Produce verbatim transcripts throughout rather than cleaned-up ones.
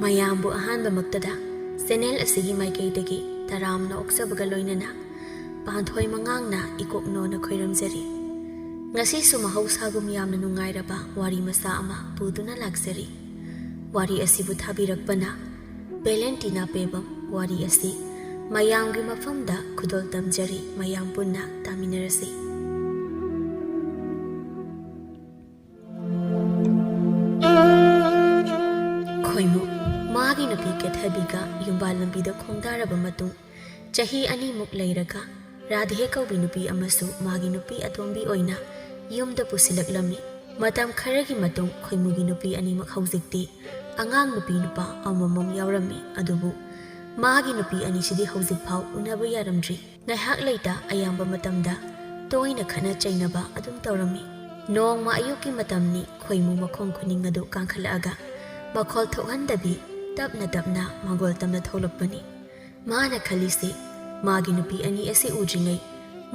ꯃꯌꯥꯝꯕꯨ ꯑꯍꯥꯟꯕꯃꯛꯇꯗ ꯆꯦꯅꯦꯜ ꯑꯁꯤꯒꯤ ꯃꯥꯏꯀꯩꯗꯒꯤ ꯇꯔꯥꯝꯅ ꯑꯣꯛꯆꯕꯒ ꯂꯣꯏꯅꯅ ꯄꯥꯟꯊꯣꯏ ꯃꯉꯥꯡꯅ ꯏꯀꯣꯛꯅꯣꯅ ꯈꯣꯏꯔꯝꯖꯔꯤ꯫ ꯉꯁꯤꯁꯨ ꯃꯍꯧꯁꯥꯒꯨꯝ ꯌꯥꯝꯅ ꯅꯨꯡꯉꯥꯏꯔꯕ ꯋꯥꯔꯤ ꯃꯆꯥ ꯑꯃ ꯄꯨꯗꯨꯅ ꯂꯥꯛꯆꯔꯤ꯫ ꯋꯥꯔꯤ ꯑꯁꯤꯕꯨ ꯊꯥꯕꯤꯔꯛꯄꯅ ꯚꯦꯂꯦꯟꯇꯤꯅꯥ ꯄꯦꯕꯝ꯫ ꯋꯥꯔꯤ ꯑꯁꯤ ꯃꯌꯥꯝꯒꯤ ꯃꯐꯝꯗ ꯈꯨꯗꯣꯜ ꯇꯝꯖꯔꯤ, ꯃꯌꯥꯝ ꯄꯨꯟꯅ ꯇꯥꯃꯤꯟꯅꯔꯁꯤ꯫ ꯈꯣꯏꯃꯨ ꯃꯥꯒꯤ ꯅꯨꯄꯤ ꯀꯦꯊꯕꯤꯒ ꯌꯨꯝꯕꯥꯜ ꯂꯝꯕꯤꯗ ꯈꯣꯡꯗꯥꯔꯕ ꯃꯇꯨꯡ, ꯆꯍꯤ ꯑꯅꯤꯃꯨꯛ ꯂꯩꯔꯒ ꯔꯥꯙꯦ ꯀꯧꯕꯤ ꯅꯨꯄꯤ ꯑꯃꯁꯨ ꯃꯥꯒꯤ ꯅꯨꯄꯤ ꯑꯇꯣꯝꯕꯤ ꯑꯣꯏꯅ ꯌꯨꯝꯗ ꯄꯨꯁꯤꯜꯂꯛꯂꯝꯃꯤ꯫ ꯃꯇꯝ ꯈꯔꯒꯤ ꯃꯇꯨꯡ ꯈꯣꯏꯃꯨꯒꯤ ꯅꯨꯄꯤ ꯑꯅꯤꯃꯛ ꯍꯧꯖꯤꯛꯇꯤ ꯑꯉꯥꯡ ꯅꯨꯄꯤ ꯅꯨꯄꯥ ꯑꯃꯃꯝ ꯌꯥꯎꯔꯝꯃꯤ꯫ ꯑꯗꯨꯕꯨ ꯃꯥꯒꯤ ꯅꯨꯄꯤ ꯑꯅꯤꯁꯤꯗꯤ ꯍꯧꯖꯤꯛꯐꯥꯎ ꯎꯅꯕ ꯌꯥꯔꯝꯗ꯭ꯔꯤ꯫ ꯉꯥꯏꯍꯥꯛ ꯂꯩꯇ ꯑꯌꯥꯝꯕ ꯃꯇꯝꯗ ꯇꯣꯏꯅ ꯈꯠꯅ ꯆꯩꯅꯕ ꯑꯗꯨꯝ ꯇꯧꯔꯝꯃꯤ꯫ ꯅꯣꯡꯃ ꯑꯌꯨꯛꯀꯤ ꯃꯇꯝꯅꯤ, ꯈꯣꯏꯃꯨ ꯃꯈꯣꯡ ꯈꯨꯅꯤꯡ ꯑꯗꯨ ꯀꯥꯡꯈꯠꯂꯛꯑꯒ ꯃꯈꯣꯜ ꯊꯣꯛꯍꯟꯗꯕꯤ ꯇꯞꯅ ꯇꯞꯅ ꯃꯥꯡꯒꯣꯜ ꯇꯝꯅ ꯊꯣꯛꯂꯛꯄꯅꯤ꯫ ꯃꯥꯅ ꯈꯜꯂꯤꯁꯤ ꯃꯥꯒꯤ ꯅꯨꯄꯤ ꯑꯅꯤ ꯑꯁꯤ ꯎꯗ꯭ꯔꯤꯉꯩ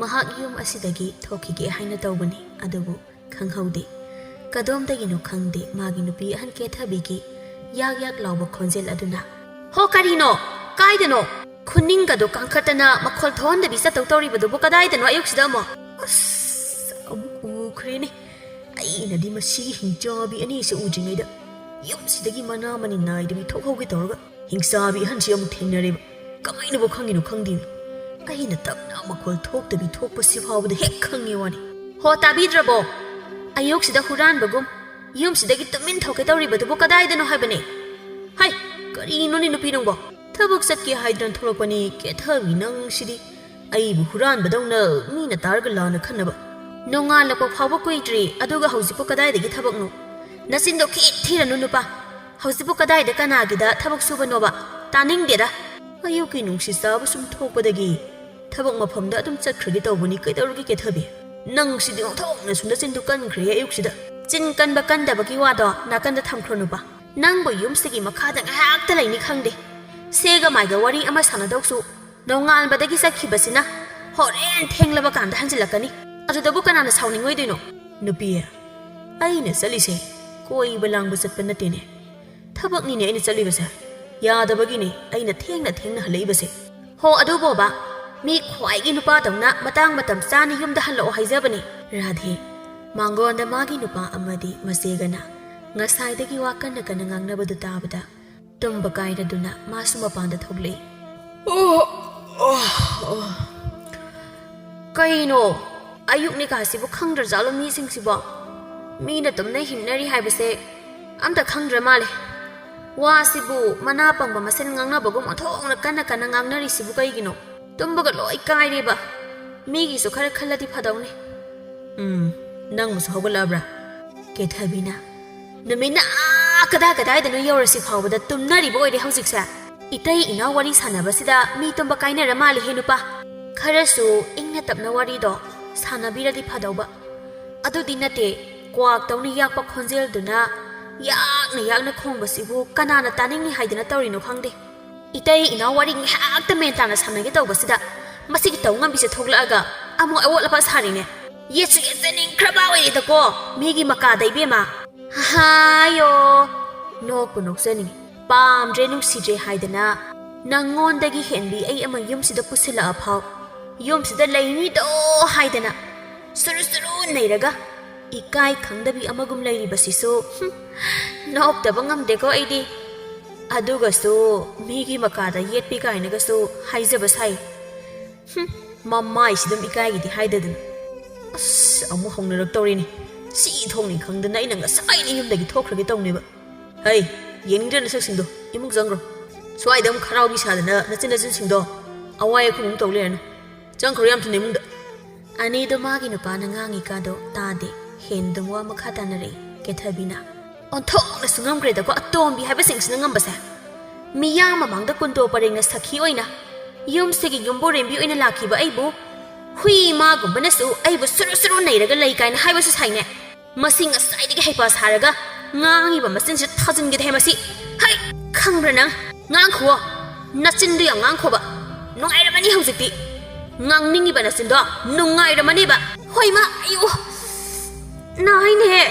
ꯃꯍꯥꯛ ꯌꯨꯝ ꯑꯁꯤꯗꯒꯤ ꯊꯣꯛꯈꯤꯒꯦ ꯍꯥꯏꯅ ꯇꯧꯕꯅꯤ꯫ ꯑꯗꯨꯕꯨ ꯈꯪꯍꯧꯗꯦ꯫ ꯀꯗꯣꯝꯗꯒꯤꯅꯣ ꯈꯪꯗꯦ, ꯃꯥꯒꯤ ꯅꯨꯄꯤ ꯑꯍꯟ ꯀꯦꯊꯕꯤꯒꯤ ꯌꯥꯛ ꯌꯥꯛ ꯂꯥꯎꯕ ꯈꯣꯟꯖꯦꯜ ꯑꯗꯨꯅ, "ꯍꯣ, ꯀꯔꯤꯅꯣ? ꯀꯥꯏꯗꯅꯣ? ꯈꯨꯅꯤꯡꯒꯗꯣ ꯀꯥꯡꯈꯠꯇꯅ ꯃꯈꯣꯜ ꯊꯣꯛꯍꯟꯗꯕꯤ ꯆꯠꯇꯧ ꯇꯧꯔꯤꯕꯗꯨꯕꯨ ꯀꯗꯥꯏꯗꯅꯣ ꯑꯌꯨꯛꯁꯤꯗ ꯑꯃꯨꯛ?" ꯑꯁ, ꯑꯃꯨꯛ ꯎꯈ꯭ꯔꯦꯅꯦ꯫ ꯑꯩꯅꯗꯤ ꯃꯁꯤꯒꯤ ꯍꯤꯡꯆꯥꯕꯤ ꯑꯅꯤꯁꯤ ꯎꯗ꯭ꯔꯤꯉꯩꯗ ꯌꯨꯝꯁꯤꯗꯒꯤ ꯃꯅꯥ ꯃꯅꯤꯟ ꯅꯥꯏꯗꯕꯤ ꯊꯣꯛꯍꯧꯒꯦ ꯇꯧꯔꯒ, ꯍꯤꯡꯆꯥꯕꯤ ꯑꯍꯟꯁꯤ ꯑꯃꯨꯛ ꯊꯦꯡꯅꯔꯦꯕ꯫ ꯀꯃꯥꯏꯅꯕꯨ ꯈꯪꯉꯤꯅꯣ ꯈꯪꯗꯦ꯫ ꯑꯩꯅ ꯇꯞꯅ ꯃꯈꯣꯜ ꯊꯣꯛꯇꯕꯤ ꯊꯣꯛꯄꯁꯤ ꯐꯥꯎꯕꯗ ꯍꯦꯛ ꯈꯪꯉꯦ ꯋꯥꯅꯤ꯫ "ꯍꯣ, ꯇꯥꯕꯤꯗ꯭ꯔꯕꯣ? ꯑꯌꯨꯛꯁꯤꯗ ꯍꯨꯔꯥꯟꯕꯒꯨꯝ ꯌꯨꯝꯁꯤꯗꯒꯤ ꯇꯨꯃꯤꯟ ꯊꯣꯛꯀꯦ ꯇꯧꯔꯤꯕꯗꯨꯕꯨ ꯀꯗꯥꯏꯗꯅꯣ ꯍꯥꯏꯕꯅꯦ?" "ꯍꯩ, ꯀꯔꯤꯅꯣꯅꯦ ꯅꯨꯄꯤ ꯅꯪꯕꯣ? ꯊꯕꯛ ꯆꯠꯀꯦ ꯍꯥꯏꯗꯅ ꯊꯣꯛꯂꯛꯄꯅꯤ, ꯀꯦꯊꯕꯤ ꯅꯪꯁꯤꯗꯤ꯫ ꯑꯩꯕꯨ ꯍꯨꯔꯥꯟꯕꯗꯧꯅ ꯃꯤꯅ ꯇꯥꯔꯒ ꯂꯥꯟꯅ ꯈꯟꯅꯕ꯫ ꯅꯣꯡꯉꯥꯜꯂꯛꯄ ꯐꯥꯎꯕ ꯀꯨꯏꯗ꯭ꯔꯤ, ꯑꯗꯨꯒ ꯍꯧꯖꯤꯛꯄꯨ ꯀꯗꯥꯏꯗꯒꯤ ꯊꯕꯛꯅꯣ? ꯅꯆꯤꯟꯗꯣ ꯈꯤꯠ ꯊꯤꯔꯅꯨ ꯅꯨꯄꯥ꯫ ꯍꯧꯖꯤꯛꯄꯨ ꯀꯗꯥꯏꯗ ꯀꯅꯥꯒꯤꯗ ꯊꯕꯛ ꯁꯨꯕꯅꯣꯕ? ꯇꯥꯅꯤꯡꯗꯦꯗ꯫ ꯑꯌꯨꯛꯀꯤ ꯅꯨꯡꯁꯤꯠ ꯆꯥꯕ ꯁꯨꯝ ꯊꯣꯛꯄꯗꯒꯤ ꯊꯕꯛ ꯃꯐꯝꯗ ꯑꯗꯨꯝ ꯆꯠꯈ꯭ꯔꯒꯦ ꯇꯧꯕꯅꯤ꯫ ꯀꯩꯗꯧꯔꯒꯦ ꯀꯦꯊꯕꯤ? ꯅꯪꯁꯤꯗꯤ ꯑꯣꯟꯊꯣꯛꯅꯁꯨ ꯅꯆꯤꯟꯗꯨ ꯀꯟꯈ꯭ꯔꯦ ꯑꯌꯨꯛꯁꯤꯗ꯫ ꯆꯤꯟ ꯀꯟꯕ ꯀꯟꯗꯕꯒꯤ ꯋꯥꯗꯣ ꯅꯥꯀꯟꯗ ꯊꯝꯈ꯭ꯔꯣ ꯅꯨꯄꯥ꯫ ꯅꯪꯕꯨ ꯌꯨꯝꯁꯤꯒꯤ ꯃꯈꯥꯗ ꯉꯥꯏꯍꯥꯛꯇ ꯂꯩꯅꯤ ꯈꯪꯗꯦ꯫ ꯁꯦꯒ ꯃꯥꯏꯒ ꯋꯥꯔꯤ ꯑꯃ ꯁꯥꯟꯅꯗꯧꯁꯨ ꯅꯣꯡꯉꯥꯟꯕꯗꯒꯤ ꯆꯠꯈꯤꯕꯁꯤꯅ ꯍꯣꯔꯦꯟ ꯊꯦꯡꯂꯕ ꯀꯥꯟꯗ ꯍꯟꯖꯤꯜꯂꯛꯀꯅꯤ꯫ ꯑꯗꯨꯗꯕꯨ ꯀꯅꯥꯅ ꯁꯥꯎꯅꯤꯡꯉꯣꯏꯗꯣꯏꯅꯣ?" "ꯅꯨꯄꯤ, ꯑꯩꯅ ꯆꯠꯂꯤꯁꯦ ꯀꯣꯏꯕ ꯂꯥꯡꯕ ꯆꯠꯄ ꯅꯠꯇꯦꯅꯦ꯫ ꯊꯕꯛꯅꯤꯅꯦ ꯑꯩꯅ ꯆꯠꯂꯤꯕꯁꯦ꯫ ꯌꯥꯗꯕꯒꯤꯅꯦ ꯑꯩꯅ ꯊꯦꯡꯅ ꯊꯦꯡꯅ ꯍꯜꯂꯛꯏꯕꯁꯦ꯫ ꯍꯣ, ꯑꯗꯨꯕꯣꯕ, ꯃꯤ ꯈ꯭ꯋꯥꯏꯒꯤ ꯅꯨꯄꯥꯗꯧꯅ ꯃꯇꯥꯡ ꯃꯇꯝ ꯆꯥꯅ ꯌꯨꯝꯗ ꯍꯜꯂꯛꯑꯣ ꯍꯥꯏꯖꯕꯅꯦ꯫ ꯔꯥꯙꯦ, ꯃꯥꯡꯒꯣꯟꯗ ꯃꯥꯒꯤ ꯅꯨꯄꯥ ꯑꯃꯗꯤ ꯃꯆꯦꯒꯅ ꯉꯁꯥꯏꯗꯒꯤ ꯋꯥ ꯀꯟꯅ ꯀꯟꯅ ꯉꯥꯡꯅꯕꯗꯨ ꯇꯥꯕꯗ ꯇꯨꯝꯕ ꯀꯥꯏꯔꯗꯨꯅ ꯃꯥꯁꯨ ꯃꯄꯥꯟꯗ ꯊꯣꯛꯂꯛꯏ꯫ ꯑꯣ, ꯑꯣ, ꯑꯣ꯫ ꯀꯩꯅꯣ? ꯑꯌꯨꯛꯅꯤ ꯀꯥꯁꯤꯕꯨ ꯈꯪꯗ꯭ꯔꯖꯥꯠꯂꯣ ꯃꯤꯁꯤꯡꯁꯤꯕꯣ? ꯃꯤꯅ ꯇꯨꯝꯅ ꯍꯤꯞꯅꯔꯤ ꯍꯥꯏꯕꯁꯦ ꯑꯝꯇ ꯈꯪꯗ꯭ꯔ ꯃꯥꯜꯂꯦ꯫ ꯋꯥꯁꯤꯕꯨ ꯃꯅꯥ ꯄꯪꯕ ꯃꯁꯦꯟ ꯉꯥꯡꯅꯕꯒꯨꯝ ꯑꯣꯟꯊꯣꯛꯅ ꯀꯟꯅ ꯀꯟꯅ ꯉꯥꯡꯅꯔꯤꯁꯤꯕꯨ ꯀꯩꯒꯤꯅꯣ? ꯇꯨꯝꯕꯒ ꯂꯣꯏ ꯀꯥꯏꯔꯦꯕ꯫ ꯃꯤꯒꯤꯁꯨ ꯈꯔ ꯈꯜꯂꯗꯤ ꯐꯗꯧꯅꯤ꯫ ꯎꯝ, ꯅꯪꯕꯨꯁꯨ ꯍꯧꯒꯠꯂꯛꯑꯕ꯭ꯔꯥ? ꯀꯦꯊꯕꯤꯅ, ꯅꯨꯃꯤꯠꯅ ꯑꯥ ꯀꯗꯥꯏ ꯀꯗꯥꯏꯗꯅꯣ ꯌꯧꯔꯁꯤ ꯐꯥꯎꯕꯗ ꯇꯨꯝꯅꯔꯤꯕ ꯑꯣꯏꯔꯦ ꯍꯧꯖꯤꯛꯁꯦ꯫ ꯏꯇꯩ ꯏꯅꯥꯎ ꯋꯥꯔꯤ ꯁꯥꯟꯅꯕꯁꯤꯗ ꯃꯤ ꯇꯨꯝꯕ ꯀꯥꯏꯅꯔ ꯃꯥꯜꯂꯦꯍꯦ ꯅꯨꯄꯥ꯫ ꯈꯔꯁꯨ ꯏꯪꯅ ꯇꯞꯅ ꯋꯥꯔꯤꯗꯣ ꯁꯥꯟꯅꯕꯤꯔꯗꯤ ꯐꯗꯧꯕ꯫ ꯑꯗꯨꯗꯤ ꯅꯠꯇꯦ, ꯀ꯭ꯋꯥꯛꯇꯧꯅ ꯌꯥꯛꯄ ꯈꯣꯟꯖꯦꯜꯗꯨꯅ ꯌꯥꯛꯅ ꯌꯥꯛꯅ ꯈꯣꯡꯕꯁꯤꯕꯨ ꯀꯅꯥꯅ ꯇꯥꯅꯤꯡꯅꯤ ꯍꯥꯏꯗꯅ ꯇꯧꯔꯤꯅꯣ ꯈꯪꯗꯦ꯫ ꯏꯇꯩ ꯏꯅꯥꯎ ꯋꯥꯔꯤ ꯉꯥꯏꯍꯥꯛꯇ ꯃꯦꯟ ꯇꯥꯅ ꯁꯥꯟꯅꯒꯦ ꯇꯧꯕꯁꯤꯗ ꯃꯁꯤꯒꯤ ꯇꯧ ꯉꯝꯕꯤꯁꯦ ꯊꯣꯛꯂꯛꯑꯒ ꯑꯃꯨꯛ ꯑꯋꯣꯠ ꯑꯄꯥ ꯁꯥꯔꯤꯅꯦ꯫ ꯌꯦꯠꯁꯨ ꯌꯦꯠꯆꯅꯤꯡꯈ꯭ꯔꯕ ꯑꯣꯏꯔꯦꯗꯀꯣ ꯃꯤꯒꯤ ꯃꯀꯥꯗ ꯏꯕꯦꯝꯃ꯫ ꯍꯥꯏꯌꯣ꯫ ꯅꯣꯛꯄꯨ ꯅꯣꯛꯆꯅꯤꯡꯉꯤ꯫ ꯄꯥꯝꯗ꯭ꯔꯦ ꯅꯨꯡꯁꯤꯗ꯭ꯔꯦ ꯍꯥꯏꯗꯅ ꯅꯪꯉꯣꯟꯗꯒꯤ ꯍꯦꯟꯕꯤ ꯑꯩ ꯑꯃ ꯌꯨꯝꯁꯤꯗ ꯄꯨꯁꯤꯜꯂꯛꯑ ꯐꯥꯎ ꯌꯨꯝꯁꯤꯗ ꯂꯩꯅꯤꯗꯣ ꯍꯥꯏꯗꯅ ꯁꯨꯔꯨ ꯁꯨꯔꯨ ꯅꯩꯔꯒ ꯏꯀꯥꯏ ꯈꯪꯗꯕꯤ ꯑꯃꯒꯨꯝ ꯂꯩꯔꯤꯕꯁꯤꯁꯨ, ꯍꯨꯝ, ꯅꯣꯛꯇꯕ ꯉꯝꯗꯦꯀꯣ ꯑꯩꯗꯤ꯫ ꯑꯗꯨꯒꯁꯨ ꯃꯤꯒꯤ ꯃꯀꯥꯗ ꯌꯦꯠꯄꯤ ꯀꯥꯏꯅꯒꯁꯨ ꯍꯥꯏꯖꯕ ꯁꯥꯏ꯫ ꯍꯨꯝ, ꯃꯃꯥꯏꯁꯤ ꯑꯗꯨꯝ ꯏꯀꯥꯏꯒꯤꯗꯤ ꯍꯥꯏꯗꯗꯅ꯫ ꯑꯁ, ꯑꯃꯨꯛ ꯍꯧꯅꯔꯛꯇꯧꯔꯤꯅꯤ꯫ ꯁꯤ ꯊꯣꯡꯅꯤ ꯈꯪꯗꯅ ꯑꯩꯅ ꯉꯁꯥꯏꯅ ꯌꯨꯝꯗꯒꯤ ꯊꯣꯛꯈ꯭ꯔꯒꯦ ꯇꯧꯅꯦꯕ꯫ ꯍꯩ, ꯌꯦꯡꯅꯤꯡꯗ꯭ꯔꯦ ꯅꯁꯛꯁꯤꯡꯗꯣ, ꯏꯃꯨꯡ ꯆꯪꯈ꯭ꯔꯣ꯫ ꯁ꯭ꯋꯥꯏꯗ ꯑꯃꯨꯛ ꯈꯔꯥꯎꯕꯤ ꯁꯥꯗꯅ ꯅꯆꯤꯟ ꯅꯆꯤꯟꯁꯤꯡꯗꯣ ꯑꯋꯥꯏ ꯑꯈꯨꯝ ꯑꯃꯨꯛ ꯇꯧ ꯂꯩꯔꯅꯨ꯫ ꯆꯪꯈ꯭ꯔꯣ ꯌꯥꯝ ꯊꯨꯅ ꯏꯃꯨꯡꯗ꯫ ꯑꯅꯤꯗꯣ ꯃꯥꯒꯤ ꯅꯨꯄꯥꯅ ꯉꯥꯡꯉꯤꯀꯥꯗꯣ ꯇꯥꯗꯦ꯫ ꯍꯦꯟꯗꯨꯝ ꯋꯥ ꯃꯈꯥ ꯇꯥꯅꯔꯛꯏ ꯀꯦꯊꯕꯤꯅ꯫ ꯑꯣꯟꯊꯣꯛꯅꯁꯨ ꯉꯝꯈ꯭ꯔꯦꯗꯀꯣ ꯑꯇꯣꯝꯕꯤ ꯍꯥꯏꯕꯁꯤꯡꯁꯤꯅ ꯉꯝꯕꯁꯦ꯫ ꯃꯤꯌꯥꯝ ꯃꯃꯥꯡꯗ ꯀꯨꯟꯗꯣ ꯄꯔꯦꯡꯅ ꯁꯈꯤ ꯑꯣꯏꯅ, ꯌꯨꯝꯁꯤꯒꯤ ꯌꯨꯝꯕꯨꯔꯦꯝꯕꯤ ꯑꯣꯏꯅ ꯂꯥꯛꯈꯤꯕ ꯑꯩꯕꯨ, ꯍꯨꯏ ꯃꯥꯒꯨꯝꯕꯅꯁꯨ ꯑꯩꯕꯨ ꯁꯨꯔꯨ ꯁꯨꯔꯨ ꯅꯩꯔꯒ ꯂꯩ ꯀꯥꯏꯅ ꯍꯥꯏꯕꯁꯨ ꯁꯥꯏꯅꯦ꯫ ꯃꯁꯤ ꯉꯁꯥꯏꯗꯒꯤ ꯍꯩꯄꯥ ꯁꯥꯔꯒ ꯉꯥꯡꯉꯤꯕ ꯃꯆꯤꯟꯁꯤꯗ ꯊꯥꯖꯤꯟꯒꯦꯗꯤ ꯍꯥꯏ ꯃꯁꯤ꯫ ꯍꯩ! ꯈꯪꯕ꯭ꯔꯥ ꯅꯪ? ꯉꯥꯡꯈꯨꯋꯣ꯫ ꯅꯆꯤꯟꯗꯨ ꯌꯥꯝ ꯉꯥꯡꯈꯣꯕ꯫ ꯅꯨꯡꯉꯥꯏꯔꯝꯃꯅꯤ ꯍꯧꯖꯤꯛꯇꯤ꯫ ꯉꯥꯡꯅꯤꯡꯉꯤꯕ ꯅꯆꯤꯟꯗꯣ ꯅꯨꯡꯉꯥꯏꯔꯝꯃꯅꯤꯕ꯫ ꯍꯣꯏ ꯃꯥ, ꯑꯌꯨ! ꯅꯥꯏꯅꯦꯍꯦ꯫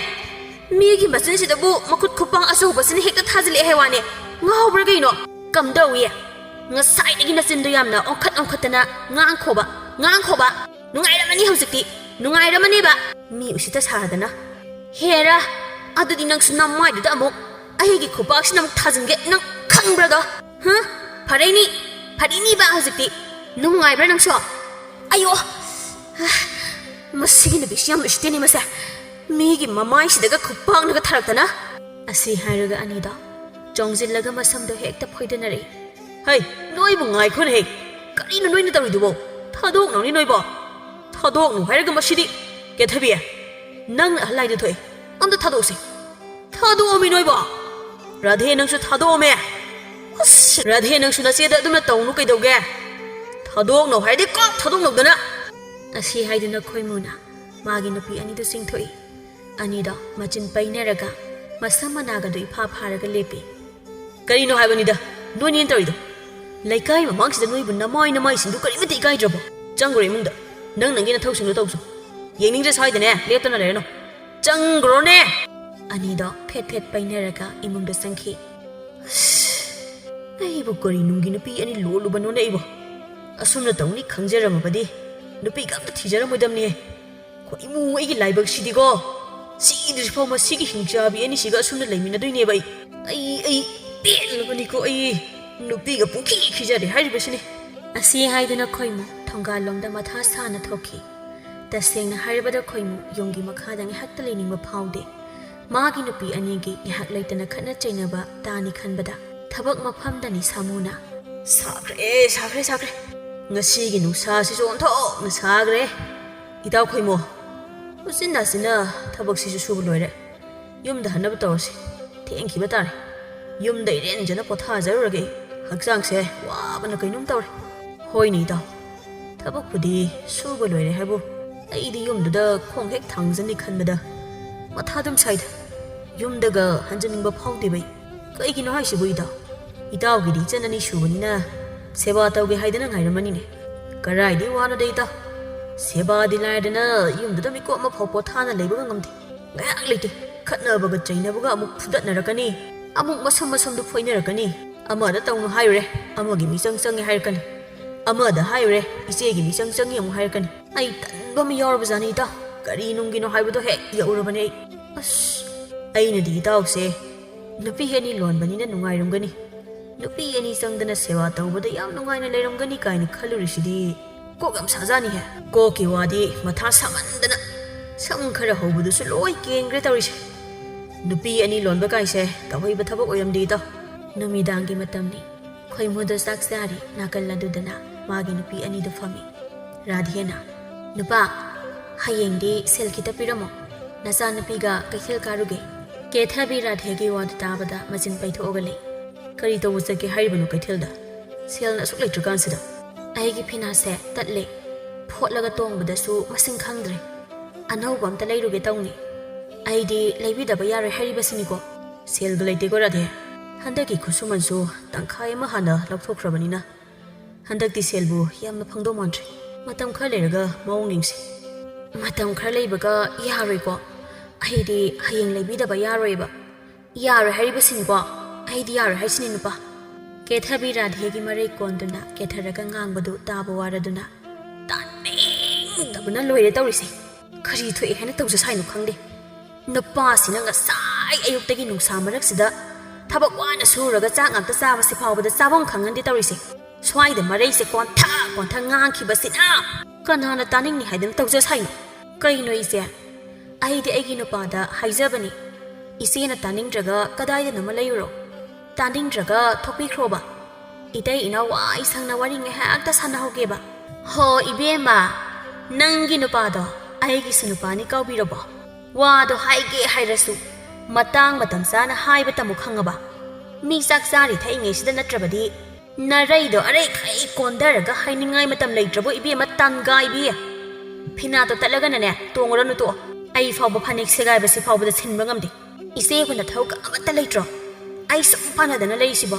ꯃꯤ ꯑꯩꯒꯤ ꯃꯆꯤꯟꯁꯤꯗꯕꯨ ꯃꯈꯨꯠ ꯈꯨꯄꯥꯡ ꯑꯆꯧꯕꯁꯤꯅ ꯍꯦꯛꯇ ꯊꯥꯖꯤꯜꯂꯛꯑꯦ ꯍꯥꯏ ꯋꯥꯅꯦ꯫ ꯉꯥꯎꯕ꯭ꯔꯥ ꯀꯩꯅꯣ? ꯀꯝꯗꯧꯏ? ꯉꯁꯥꯏꯗꯒꯤ ꯅꯆꯤꯟꯗꯣ ꯌꯥꯝꯅ ꯑꯣꯟꯈꯠ ꯑꯣꯟꯈꯠꯇꯅ ꯉꯥꯡꯈꯣꯕ, ꯉꯥꯡꯈꯣꯕ꯫ ꯅꯨꯡꯉꯥꯏꯔꯝꯃꯅꯤ ꯍꯧꯖꯤꯛꯇꯤ, ꯅꯨꯡꯉꯥꯏꯔꯝꯃꯅꯤꯕ꯫ ꯃꯤ ꯎꯁꯤꯠꯇ ꯁꯥꯗꯅ꯫ ꯍꯦꯔꯥ, ꯑꯗꯨꯗꯤ ꯅꯪꯁꯨ ꯅꯃꯥꯏꯗꯨꯗ ꯑꯃꯨꯛ ꯑꯩꯒꯤ ꯈꯨꯄꯥꯛꯁꯤꯅ ꯑꯃꯨꯛ ꯊꯥꯖꯤꯟꯒꯦ, ꯅꯪ ꯈꯪꯕ꯭ꯔꯥꯗꯣ? ꯍꯥ? ꯐꯔꯦꯅꯤ, ꯐꯔꯦꯅꯤꯕ ꯍꯧꯖꯤꯛꯇꯤ꯫ ꯅꯨꯡꯉꯥꯏꯕ꯭ꯔꯥ ꯅꯪꯁꯨ? ꯑꯌꯣ! ꯃꯁꯤꯒꯤ ꯅꯨꯄꯤꯁꯤ ꯌꯥꯝ ꯎꯁꯤꯠꯇꯦꯅꯦ ꯃꯁꯦ꯫ ꯃꯤꯒꯤ ꯃꯃꯥꯏꯁꯤꯗꯒ ꯈꯨꯄꯥꯛꯅꯒ ꯊꯥꯔꯛꯇꯅ꯫ ꯑꯁꯤ ꯍꯥꯏꯔꯒ ꯑꯅꯤꯗꯣ ꯆꯣꯡꯁꯤꯜꯂꯒ ꯃꯁꯝꯗꯣ ꯍꯦꯛꯇ ꯐꯣꯏꯗꯅꯔꯛꯏ꯫ ꯍꯩ, ꯅꯣꯏꯕꯨ ꯉꯥꯏꯈꯣꯅꯦ ꯍꯦ꯫ ꯀꯔꯤꯅꯣ ꯅꯣꯏꯅ ꯇꯧꯔꯤꯗꯨꯕꯣ? ꯊꯥꯗꯣꯛꯅꯧꯅꯤ ꯅꯣꯏꯕꯣ꯫ ꯊꯥꯗꯣꯛꯅꯧ ꯍꯥꯏꯔꯒ ꯃꯁꯤꯗꯤ꯫ ꯀꯦꯊꯕꯤ, ꯅꯪꯅ ꯑꯍꯜ ꯍꯥꯏꯗꯣ ꯊꯣꯛꯑꯦ꯫ ꯑꯝꯇ ꯊꯥꯗꯣꯛꯎꯁꯦ꯫ ꯊꯥꯗꯣꯛꯑꯝꯃꯤ ꯅꯣꯏꯕꯣ꯫ ꯔꯥꯙꯦ, ꯅꯪꯁꯨ ꯊꯥꯗꯣꯛꯑꯝꯃꯦ꯫ ꯑꯁ, ꯔꯥꯙꯦ, ꯅꯪꯁꯨ ꯅꯆꯦꯗ ꯑꯗꯨꯝꯅ ꯇꯧꯅꯨ ꯀꯩꯗꯧꯒꯦ? ꯊꯥꯗꯣꯛꯅꯧ ꯍꯥꯏꯔꯗꯤ ꯀꯣꯛ ꯊꯥꯗꯣꯛꯅꯧꯗꯅ꯫ ꯑꯁꯤ ꯍꯥꯏꯗꯨꯅ ꯈꯣꯏꯃꯨꯅ ꯃꯥꯒꯤ ꯅꯨꯄꯤ ꯑꯅꯤꯗꯨ ꯆꯤꯡꯊꯣꯛꯏ꯫ ꯑꯅꯤꯗꯣ ꯃꯆꯤꯟ ꯄꯩꯅꯔꯒ ꯃꯁꯝ ꯃꯅꯥꯒꯗꯨ ꯏꯐꯥ ꯐꯥꯔꯒ ꯂꯦꯞꯄꯤ꯫ ꯀꯔꯤꯅꯣ ꯍꯥꯏꯕꯅꯤꯗ ꯅꯣꯏꯅꯦꯅ ꯇꯧꯔꯤꯗꯣ? ꯂꯩꯀꯥꯏ ꯃꯃꯥꯡꯁꯤꯗ ꯅꯣꯏꯕꯨ ꯅꯃꯥꯏ ꯅꯃꯥꯏꯁꯤꯡꯗꯨ ꯀꯔꯤꯃꯠꯇ ꯏꯀꯥꯏꯗ꯭ꯔꯕꯣ? ꯆꯪꯈ꯭ꯔꯣ ꯏꯃꯨꯡꯗ꯫ ꯅꯪ ꯅꯪꯒꯤ ꯅꯊꯧꯁꯤꯡꯗꯣ ꯇꯧꯖꯧ꯫ ꯌꯦꯡꯅꯤꯡꯗ꯭ꯔꯦ ꯁ꯭ꯋꯥꯏꯗꯅꯦ ꯂꯦꯞꯇꯅ ꯂꯩꯔꯅꯨ꯫ ꯆꯪꯈ꯭ꯔꯣꯅꯦ! ꯑꯅꯤꯗꯣ ꯐꯦꯠ ꯐꯦꯠ ꯄꯩꯅꯔꯒ ꯏꯃꯨꯡꯗ ꯆꯪꯈꯤ꯫ ꯑꯁ, ꯑꯩꯕꯨ ꯀꯔꯤ ꯅꯨꯡꯒꯤ ꯅꯨꯄꯤ ꯑꯅꯤ ꯂꯣꯜꯂꯨꯕꯅꯣꯅꯦ ꯑꯩꯕꯨ? ꯑꯁꯨꯝꯅ ꯇꯧꯅꯤ ꯈꯪꯖꯔꯝꯃꯕꯗꯤ ꯅꯨꯄꯤꯒ ꯑꯝꯇ ꯊꯤꯖꯔꯝꯃꯣꯏꯗꯕꯅꯤꯍꯦ꯫ ꯈꯣꯏꯃꯨ, ꯑꯩꯒꯤ ꯂꯥꯏꯕꯛꯁꯤꯗꯤꯀꯣ, ꯁꯤꯗ꯭ꯔꯤꯐꯥꯎ ꯃꯁꯤꯒꯤ ꯍꯤꯡꯆꯥꯕꯤ ꯑꯅꯤꯁꯤꯒ ꯑꯁꯨꯝꯅ ꯂꯩꯃꯤꯟꯅꯗꯣꯏꯅꯦꯕ ꯑꯩ꯫ ꯑꯩ, ꯑꯩ ꯄꯦꯜꯂꯕꯅꯤꯀꯣ ꯑꯩ꯫ ꯅꯨꯄꯤꯒ ꯄꯨꯡꯈꯤ ꯈꯤꯖꯔꯦ ꯍꯥꯏꯔꯤꯕꯁꯤꯅꯤ꯫ ꯑꯁꯤ ꯍꯥꯏꯗꯨꯅ ꯈꯣꯏꯃꯨ ꯊꯣꯡꯒꯥꯜꯂꯣꯝꯗ ꯃꯊꯥ ꯁꯥꯅ ꯊꯣꯛꯈꯤ꯫ ꯇꯁꯦꯡꯅ ꯍꯥꯏꯔꯕꯗ ꯈꯣꯏꯃꯨ ꯌꯨꯝꯒꯤ ꯃꯈꯥꯗ ꯉꯥꯏꯍꯥꯛꯇ ꯂꯩꯅꯤꯡꯕ ꯐꯥꯎꯗꯦ꯫ ꯃꯥꯒꯤ ꯅꯨꯄꯤ ꯑꯅꯤꯒꯤ ꯉꯥꯏꯍꯥꯛ ꯂꯩꯇꯅ ꯈꯠꯅ ꯆꯩꯅꯕ ꯇꯥꯅꯤ ꯈꯟꯕꯗ ꯊꯕꯛ ꯃꯐꯝꯗꯅꯤ ꯁꯥꯃꯨꯅ꯫ ꯁꯥꯈ꯭ꯔꯦ, ꯁꯥꯈ꯭ꯔꯦ, ꯁꯥꯈ꯭ꯔꯦ꯫ ꯉꯁꯤꯒꯤ ꯅꯨꯡꯁꯥꯁꯤꯁꯨ ꯑꯣꯟꯊꯣꯛꯅ ꯁꯥꯈ꯭ꯔꯦ꯫ ꯏꯇꯥꯎ ꯈꯣꯏꯃꯣ, ꯎꯆꯤꯟ ꯅꯥꯆꯤꯟꯅ ꯊꯕꯛꯁꯤꯁꯨ ꯁꯨꯕ ꯂꯣꯏꯔꯦ꯫ ꯌꯨꯝꯗ ꯍꯟꯅꯕ ꯇꯧꯔꯁꯤ꯫ ꯊꯦꯡꯈꯤꯕ ꯇꯥꯔꯦ꯫ ꯌꯨꯝꯗ ꯏꯔꯦꯟꯖꯅ ꯄꯣꯊꯥꯖꯔꯨꯔꯒꯦ꯫ ꯍꯛꯆꯥꯡꯁꯦ ꯋꯥꯕꯅ ꯀꯩꯅꯣꯝ ꯇꯧꯔꯦ꯫ ꯍꯣꯏꯅꯦ ꯏꯇꯥꯎ, ꯊꯕꯛꯄꯨꯗꯤ ꯁꯨꯕ ꯂꯣꯏꯔꯦ ꯍꯥꯏꯕꯨ, ꯑꯩꯗꯤ ꯌꯨꯝꯗꯨꯗ ꯈꯣꯡ ꯍꯦꯛ ꯊꯥꯡꯖꯅꯤ ꯈꯟꯕꯗ ꯃꯊꯥ ꯑꯗꯨꯝ ꯁꯥꯏꯗ꯫ ꯌꯨꯝꯗꯒ ꯍꯟꯖꯅꯤꯡꯕ ꯐꯥꯎꯗꯦꯕ ꯑꯩ꯫ ꯀꯩꯒꯤꯅꯣ ꯍꯥꯏꯁꯤꯕꯨ ꯏꯇꯥꯎ? ꯏꯇꯥꯎꯒꯤꯗꯤ ꯏꯆꯟ ꯑꯅꯤ ꯁꯨꯕꯅꯤꯅ ꯁꯦꯕꯥ ꯇꯧꯒꯦ ꯍꯥꯏꯗꯅ ꯉꯥꯏꯔꯝꯃꯅꯤꯅꯦ꯫ ꯀꯔꯥꯏꯗꯩ ꯋꯥꯅꯣꯗ ꯏꯇꯥꯎ? ꯁꯦꯕꯥꯗꯤ ꯂꯥꯏꯔꯗꯅ ꯌꯨꯝꯗꯨꯗ ꯃꯤꯀꯨꯞ ꯑꯃ ꯐꯥꯎ ꯄꯣꯊꯥꯅ ꯂꯩꯕꯒ ꯉꯝꯗꯦ꯫ ꯉꯥꯏꯍꯥꯛ ꯂꯩꯇꯦ꯫ ꯈꯠꯅꯕꯒ ꯆꯩꯅꯕꯒ ꯑꯃꯨꯛ ꯐꯨꯗꯠꯅꯔꯛꯀꯅꯤ, ꯑꯃꯨꯛ ꯃꯁꯝ ꯃꯁꯝꯗꯨ ꯐꯣꯏꯅꯔꯛꯀꯅꯤ꯫ ꯑꯃꯗ ꯇꯧꯅꯨ ꯍꯥꯏꯔꯨꯔꯦ, ꯑꯃꯒꯤ ꯃꯤꯆꯪ ꯆꯪꯉꯦ ꯍꯥꯏꯔꯛꯀꯅꯤ꯫ ꯑꯃꯗ ꯍꯥꯏꯔꯨꯔꯦ, ꯏꯆꯦꯒꯤ ꯃꯤꯆꯪ ꯆꯪꯉꯦ ꯑꯃꯨꯛ ꯍꯥꯏꯔꯛꯀꯅꯤ꯫ ꯑꯩ ꯇꯟꯕ ꯑꯃ ꯌꯥꯎꯔꯕꯖꯥꯠꯅꯤ ꯏꯇꯥꯎ꯫ ꯀꯔꯤ ꯅꯨꯡꯒꯤꯅꯣ ꯍꯥꯏꯕꯗꯣ ꯍꯦꯛ ꯌꯧꯔꯕꯅꯦ ꯑꯩ꯫ ꯑꯁ, ꯑꯩꯅꯗꯤ ꯏꯇꯥꯎꯁꯦ ꯅꯨꯄꯤ ꯑꯅꯤ ꯂꯣꯟꯕꯅꯤꯅ ꯅꯨꯡꯉꯥꯏꯔꯝꯒꯅꯤ, ꯅꯨꯄꯤ ꯑꯅꯤ ꯆꯪꯗꯅ ꯁꯦꯕꯥ ꯇꯧꯕꯗ ꯌꯥꯝ ꯅꯨꯡꯉꯥꯏꯅ ꯂꯩꯔꯝꯒꯅꯤ ꯀꯥꯏꯅ ꯈꯜꯂꯨꯔꯤꯁꯤꯗꯤ꯫ ꯀꯣꯛ ꯌꯥꯝ ꯁꯥꯖꯥꯅꯤꯍꯦ꯫ ꯀꯣꯛꯀꯤ ꯋꯥꯗꯤ ꯃꯊꯥ ꯁꯥꯃꯟꯗꯅ ꯁꯝ ꯈꯔ ꯍꯧꯕꯗꯨꯁꯨ ꯂꯣꯏ ꯀꯦꯟꯈ꯭ꯔꯦ ꯇꯧꯔꯤꯁꯦ꯫ ꯅꯨꯄꯤ ꯑꯅꯤ ꯂꯣꯟꯕ ꯀꯥꯏꯁꯦ ꯇꯧꯍꯩꯕ ꯊꯕꯛ ꯑꯣꯏꯔꯝꯗꯦ ꯏꯇꯥꯎ꯫ ꯅꯨꯃꯤꯗꯥꯡꯒꯤ ꯃꯇꯝꯅꯤ꯫ ꯈꯣꯏꯃꯨꯗꯣ ꯆꯥꯛ ꯆꯥꯔꯤ꯫ ꯅꯥꯀꯜ ꯑꯗꯨꯗꯅ ꯃꯥꯒꯤ ꯅꯨꯄꯤ ꯑꯅꯤꯗꯨ ꯐꯝꯃꯤ꯫ ꯔꯥꯙꯦꯅ, "ꯅꯨꯄꯥ, ꯍꯌꯦꯡꯗꯤ ꯁꯦꯜ ꯈꯤꯇ ꯄꯤꯔꯝꯃꯣ꯫ ꯅꯆꯥꯅꯨꯄꯤꯒ ꯀꯩꯊꯦꯜ ꯀꯥꯔꯨꯒꯦ꯫" ꯀꯦꯊꯕꯤ ꯔꯥꯙꯦꯒꯤ ꯋꯥꯗꯨ ꯇꯥꯕꯗ ꯃꯆꯤꯟ ꯄꯩꯊꯣꯛꯑꯒ ꯂꯩ꯫ "ꯀꯔꯤ ꯇꯧꯕ ꯆꯠꯀꯦ ꯍꯥꯏꯔꯤꯕꯅꯣ ꯀꯩꯊꯦꯜꯗ? ꯁꯦꯜꯅ ꯑꯁꯨꯛ ꯂꯩꯇ꯭ꯔꯀꯥꯟꯁꯤꯗ?" "ꯑꯩꯒꯤ ꯐꯤꯅꯥꯁꯦ ꯇꯠꯂꯦ꯫ ꯐꯣꯠꯂꯒ ꯇꯣꯡꯕꯗꯁꯨ ꯃꯁꯤꯡ ꯈꯪꯗ꯭ꯔꯦ꯫ ꯑꯅꯧꯕ ꯑꯝꯇ ꯂꯩꯔꯨꯒꯦ ꯇꯧꯅꯤ꯫ ꯑꯩꯗꯤ ꯂꯩꯕꯤꯗꯕ ꯌꯥꯔꯣꯏ ꯍꯥꯏꯔꯤꯕꯁꯤꯅꯤꯀꯣ꯫" "ꯁꯦꯜꯒ ꯂꯩꯇꯦꯀꯣ ꯔꯥꯙꯦ꯫ ꯍꯟꯗꯛꯀꯤ ꯈꯨꯠꯁꯨꯃꯟꯁꯨ ꯇꯪꯈꯥꯏ ꯑꯃ ꯍꯥꯟꯅ ꯂꯧꯊꯣꯛꯈ꯭ꯔꯕꯅꯤꯅ ꯍꯟꯗꯛꯇꯤ ꯁꯦꯜꯕꯨ ꯌꯥꯝꯅ ꯐꯪꯗꯧ ꯃꯥꯟꯗ꯭ꯔꯦ꯫ ꯃꯇꯝ ꯈꯔ ꯂꯩꯔꯒ ꯃꯑꯣꯡ ꯌꯦꯡꯁꯤ꯫" "ꯃꯇꯝ ꯈꯔ ꯂꯩꯕꯒ ꯌꯥꯔꯣꯏꯀꯣ꯫ ꯑꯩꯗꯤ ꯍꯌꯦꯡ ꯂꯩꯕꯤꯗꯕ ꯌꯥꯔꯣꯏꯕ꯫" "ꯌꯥꯔꯣꯏ ꯍꯥꯏꯔꯤꯕꯁꯤꯅꯤꯀꯣ꯫ ꯑꯩꯗꯤ ꯌꯥꯔꯣꯏ ꯍꯥꯏꯁꯤꯅꯤ ꯅꯨꯄꯥ꯫" ꯀꯦꯊꯕꯤ ꯔꯥꯙꯦꯒꯤ ꯃꯔꯩ ꯀꯣꯟꯗꯨꯅ ꯀꯦꯊꯔꯒ ꯉꯥꯡꯕꯗꯨ ꯇꯥꯕ ꯋꯥꯔꯗꯨꯅ, "ꯇꯥꯅꯤꯡꯗꯕꯅ ꯂꯣꯏꯔꯦ ꯇꯧꯔꯤꯁꯦ꯫ ꯀꯔꯤ ꯊꯣꯛꯑꯦ ꯍꯥꯏꯅ ꯇꯧꯖ ꯁꯥꯏꯅꯣ ꯈꯪꯗꯦ꯫ ꯅꯨꯄꯥꯁꯤꯅ ꯉꯁꯥꯏ ꯑꯌꯨꯛꯇꯒꯤ ꯅꯨꯡꯁꯥ ꯃꯔꯛꯁꯤꯗ ꯊꯕꯛ ꯋꯥꯅ ꯁꯨꯔꯒ ꯆꯥꯛ ꯉꯥꯛꯇ ꯆꯥꯕꯁꯤ ꯐꯥꯎꯕꯗ ꯆꯥꯐꯝ ꯈꯪꯍꯟꯗꯦ ꯇꯧꯔꯤꯁꯦ꯫ ꯁ꯭ꯋꯥꯏꯗ ꯃꯔꯩꯁꯦ ꯀꯣꯟꯊ ꯀꯣꯟꯊ ꯉꯥꯡꯈꯤꯕꯁꯤꯅ ꯀꯅꯥꯅ ꯇꯥꯅꯤꯡꯅꯤ ꯍꯥꯏꯗꯅ ꯇꯧꯖ ꯁꯥꯏꯅꯣ? ꯀꯩꯅꯣ ꯏꯆꯦ? ꯑꯩꯗꯤ ꯑꯩꯒꯤ ꯅꯨꯄꯥꯗ ꯍꯥꯏꯖꯕꯅꯤ, ꯏꯆꯦꯅ ꯇꯥꯅꯤꯡꯗ꯭ꯔꯒ ꯀꯗꯥꯏꯗꯅꯣꯃ ꯂꯩꯔꯨꯔꯣ, ꯇꯥꯅꯤꯡꯗ꯭ꯔꯒ ꯊꯣꯛꯄꯤꯈ꯭ꯔꯣꯕ꯫ ꯏꯇꯩ ꯏꯅꯥꯎ ꯋꯥꯏ ꯁꯪꯅ ꯋꯥꯔꯤ ꯉꯥꯏꯍꯥꯛꯇ ꯁꯥꯟꯅꯍꯧꯒꯦꯕ꯫" "ꯍꯣ ꯏꯕꯦꯝꯃ, ꯅꯪꯒꯤ ꯅꯨꯄꯥꯗꯣ ꯑꯩꯒꯤꯁꯨ ꯅꯨꯄꯥꯅꯤ ꯀꯥꯎꯕꯤꯔꯕꯣ? ꯋꯥꯗꯣ ꯍꯥꯏꯒꯦ ꯍꯥꯏꯔꯁꯨ ꯃꯇꯥꯡ ꯃꯇꯝ ꯆꯥꯅ ꯍꯥꯏꯕ ꯇꯝꯃꯨ ꯈꯪꯉꯕ? ꯃꯤ ꯆꯥꯛ ꯆꯥꯔꯤ ꯊꯛꯏꯉꯩꯁꯤꯗ ꯅꯠꯇ꯭ꯔꯕꯗꯤ ꯅꯔꯩꯗꯣ ꯑꯔꯩꯈꯩ ꯀꯣꯟꯊꯔꯒ ꯍꯥꯏꯅꯤꯡꯉꯥꯏ ꯃꯇꯝ ꯂꯩꯇ꯭ꯔꯕꯣ ꯏꯕꯦꯝꯃ ꯇꯟꯒꯥꯏꯕꯤ? ꯐꯤꯅꯥꯠꯇꯣ ꯇꯠꯂꯒꯅꯅꯦ ꯇꯣꯡꯉꯨꯔꯅꯨ ꯇꯣꯛꯑꯣ꯫ ꯑꯩ ꯐꯥꯎꯕ ꯐꯅꯦꯛ ꯁꯦꯒꯥꯏꯕꯁꯤ ꯐꯥꯎꯕꯗ ꯁꯤꯟꯕ ꯉꯝꯗꯦ꯫ ꯏꯆꯦꯕꯨ ꯅꯊꯧ ꯑꯃꯠꯇ ꯂꯩꯇ꯭ꯔꯣ? ꯑꯩ ꯁꯨꯝ ꯄꯥꯟꯅꯗꯅ ꯂꯩꯔꯤꯁꯤꯕꯣ?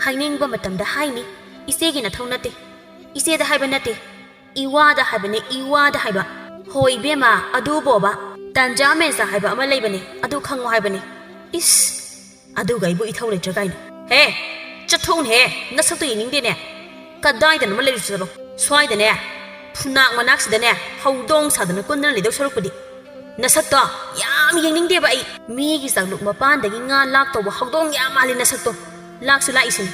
ꯍꯥꯏꯅꯤꯡꯕ ꯃꯇꯝꯗ ꯍꯥꯏꯅꯤ꯫ ꯏꯆꯦꯒꯤ ꯅꯊꯧ ꯅꯠꯇꯦ꯫ ꯏꯆꯦꯗ ꯍꯥꯏꯕ ꯅꯠꯇꯦ꯫ ꯏꯋꯥꯗ ꯍꯥꯏꯕꯅꯦ, ꯏꯋꯥꯗ ꯍꯥꯏꯕ꯫ ꯍꯣ ꯏꯕꯦꯝꯃ, ꯑꯗꯨꯕꯣꯕ, ꯇꯥꯟꯖꯥ ꯃꯦꯟꯖꯥ ꯍꯥꯏꯕ ꯑꯃ ꯂꯩꯕꯅꯦ, ꯑꯗꯨ ꯈꯪꯉꯣ ꯍꯥꯏꯕꯅꯦ꯫ ꯏꯁ, ꯑꯗꯨꯒ ꯑꯩꯕꯨ ꯏꯊꯧ ꯂꯩꯇ꯭ꯔꯥ ꯀꯥꯏꯅ꯫ ꯍꯦ, ꯆꯠꯊꯣꯛꯎꯅꯦꯍꯦ, ꯅꯁꯛꯇꯣ ꯌꯦꯡꯅꯤꯡꯗꯦꯅꯦ꯫ ꯀꯗꯥꯏꯗꯅꯣꯃ ꯂꯩꯔꯨꯆꯣ ꯆꯠꯂꯣ꯫ ꯁ꯭ꯋꯥꯏꯗꯅꯦ, ꯐꯨꯅꯥꯛ ꯃꯅꯥꯛꯁꯤꯗꯅꯦ ꯍꯧꯗꯣꯡ ꯁꯥꯗꯅ ꯀꯨꯟꯗꯅ ꯂꯩꯗꯧ ꯁꯔꯨꯛꯄꯨꯗꯤ꯫ ꯅꯁꯛꯇꯣ ꯌꯥꯝ ꯌꯦꯡꯅꯤꯡꯗꯦꯕ ꯑꯩ꯫ ꯃꯤꯒꯤ ꯆꯥꯛꯂꯨꯛ ꯃꯄꯥꯟꯗꯒꯤ ꯉꯥ ꯂꯥꯛꯇꯧꯕ ꯍꯧꯗꯣꯡ ꯌꯥꯝ ꯃꯥꯜꯂꯤ ꯅꯁꯛꯇꯣ꯫ ꯂꯥꯛꯁꯨ ꯂꯥꯛꯏꯁꯤꯅꯤ꯫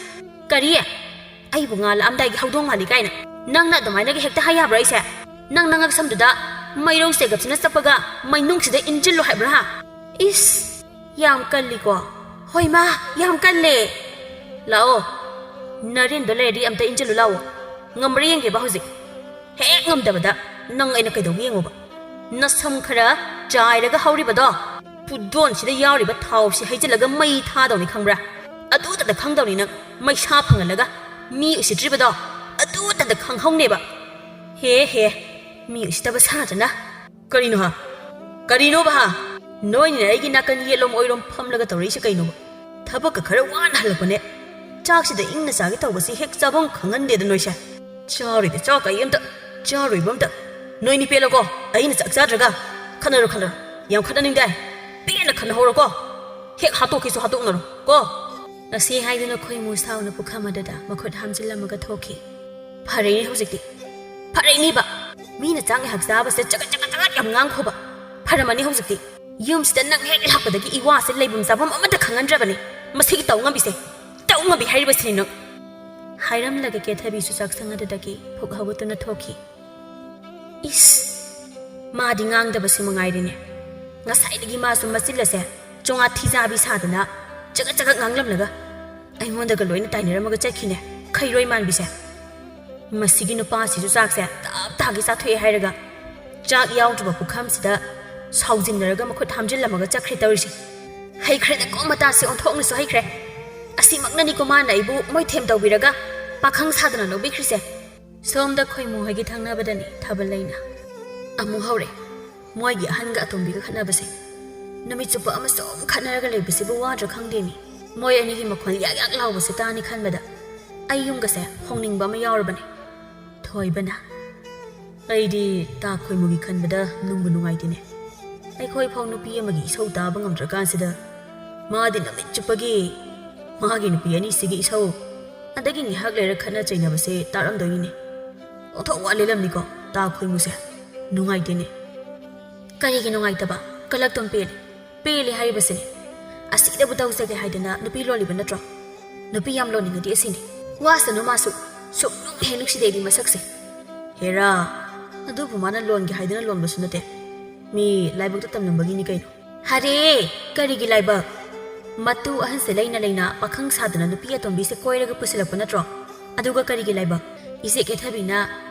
ꯀꯔꯤ? ꯑꯩꯕꯨ ꯉꯥ ꯂꯥꯛꯑꯝꯗꯥꯏꯒꯤ ꯍꯧꯗꯣꯡ ꯃꯥꯜꯂꯤ ꯀꯥꯏꯅ ꯅꯪꯅ ꯑꯗꯨꯃꯥꯏꯅꯒ ꯍꯦꯛꯇ ꯍꯥꯏ ꯌꯥꯕ꯭ꯔꯥ ꯑꯩꯁꯦ? ꯅꯪ ꯅꯉꯛꯁꯝꯗꯨꯗ ꯃꯩꯔꯧ ꯆꯦꯒꯞꯁꯤꯅ ꯆꯞꯄꯒ ꯃꯩꯅꯨꯡꯁꯤꯗ ꯏꯟꯁꯤꯜꯂꯣ ꯍꯥꯏꯕ꯭ꯔꯥ? ꯏꯁ, ꯌꯥꯝ ꯀꯜꯂꯤꯀꯣ꯫ ꯍꯣꯏ ꯃꯥ, ꯌꯥꯝ ꯀꯜꯂꯦ꯫ ꯂꯥꯛꯑꯣ, ꯅꯔꯦꯟꯗꯣ ꯂꯩꯔꯗꯤ ꯑꯝꯇ ꯏꯟꯁꯤꯜꯂꯨ ꯂꯥꯛꯑꯣ꯫ ꯉꯝꯕ꯭ꯔꯥ ꯌꯦꯡꯒꯦꯕ ꯍꯧꯖꯤꯛ꯫ ꯍꯦꯛ ꯉꯝꯗꯕꯗ ꯅꯪ ꯑꯩꯅ ꯀꯩꯗꯧꯒꯦ ꯌꯦꯡꯉꯣꯕ꯫ ꯅꯁꯝ ꯈꯔ ꯆꯥꯏꯔꯒ ꯍꯧꯔꯤꯕꯗꯣ, ꯄꯨꯗꯣꯟꯁꯤꯗ ꯌꯥꯎꯔꯤꯕ ꯊꯥꯎꯁꯤ ꯍꯩꯖꯤꯜꯂꯒ ꯃꯩ ꯊꯥꯗꯧꯅꯤ ꯈꯪꯕ꯭ꯔꯥ? ꯑꯗꯨꯇꯗ ꯈꯪꯗꯧꯅꯤ ꯅꯪ, ꯃꯩꯁꯥ ꯐꯪꯍꯜꯂꯒ꯫ ꯃꯤ ꯎꯁꯤꯠꯇ꯭ꯔꯤꯕꯗꯣ ꯑꯗꯨꯇꯗ ꯈꯪꯍꯧꯅꯦꯕ꯫ ꯍꯦ ꯍꯦ, ꯃꯤ ꯎꯁꯤꯠꯇꯕ ꯁꯥꯗꯅ꯫ ꯀꯔꯤꯅꯣ ꯍꯥ? ꯀꯔꯤꯅꯣꯕ ꯍꯥ? ꯅꯣꯏꯅꯤꯅ ꯑꯩꯒꯤ ꯅꯥꯀꯟ ꯌꯦꯠꯂꯣꯝ ꯑꯣꯏꯔꯣꯝ ꯐꯝꯂꯒ ꯇꯧꯔꯛꯏꯁꯦ ꯀꯩꯅꯣꯕ? ꯊꯕꯛꯀ ꯈꯔ ꯋꯥꯅ ꯍꯜꯂꯛꯄꯅꯦ꯫ ꯆꯥꯛꯁꯤꯗ ꯏꯪꯅ ꯆꯥꯒꯦ ꯇꯧꯕꯁꯤ ꯍꯦꯛ ꯆꯥꯐꯝ ꯈꯪꯍꯟꯗꯦꯗ ꯅꯣꯏꯁꯦ꯫ ꯆꯥꯔꯣꯏꯗ ꯆꯥꯎ ꯀꯩ ꯑꯝꯇ, ꯆꯥꯔꯣꯏꯕ ꯑꯝꯇ꯫ ꯅꯣꯏꯅꯤ ꯄꯦꯜꯂꯣꯀꯣ, ꯑꯩꯅ ꯆꯥꯛ ꯆꯥꯗ꯭ꯔꯒ꯫ ꯈꯠꯅꯔꯣ, ꯈꯠꯅꯔꯣ꯫ ꯌꯥꯝ ꯈꯠꯅꯅꯤꯡꯗꯦ꯫ ꯄꯦꯟꯅ ꯈꯠꯅꯍꯧꯔꯣꯀꯣ꯫ ꯍꯦꯛ ꯍꯥꯠꯇꯣꯛꯀꯦꯁꯨ ꯍꯥꯠꯇꯣꯛꯅꯔꯣ ꯀꯣ꯫ ꯑꯁꯤ ꯍꯥꯏꯗꯨꯅ ꯈꯣꯏꯃꯨ ꯁꯥꯎꯅ ꯄꯨꯈꯝ ꯑꯗꯨꯗ ꯃꯈꯨꯠ ꯍꯥꯝꯖꯤꯜꯂꯝꯃꯒ ꯊꯣꯛꯈꯤ꯫ ꯐꯔꯦꯅꯦ ꯍꯧꯖꯤꯛꯇꯤ꯫ ꯐꯔꯦꯅꯦꯕ꯫ ꯃꯤꯅ ꯆꯥꯛ ꯉꯥꯏꯍꯥꯛ ꯆꯥꯕꯁꯦ ꯆꯒꯠ ꯆꯒꯠ ꯆꯒꯠ ꯌꯥꯝ ꯉꯥꯡꯈꯣꯕ꯫ ꯐꯔꯝꯃꯅꯤ ꯍꯧꯖꯤꯛꯇꯤ꯫ ꯌꯨꯝꯁꯤꯗ ꯅꯪ ꯍꯦꯛ ꯂꯥꯛꯄꯗꯒꯤ ꯏꯋꯥꯁꯦ ꯂꯩꯐꯝ ꯆꯥꯐꯝ ꯑꯃꯠꯇ ꯈꯪꯍꯟꯗ꯭ꯔꯕꯅꯤ꯫ ꯃꯁꯤꯒꯤ ꯇꯧ ꯉꯝꯕꯤꯁꯦ꯫ ꯇꯧ ꯉꯝꯕꯤ ꯍꯥꯏꯔꯤꯕꯁꯤꯅꯤ ꯅꯪ꯫ ꯍꯥꯏꯔꯝꯂꯒ ꯀꯦꯊꯕꯤꯁꯨ ꯆꯥꯛꯁꯪ ꯑꯗꯨꯗꯒꯤ ꯐꯨꯛ ꯍꯧꯒꯠꯇꯨꯅ ꯊꯣꯛꯈꯤ꯫ ꯏꯁ! ꯃꯥꯗꯤ ꯉꯥꯡꯗꯕꯁꯤ ꯃꯉꯥꯏꯔꯦꯅꯦ꯫ ꯉꯁꯥꯏꯗꯒꯤ ꯃꯥꯁꯨ ꯃꯆꯤꯜ ꯑꯁꯦ ꯆꯣꯉꯥ ꯊꯤꯖꯥꯕꯤ ꯁꯥꯗꯅ ꯆꯒꯠ ꯆꯒꯠ ꯉꯥꯡꯂꯝꯂꯒ ꯑꯩꯉꯣꯟꯗꯒ ꯂꯣꯏꯅ ꯇꯥꯏꯅꯔꯝꯃꯒ ꯆꯠꯈꯤꯅꯦ, ꯈꯩꯔꯣꯏ ꯃꯥꯟꯕꯤꯁꯦ꯫ ꯃꯁꯤꯒꯤ ꯅꯨꯄꯥꯁꯤꯁꯨ ꯆꯥꯛꯁꯦ ꯇꯞ ꯇꯥꯒꯩ ꯆꯥꯊꯣꯛꯑꯦ ꯍꯥꯏꯔꯒ ꯆꯥꯛ ꯌꯥꯎꯗ꯭ꯔꯕ ꯄꯨꯈꯝꯁꯤꯗ ꯁꯥꯎꯖꯤꯟꯅꯔꯒ ꯃꯈꯨꯠ ꯍꯥꯝꯖꯤꯜꯂꯝꯃꯒ ꯆꯠꯈ꯭ꯔꯦ ꯇꯧꯔꯤꯁꯦ꯫ ꯍꯩꯈ꯭ꯔꯦꯗꯀꯣ ꯃꯇꯥꯁꯤ ꯑꯣꯟꯊꯣꯛꯅꯁꯨ ꯍꯩꯈ꯭ꯔꯦ꯫ ꯑꯁꯤꯃꯛꯅꯅꯤꯀꯣ ꯃꯥꯅ ꯑꯩꯕꯨ ꯃꯣꯏꯊꯦꯝ ꯇꯧꯕꯤꯔꯒ ꯄꯥꯈꯪ ꯁꯥꯗꯅ ꯂꯧꯕꯤꯈ꯭ꯔꯤꯁꯦ꯫ ꯁꯣꯝꯗ ꯈꯣꯏꯃꯨ ꯍꯣꯏꯒꯤ ꯊꯪꯅꯕꯗꯅꯤ ꯊꯥꯕꯜ ꯂꯩꯅ꯫ ꯑꯃꯨꯛ ꯍꯧꯔꯦ ꯃꯣꯏꯒꯤ ꯑꯍꯟꯒ ꯑꯇꯣꯝꯕꯤꯒ ꯈꯠꯅꯕꯁꯦ꯫ ꯅꯨꯃꯤꯠ ꯆꯨꯞꯄ ꯑꯃ ꯁꯨꯝ ꯈꯠꯅꯔꯒ ꯂꯩꯕꯁꯤꯕꯨ ꯋꯥꯗ꯭ꯔꯥ ꯈꯪꯗꯦꯅꯦ꯫ ꯃꯣꯏ ꯑꯅꯤꯒꯤ ꯃꯈꯣꯜ ꯌꯥꯛ ꯌꯥꯛ ꯂꯥꯎꯕꯁꯦ ꯇꯥꯅꯤ ꯈꯟꯕꯗ ꯑꯩ ꯌꯨꯝꯒꯁꯦ ꯍꯣꯡꯅꯤꯡꯕ ꯑꯃ ꯌꯥꯎꯔꯕꯅꯦ꯫ ꯊꯣꯏꯕꯅ, ꯑꯩꯗꯤ ꯇꯥ ꯈꯣꯏꯃꯨꯒꯤ ꯈꯟꯕꯗ ꯅꯨꯡꯕꯨ ꯅꯨꯡꯉꯥꯏꯇꯦꯅꯦ꯫ ꯑꯩꯈꯣꯏ ꯐꯥꯎ ꯅꯨꯄꯤ ꯑꯃꯒꯤ ꯏꯁꯧ ꯇꯥꯕ ꯉꯝꯗ꯭ꯔꯀꯥꯟꯁꯤꯗ ꯃꯥꯗꯤ ꯅꯨꯃꯤꯠ ꯆꯨꯞꯄꯒꯤ ꯃꯥꯒꯤ ꯅꯨꯄꯤ ꯑꯅꯤꯁꯤꯒꯤ ꯏꯁꯧ, ꯑꯗꯒꯤ ꯉꯥꯏꯍꯥꯛ ꯂꯩꯔ ꯈꯠꯅ ꯆꯩꯅꯕꯁꯦ ꯇꯥꯔꯝꯗꯣꯏꯅꯤꯅꯦ꯫ ꯑꯣꯟꯊꯣꯛ ꯋꯥꯠꯂꯦꯂꯝꯅꯤꯀꯣ ꯇꯥ ꯈꯣꯏꯃꯨꯁꯦ꯫ ꯅꯨꯡꯉꯥꯏꯇꯦꯅꯦ꯫ ꯀꯔꯤꯒꯤ ꯅꯨꯡꯉꯥꯏꯇꯕ? ꯀꯂꯛꯇꯨꯝ ꯄꯦꯜꯂꯦ꯫ ꯄꯦꯜꯂꯦ ꯍꯥꯏꯔꯤꯕꯁꯤꯅꯦ꯫ ꯑꯁꯤꯗꯕꯨ ꯇꯧꯖꯒꯦ ꯍꯥꯏꯗꯅ ꯅꯨꯄꯤ ꯂꯣꯜꯂꯤꯕ ꯅꯠꯇ꯭ꯔꯣ? ꯅꯨꯄꯤ ꯌꯥꯝ ꯂꯣꯟꯅꯤꯡꯉꯗꯤ ꯑꯁꯤꯅꯤ꯫ ꯋꯥꯁꯅꯨ ꯃꯥꯁꯨ꯫ ꯁꯨꯛꯅꯨꯡ ꯍꯦꯛ ꯅꯨꯡꯁꯤꯗꯦ ꯑꯩꯗꯤ ꯃꯁꯛꯁꯦ꯫ ꯍꯦꯔꯥ, ꯑꯗꯨꯕꯨ ꯃꯥꯅ ꯂꯣꯟꯒꯦ ꯍꯥꯏꯗꯅ ꯂꯣꯟꯕꯁꯨ ꯅꯠꯇꯦ꯫ ꯃꯤ ꯂꯥꯏꯕꯛꯇ ꯇꯝꯂꯝꯕꯒꯤꯅꯤ ꯀꯩꯅꯣ꯫ ꯍꯔꯦ, ꯀꯔꯤꯒꯤ ꯂꯥꯏꯕꯛ? ꯃꯇꯨ ꯑꯍꯟꯁꯦ ꯂꯩꯅ ꯂꯩꯅ ꯄꯥꯈꯪ ꯁꯥꯗꯅ ꯅꯨꯄꯤ ꯑꯇꯣꯝꯕꯤꯁꯦ ꯀꯣꯏꯔꯒ ꯄꯨꯁꯤꯜꯂꯛꯄ ꯅꯠꯇ꯭ꯔꯣ? ꯑꯗꯨꯒ ꯀꯔꯤꯒꯤ ꯂꯥꯏꯕꯛ? ꯏꯆꯦ ꯀꯦꯊꯕꯤꯅ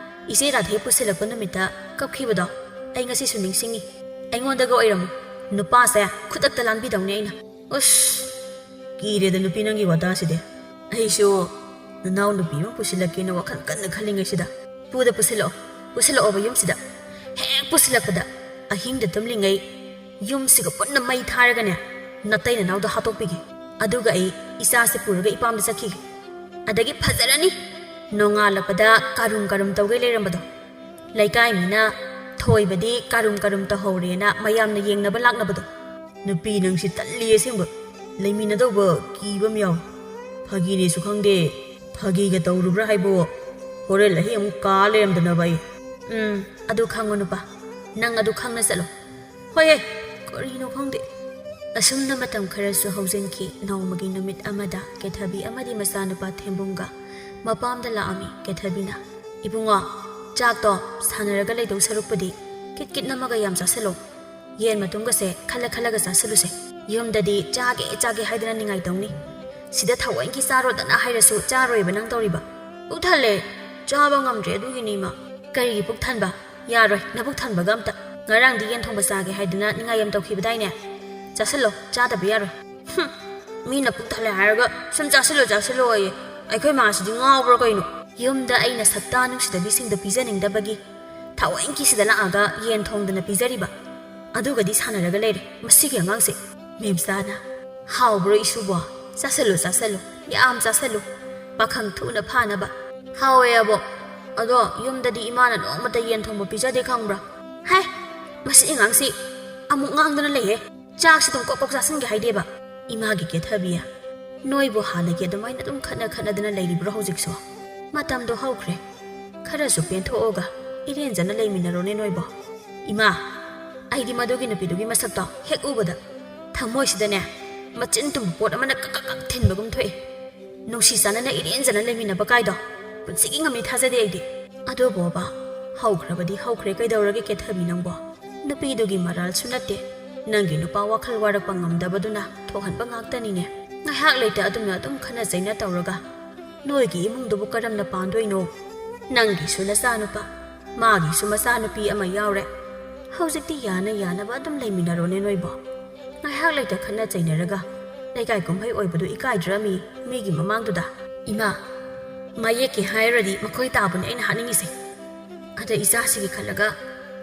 ꯏꯆꯦ ꯔꯥꯙꯦ ꯄꯨꯁꯤꯜꯂꯛꯄ ꯅꯨꯃꯤꯠꯇ ꯀꯞꯈꯤꯕꯗꯣ ꯑꯩ ꯉꯁꯤꯁꯨ ꯅꯤꯡꯁꯤꯡꯉꯤ꯫ ꯑꯩꯉꯣꯟꯗꯒ ꯑꯣꯏꯔꯝꯃꯨ, ꯅꯨꯄꯥꯁꯦ ꯈꯨꯗꯛꯇ ꯂꯥꯟꯕꯤꯗꯧꯅꯦ ꯑꯩꯅ꯫ ꯎꯁ! ꯀꯤꯔꯦꯗ ꯅꯨꯄꯤ ꯅꯪꯒꯤ ꯋꯥꯇꯥꯁꯤꯗꯤ꯫ ꯑꯩꯁꯨ ꯅꯅꯥꯎ ꯅꯨꯄꯤ ꯑꯃ ꯄꯨꯁꯤꯜꯂꯛꯀꯦꯅ ꯋꯥꯈꯜ ꯀꯟꯅ ꯈꯜꯂꯤꯉꯩꯁꯤꯗ꯫ ꯄꯨꯗ ꯄꯨꯁꯤꯜꯂꯛꯑꯣ, ꯄꯨꯁꯤꯜꯂꯛꯑꯣꯕ ꯌꯨꯝꯁꯤꯗ꯫ ꯍꯦꯛ ꯄꯨꯁꯤꯜꯂꯛꯄꯗ ꯑꯍꯤꯡꯗ ꯇꯨꯝꯂꯤꯉꯩ ꯌꯨꯝꯁꯤꯒ ꯄꯨꯟꯅ ꯃꯩ ꯊꯥꯔꯒꯅꯦ, ꯅꯇꯩ ꯅꯅꯥꯎꯗ ꯍꯥꯠꯇꯣꯛꯄꯤꯒꯦ꯫ ꯑꯗꯨꯒ ꯑꯩ ꯏꯆꯥꯁꯦ ꯄꯨꯔꯒ ꯏꯄꯥꯝꯗ ꯆꯠꯈꯤꯒꯦ꯫ ꯑꯗꯒꯤ ꯐꯖꯔꯅꯤ꯫ ꯅꯣꯡꯉꯥꯜꯂꯛꯄꯗ ꯀꯥꯔꯨꯝ ꯀꯥꯔꯨꯝ ꯇꯧꯒꯩ ꯂꯩꯔꯝꯕꯗꯣ꯫ ꯂꯩꯀꯥꯏ ꯃꯤꯅ ꯊꯣꯏꯕꯗꯤ ꯀꯥꯔꯨꯝ ꯀꯥꯔꯨꯝ ꯇꯧꯍꯧꯔꯦꯅ ꯃꯌꯥꯝꯅ ꯌꯦꯡꯅꯕ ꯂꯥꯛꯅꯕꯗꯣ꯫ ꯅꯨꯄꯤ ꯅꯪꯁꯤ ꯇꯜꯂꯤ ꯑꯁꯦꯡꯕ꯫ ꯂꯩꯃꯤꯟꯅꯗꯧꯕ ꯀꯤꯕ ꯑꯃ ꯌꯥꯎꯏ꯫ ꯐꯥꯒꯤꯅꯦꯁꯨ ꯈꯪꯗꯦ꯫ ꯐꯥꯒꯤꯒ ꯇꯧꯔꯨꯕ꯭ꯔꯥ ꯍꯥꯏꯕꯣ? ꯍꯣꯔꯦꯟ ꯑꯍꯤꯡ ꯑꯃꯨꯛ ꯀꯥ ꯂꯩꯔꯝꯗꯅꯕ ꯑꯩ꯫ ꯎꯝ, ꯑꯗꯨ ꯈꯪꯉꯣ ꯅꯨꯄꯥ꯫ ꯅꯪ ꯑꯗꯨ ꯈꯪꯅ ꯆꯠꯂꯣ꯫ ꯍꯣꯏꯍꯦ, ꯀꯔꯤꯅꯣ ꯈꯪꯗꯦ꯫ ꯑꯁꯨꯝꯅ ꯃꯇꯝ ꯈꯔꯁꯨ ꯍꯧꯖꯤꯟꯈꯤ꯫ ꯅꯣꯡꯃꯒꯤ ꯅꯨꯃꯤꯠ ꯑꯃꯗ ꯀꯦꯊꯕꯤ ꯑꯃꯗꯤ ꯃꯆꯥꯅꯨꯄꯥ ꯊꯦꯝꯕꯨꯡꯒ ꯃꯄꯥꯝꯗ ꯂꯥꯛꯑꯝꯃꯤ꯫ ꯀꯦꯊꯕꯤꯅ, "ꯏꯕꯨꯡꯉꯣ, ꯆꯥꯛꯇꯣ ꯁꯥꯟꯅꯔꯒ ꯂꯩꯗꯧ ꯁꯔꯨꯛꯄꯨꯗꯤ ꯀꯤꯠ ꯀꯤꯠ ꯅꯝꯃꯒ ꯌꯥꯝ ꯆꯥꯁꯤꯜꯂꯣ꯫ ꯌꯦꯟ ꯃꯇꯨꯝꯒꯁꯦ ꯈꯜꯂ ꯈꯜꯂꯒ ꯆꯥꯁꯤꯜꯂꯨꯁꯦ꯫ ꯌꯨꯝꯗꯗꯤ ꯆꯥꯒꯦ ꯆꯥꯒꯦ ꯍꯥꯏꯗꯅ ꯅꯤꯡꯉꯥꯏ ꯇꯧꯅꯤ꯫ ꯁꯤꯗ ꯊꯑꯣꯏꯀꯤ ꯆꯥꯔꯣꯗꯅ ꯍꯥꯏꯔꯁꯨ ꯆꯥꯔꯣꯏꯕ ꯅꯪ ꯇꯧꯔꯤꯕ꯫ ꯄꯨꯛ ꯊꯜꯂꯦ, ꯆꯥꯕ ꯉꯝꯗ꯭ꯔꯦ ꯑꯗꯨꯒꯤꯅꯤ ꯏꯃꯥ꯫ ꯀꯔꯤꯒꯤ ꯄꯨꯛ ꯊꯟꯕ? ꯌꯥꯔꯣꯏ, ꯅꯕꯨꯛ ꯊꯟꯕꯒ ꯑꯝꯇ꯫ ꯉꯔꯥꯡꯗꯤ ꯌꯦꯟ ꯊꯣꯡꯕ ꯆꯥꯒꯦ ꯍꯥꯏꯗꯅ ꯅꯤꯡꯉꯥꯏ ꯌꯥꯝ ꯇꯧꯈꯤꯕꯗꯥꯏꯅꯦ? ꯆꯥꯁꯤꯜꯂꯣ, ꯆꯥꯗꯕ ꯌꯥꯔꯣꯏ꯫ ꯍꯨꯝ, ꯃꯤꯅ ꯄꯨꯛ ꯊꯜꯂꯦ ꯍꯥꯏꯔꯒ ꯁꯨꯝ ꯆꯥꯁꯤꯜꯂꯣ ꯆꯥꯁꯤꯜꯂꯣ ꯑꯌꯦ꯫ ꯑꯩꯈꯣꯏ ꯃꯥꯁꯤꯗꯤ ꯉꯥꯎꯕ꯭ꯔꯥ ꯀꯩꯅꯣ?" ꯌꯨꯝꯗ ꯑꯩꯅ ꯁꯛꯇꯥ ꯅꯨꯡꯁꯤꯗꯕꯤꯁꯤꯡꯗ ꯄꯤꯖꯅꯤꯡꯗꯕꯒꯤ ꯊꯑꯣꯏꯀꯤ ꯁꯤꯗ ꯂꯥꯛꯑꯒ ꯌꯦꯟ ꯊꯣꯡꯗꯅ ꯄꯤꯖꯔꯤꯕ꯫ ꯑꯗꯨꯒꯗꯤ ꯁꯥꯟꯅꯔꯒ ꯂꯩꯔꯦ ꯃꯁꯤꯒꯤ ꯑꯉꯥꯡꯁꯦ꯫ ꯃꯦꯝꯆꯥꯅ, "ꯍꯥꯎꯕ꯭ꯔꯣ ꯏꯁꯨꯕꯣ? ꯆꯥꯁꯤꯜꯂꯨ, ꯆꯥꯁꯤꯜꯂꯨ, ꯌꯥꯝ ꯆꯥꯁꯤꯜꯂꯨ, ꯄꯥꯈꯪ ꯊꯨꯅ ꯐꯥꯅꯕ꯫" "ꯍꯥꯎꯋꯦ ꯑꯕꯣ, ꯑꯗꯣ ꯌꯨꯝꯗꯗꯤ ꯏꯃꯥꯅ ꯅꯣꯡꯃꯇ ꯌꯦꯟ ꯊꯣꯡꯕ ꯄꯤꯖꯗꯦ ꯈꯪꯕ꯭ꯔꯥ?" "ꯍꯥꯏ, ꯃꯁꯤ ꯑꯉꯥꯡꯁꯤ!" ꯑꯃꯨꯛ ꯉꯥꯡꯗꯅ ꯂꯩꯍꯦ꯫ ꯆꯥꯛꯁꯤ ꯑꯗꯨꯝ ꯀꯣꯛ ꯀꯣꯛ ꯆꯥꯁꯤꯟꯒꯦ ꯍꯥꯏꯗꯦꯕ꯫ ꯏꯃꯥꯒꯤ ꯀꯦꯊꯕꯤ, ꯅꯣꯏꯕꯨ ꯍꯥꯟꯅꯒꯤ ꯑꯗꯨꯃꯥꯏꯅ ꯑꯗꯨꯝ ꯈꯠꯅ ꯈꯠꯅꯗꯅ ꯂꯩꯔꯤꯕ꯭ꯔꯣ ꯍꯧꯖꯤꯛꯁꯨ? ꯃꯇꯝꯗꯣ ꯍꯧꯈ꯭ꯔꯦ꯫ ꯈꯔꯁꯨ ꯄꯦꯟꯊꯣꯛꯑꯒ ꯏꯔꯦꯟꯖꯅ ꯂꯩꯃꯤꯟꯅꯔꯣꯅꯦ ꯅꯣꯏꯕꯣ꯫ ꯏꯃꯥ, ꯑꯩꯗꯤ ꯃꯗꯨꯒꯤ ꯅꯨꯄꯤꯗꯨꯒꯤ ꯃꯁꯛꯇꯣ ꯍꯦꯛ ꯎꯕꯗ ꯊꯃꯣꯏꯁꯤꯗꯅꯦ ꯃꯆꯤꯟ ꯇꯨꯝꯕ ꯄꯣꯠ ꯑꯃꯅ ꯀꯛ ꯀꯛ ꯀꯛ ꯊꯤꯟꯕꯒꯨꯝ ꯊꯣꯛꯑꯦ꯫ ꯅꯨꯡꯁꯤ ꯆꯥꯟꯅꯅ ꯏꯔꯦꯟꯖꯅ ꯂꯩꯃꯤꯟꯅꯕ ꯀꯥꯏꯗꯣ ꯄꯨꯟꯁꯤꯒꯤ ꯉꯝꯃꯤ ꯊꯥꯖꯗꯦ ꯑꯩꯗꯤ꯫ ꯑꯗꯨꯕꯣꯕ, ꯍꯧꯈ꯭ꯔꯕꯗꯤ ꯍꯧꯈ꯭ꯔꯦ, ꯀꯩꯗꯧꯔꯒꯦ ꯀꯦꯊꯕꯤ ꯅꯪꯕꯣ? ꯅꯨꯄꯤꯗꯨꯒꯤ ꯃꯔꯥꯜꯁꯨ ꯅꯠꯇꯦ꯫ ꯅꯪꯒꯤ ꯅꯨꯄꯥ ꯋꯥꯈꯜ ꯋꯥꯔꯛꯄ ꯉꯝꯗꯕꯗꯨꯅ ꯊꯣꯛꯍꯟꯕ ꯉꯥꯛꯇꯅꯤꯅꯦ꯫ ꯉꯥꯏꯍꯥꯛ ꯂꯩꯇ ꯑꯗꯨꯝꯅ ꯑꯗꯨꯝ ꯈꯠꯅ ꯆꯩꯅ ꯇꯧꯔꯒ ꯅꯣꯏꯒꯤ ꯏꯃꯨꯡꯗꯨꯕꯨ ꯀꯔꯝꯅ ꯄꯥꯟꯗꯣꯏꯅꯣ? ꯅꯪꯒꯤꯁꯨ ꯅꯆꯥꯅꯨꯄꯥ, ꯃꯥꯒꯤꯁꯨ ꯃꯆꯥꯅꯨꯄꯤ ꯑꯃ ꯌꯥꯎꯔꯦ꯫ ꯍꯧꯖꯤꯛꯇꯤ ꯌꯥꯅ ꯌꯥꯅꯕ ꯑꯗꯨꯝ ꯂꯩꯃꯤꯟꯅꯔꯣꯅꯦ ꯅꯣꯏꯕꯣ꯫ ꯉꯥꯏꯍꯥꯛ ꯂꯩꯇ ꯈꯠꯅ ꯆꯩꯅꯔꯒ ꯂꯩꯀꯥꯏ ꯀꯨꯝꯍꯩ ꯑꯣꯏꯕꯗꯨ ꯏꯀꯥꯏꯗ꯭ꯔꯃꯤ ꯃꯤꯒꯤ ꯃꯃꯥꯡꯗꯨꯗ? ꯏꯃꯥ, ꯃꯌꯦꯛꯀꯤ ꯍꯥꯏꯔꯗꯤ ꯃꯈꯣꯏ ꯇꯥꯕꯅꯦ ꯑꯩꯅ ꯍꯥꯠꯅꯤꯡꯉꯤꯁꯦ꯫ ꯑꯗ ꯏꯆꯥꯁꯤꯒꯤ ꯈꯜꯂꯒ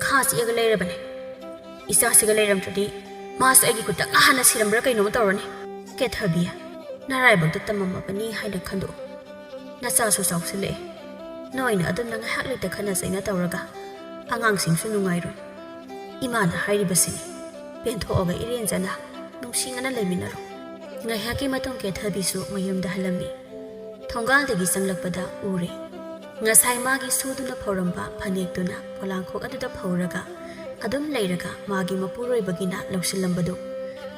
ꯈꯥ ꯆꯤꯛꯑꯒ ꯂꯩꯔꯕꯅꯦ꯫ ꯏꯆꯥꯁꯤꯒ ꯂꯩꯔꯝꯗ꯭ꯔꯗꯤ ꯃꯥꯁꯨ ꯑꯩꯒꯤ ꯈꯨꯠꯇ ꯉꯥ ꯍꯥꯟꯅ ꯁꯤꯔꯝꯕ꯭ꯔꯥ ꯀꯩꯅꯣꯝ ꯇꯧꯔꯅꯤ꯫ ꯀꯦꯊꯕꯤ, ꯅꯔꯥꯏꯕꯛꯇ ꯇꯝꯃꯝꯃꯕꯅꯤ ꯍꯥꯏꯅ ꯈꯟꯗꯣꯛꯎ꯫ ꯅꯆꯥꯁꯨ ꯆꯥꯎꯁꯤꯜꯂꯛꯑꯦ꯫ ꯅꯣꯏꯅ ꯑꯗꯨꯝꯅ ꯉꯥꯏꯍꯥꯛ ꯂꯩꯇ ꯈꯠꯅ ꯆꯩꯅ ꯇꯧꯔꯒ ꯑꯉꯥꯡꯁꯤꯡꯁꯨ ꯅꯨꯡꯉꯥꯏꯔꯣꯏ꯫ ꯏꯃꯥꯅ ꯍꯥꯏꯔꯤꯕꯁꯤꯅꯤ, ꯄꯦꯟꯊꯣꯛꯑꯒ ꯏꯔꯦꯟꯖꯅ ꯅꯨꯡꯁꯤꯅꯅ ꯂꯩꯃꯤꯟꯅꯔꯣ꯫ ꯉꯥꯏꯍꯥꯛꯀꯤ ꯃꯇꯨꯡ ꯀꯦꯊꯕꯤꯁꯨ ꯃꯌꯨꯝꯗ ꯍꯜꯂꯝꯃꯤ꯫ ꯊꯣꯡꯒꯥꯜꯗꯒꯤ ꯆꯪꯂꯛꯄꯗ ꯎꯔꯦ꯫ ꯉꯁꯥꯏ ꯃꯥꯒꯤ ꯁꯨꯗꯨꯅ ꯐꯧꯔꯝꯕ ꯐꯅꯦꯛꯇꯨꯅ ꯄꯣꯂꯥꯡꯈꯣꯛ ꯑꯗꯨꯗ ꯐꯧꯔꯒ ꯑꯗꯨꯝ ꯂꯩꯔꯒ ꯃꯥꯒꯤ ꯃꯄꯨꯔꯣꯏꯕꯒꯤꯅ ꯂꯧꯁꯤꯜꯂꯝꯕꯗꯨ꯫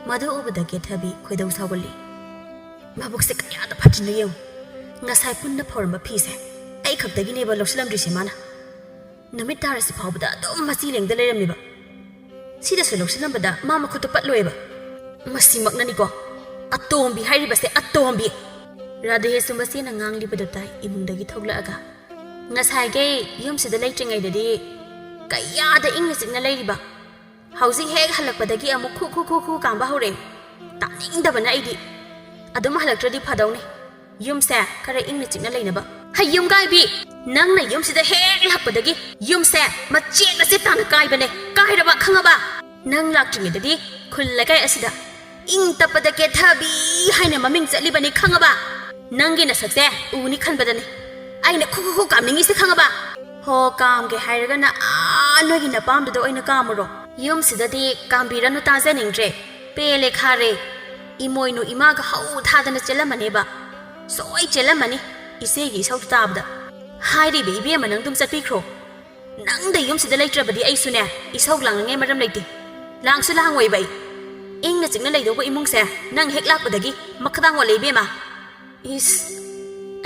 ꯃꯗꯨ ꯎꯕꯗ ꯀꯦꯊꯕꯤ ꯈꯣꯏꯗꯧ ꯁꯥꯎꯒꯠꯂꯤ꯫ ꯃꯕꯨꯛꯁꯦ ꯀꯌꯥꯗ ꯐꯠꯇ꯭ꯔꯤꯅꯣ ꯌꯦꯡꯉꯨ꯫ ꯉꯁꯥꯏ ꯄꯨꯟꯅ ꯐꯧꯔꯝꯕ ꯐꯤꯁꯦ ꯑꯩ ꯈꯛꯇꯒꯤꯅꯦꯕ ꯂꯧꯁꯤꯜꯂꯝꯗ꯭ꯔꯤꯁꯦ ꯃꯥꯅ꯫ ꯅꯨꯃꯤꯠ ꯇꯥꯔꯁꯤ ꯐꯥꯎꯕꯗ ꯑꯗꯨꯝ ꯃꯆꯤ ꯂꯦꯡꯗ ꯂꯩꯔꯝꯃꯦꯕ꯫ ꯁꯤꯗꯁꯨ ꯂꯧꯁꯤꯜꯂꯝꯕꯗ ꯃꯥ ꯃꯈꯨꯠꯇꯣ ꯄꯠꯂꯣꯏꯕ꯫ ꯃꯁꯤꯃꯛꯅꯅꯤꯀꯣ ꯑꯇꯣꯝꯕꯤ ꯍꯥꯏꯔꯤꯕꯁꯦ, ꯑꯇꯣꯝꯕꯤ꯫ ꯔꯥꯙꯦꯁꯨ ꯃꯆꯦꯅ ꯉꯥꯡꯂꯤꯕꯗꯨ ꯇꯥꯏ ꯏꯃꯨꯡꯗꯒꯤ ꯊꯣꯛꯂꯛꯑꯒ꯫ ꯉꯁꯥꯏꯈꯩ ꯌꯨꯝꯁꯤꯗ ꯂꯩꯇ꯭ꯔꯤꯉꯩꯗꯗꯤ ꯀꯌꯥꯗ ꯏꯪꯅ ꯆꯤꯛꯅ ꯂꯩꯔꯤꯕ꯫ ꯍꯧꯖꯤꯛ ꯍꯦꯛ ꯍꯜꯂꯛꯄꯗꯒꯤ ꯑꯃꯨꯛ ꯈꯨ ꯈꯨ ꯈꯨ ꯈꯨ ꯀꯥꯝꯕ ꯍꯧꯔꯛꯑꯦ꯫ ꯇꯥꯅꯤꯡꯗꯕꯅ ꯑꯩꯗꯤ꯫ ꯑꯗꯨꯝ ꯍꯜꯂꯛꯇ꯭ꯔꯗꯤ ꯐꯗꯧꯅꯤ꯫ ꯌꯨꯝꯁꯦ ꯈꯔ ꯏꯪꯅ ꯆꯤꯛꯅ ꯂꯩꯅꯕ꯫ ꯍꯩ ꯌꯨꯝꯒꯥꯏꯕꯤ! ꯅꯪꯅ ꯌꯨꯝꯁꯤꯗ ꯍꯦꯛ ꯂꯥꯛꯄꯗꯒꯤ ꯌꯨꯝꯁꯦ ꯃꯆꯦꯠ ꯃꯆꯦꯠ ꯇꯥꯅ ꯀꯥꯏꯕꯅꯦ꯫ ꯀꯥꯏꯔꯕ ꯈꯪꯉꯕ? ꯅꯪ ꯂꯥꯛꯇ꯭ꯔꯤꯉꯩꯗꯗꯤ ꯈꯨꯜ ꯂꯩꯀꯥꯏ ꯑꯁꯤꯗ ꯏꯪ ꯇꯞꯄꯗ ꯀꯦꯊꯕꯤ ꯍꯥꯏꯅ ꯃꯃꯤꯡ ꯆꯠꯂꯤꯕꯅꯤ ꯈꯪꯉꯕ? ꯅꯪꯒꯤ ꯅꯁꯛꯁꯦ ꯎꯅꯤ ꯈꯟꯕꯗꯅꯤ ꯑꯩꯅ ꯈꯨ ꯈꯨ ꯈꯨ ꯀꯥꯝꯅꯤꯡꯉꯤꯁꯦ ꯈꯪꯉꯕ? ꯍꯣ, ꯀꯥꯝꯒꯦ ꯍꯥꯏꯔꯒꯅ ꯑꯥ ꯅꯣꯏꯒꯤ ꯅꯄꯥꯝꯗꯨꯗ ꯑꯣꯏꯅ ꯀꯥꯝꯃꯨꯔꯣ꯫ ꯌꯨꯝꯁꯤꯗꯗꯤ ꯀꯥꯝꯕꯤꯔꯅꯨ, ꯇꯥꯖꯅꯤꯡꯗ꯭ꯔꯦ꯫ ꯄꯦꯜꯂꯦ, ꯈꯥꯔꯦ꯫ ꯏꯃꯣꯏꯅꯨ ꯏꯃꯥꯒ ꯍꯧ ꯊꯥꯗꯅ ꯆꯦꯜꯂꯝꯃꯅꯦꯕ꯫ ꯁꯣꯏ ꯆꯦꯜꯂꯝꯃꯅꯤ, ꯏꯆꯦꯒꯤ ꯏꯁꯧꯗꯨ ꯇꯥꯕꯗ꯫ ꯍꯥꯏꯔꯤꯕ ꯏꯕꯦꯝꯃ, ꯅꯪ ꯑꯗꯨꯝ ꯆꯠꯄꯤꯈ꯭ꯔꯣ꯫ ꯅꯪꯗ ꯌꯨꯝꯁꯤꯗ ꯂꯩꯇ꯭ꯔꯕꯗꯤ ꯑꯩꯁꯨꯅꯦ, ꯏꯁꯧ ꯂꯥꯡꯅꯤꯡꯉꯥꯏ ꯃꯔꯝ ꯂꯩꯇꯦ꯫ ꯂꯥꯡꯁꯨ ꯂꯥꯡꯉꯣꯏꯕ ꯑꯩ꯫ ꯏꯪꯅ ꯆꯤꯛꯅ ꯂꯩꯗꯧꯕ ꯏꯃꯨꯡꯁꯦ ꯅꯪ ꯍꯦꯛ ꯂꯥꯛꯄꯗꯒꯤ ꯃꯈꯗꯥꯡ ꯑꯣꯜꯂꯦ ꯏꯕꯦꯝꯃ꯫ ꯏꯁ,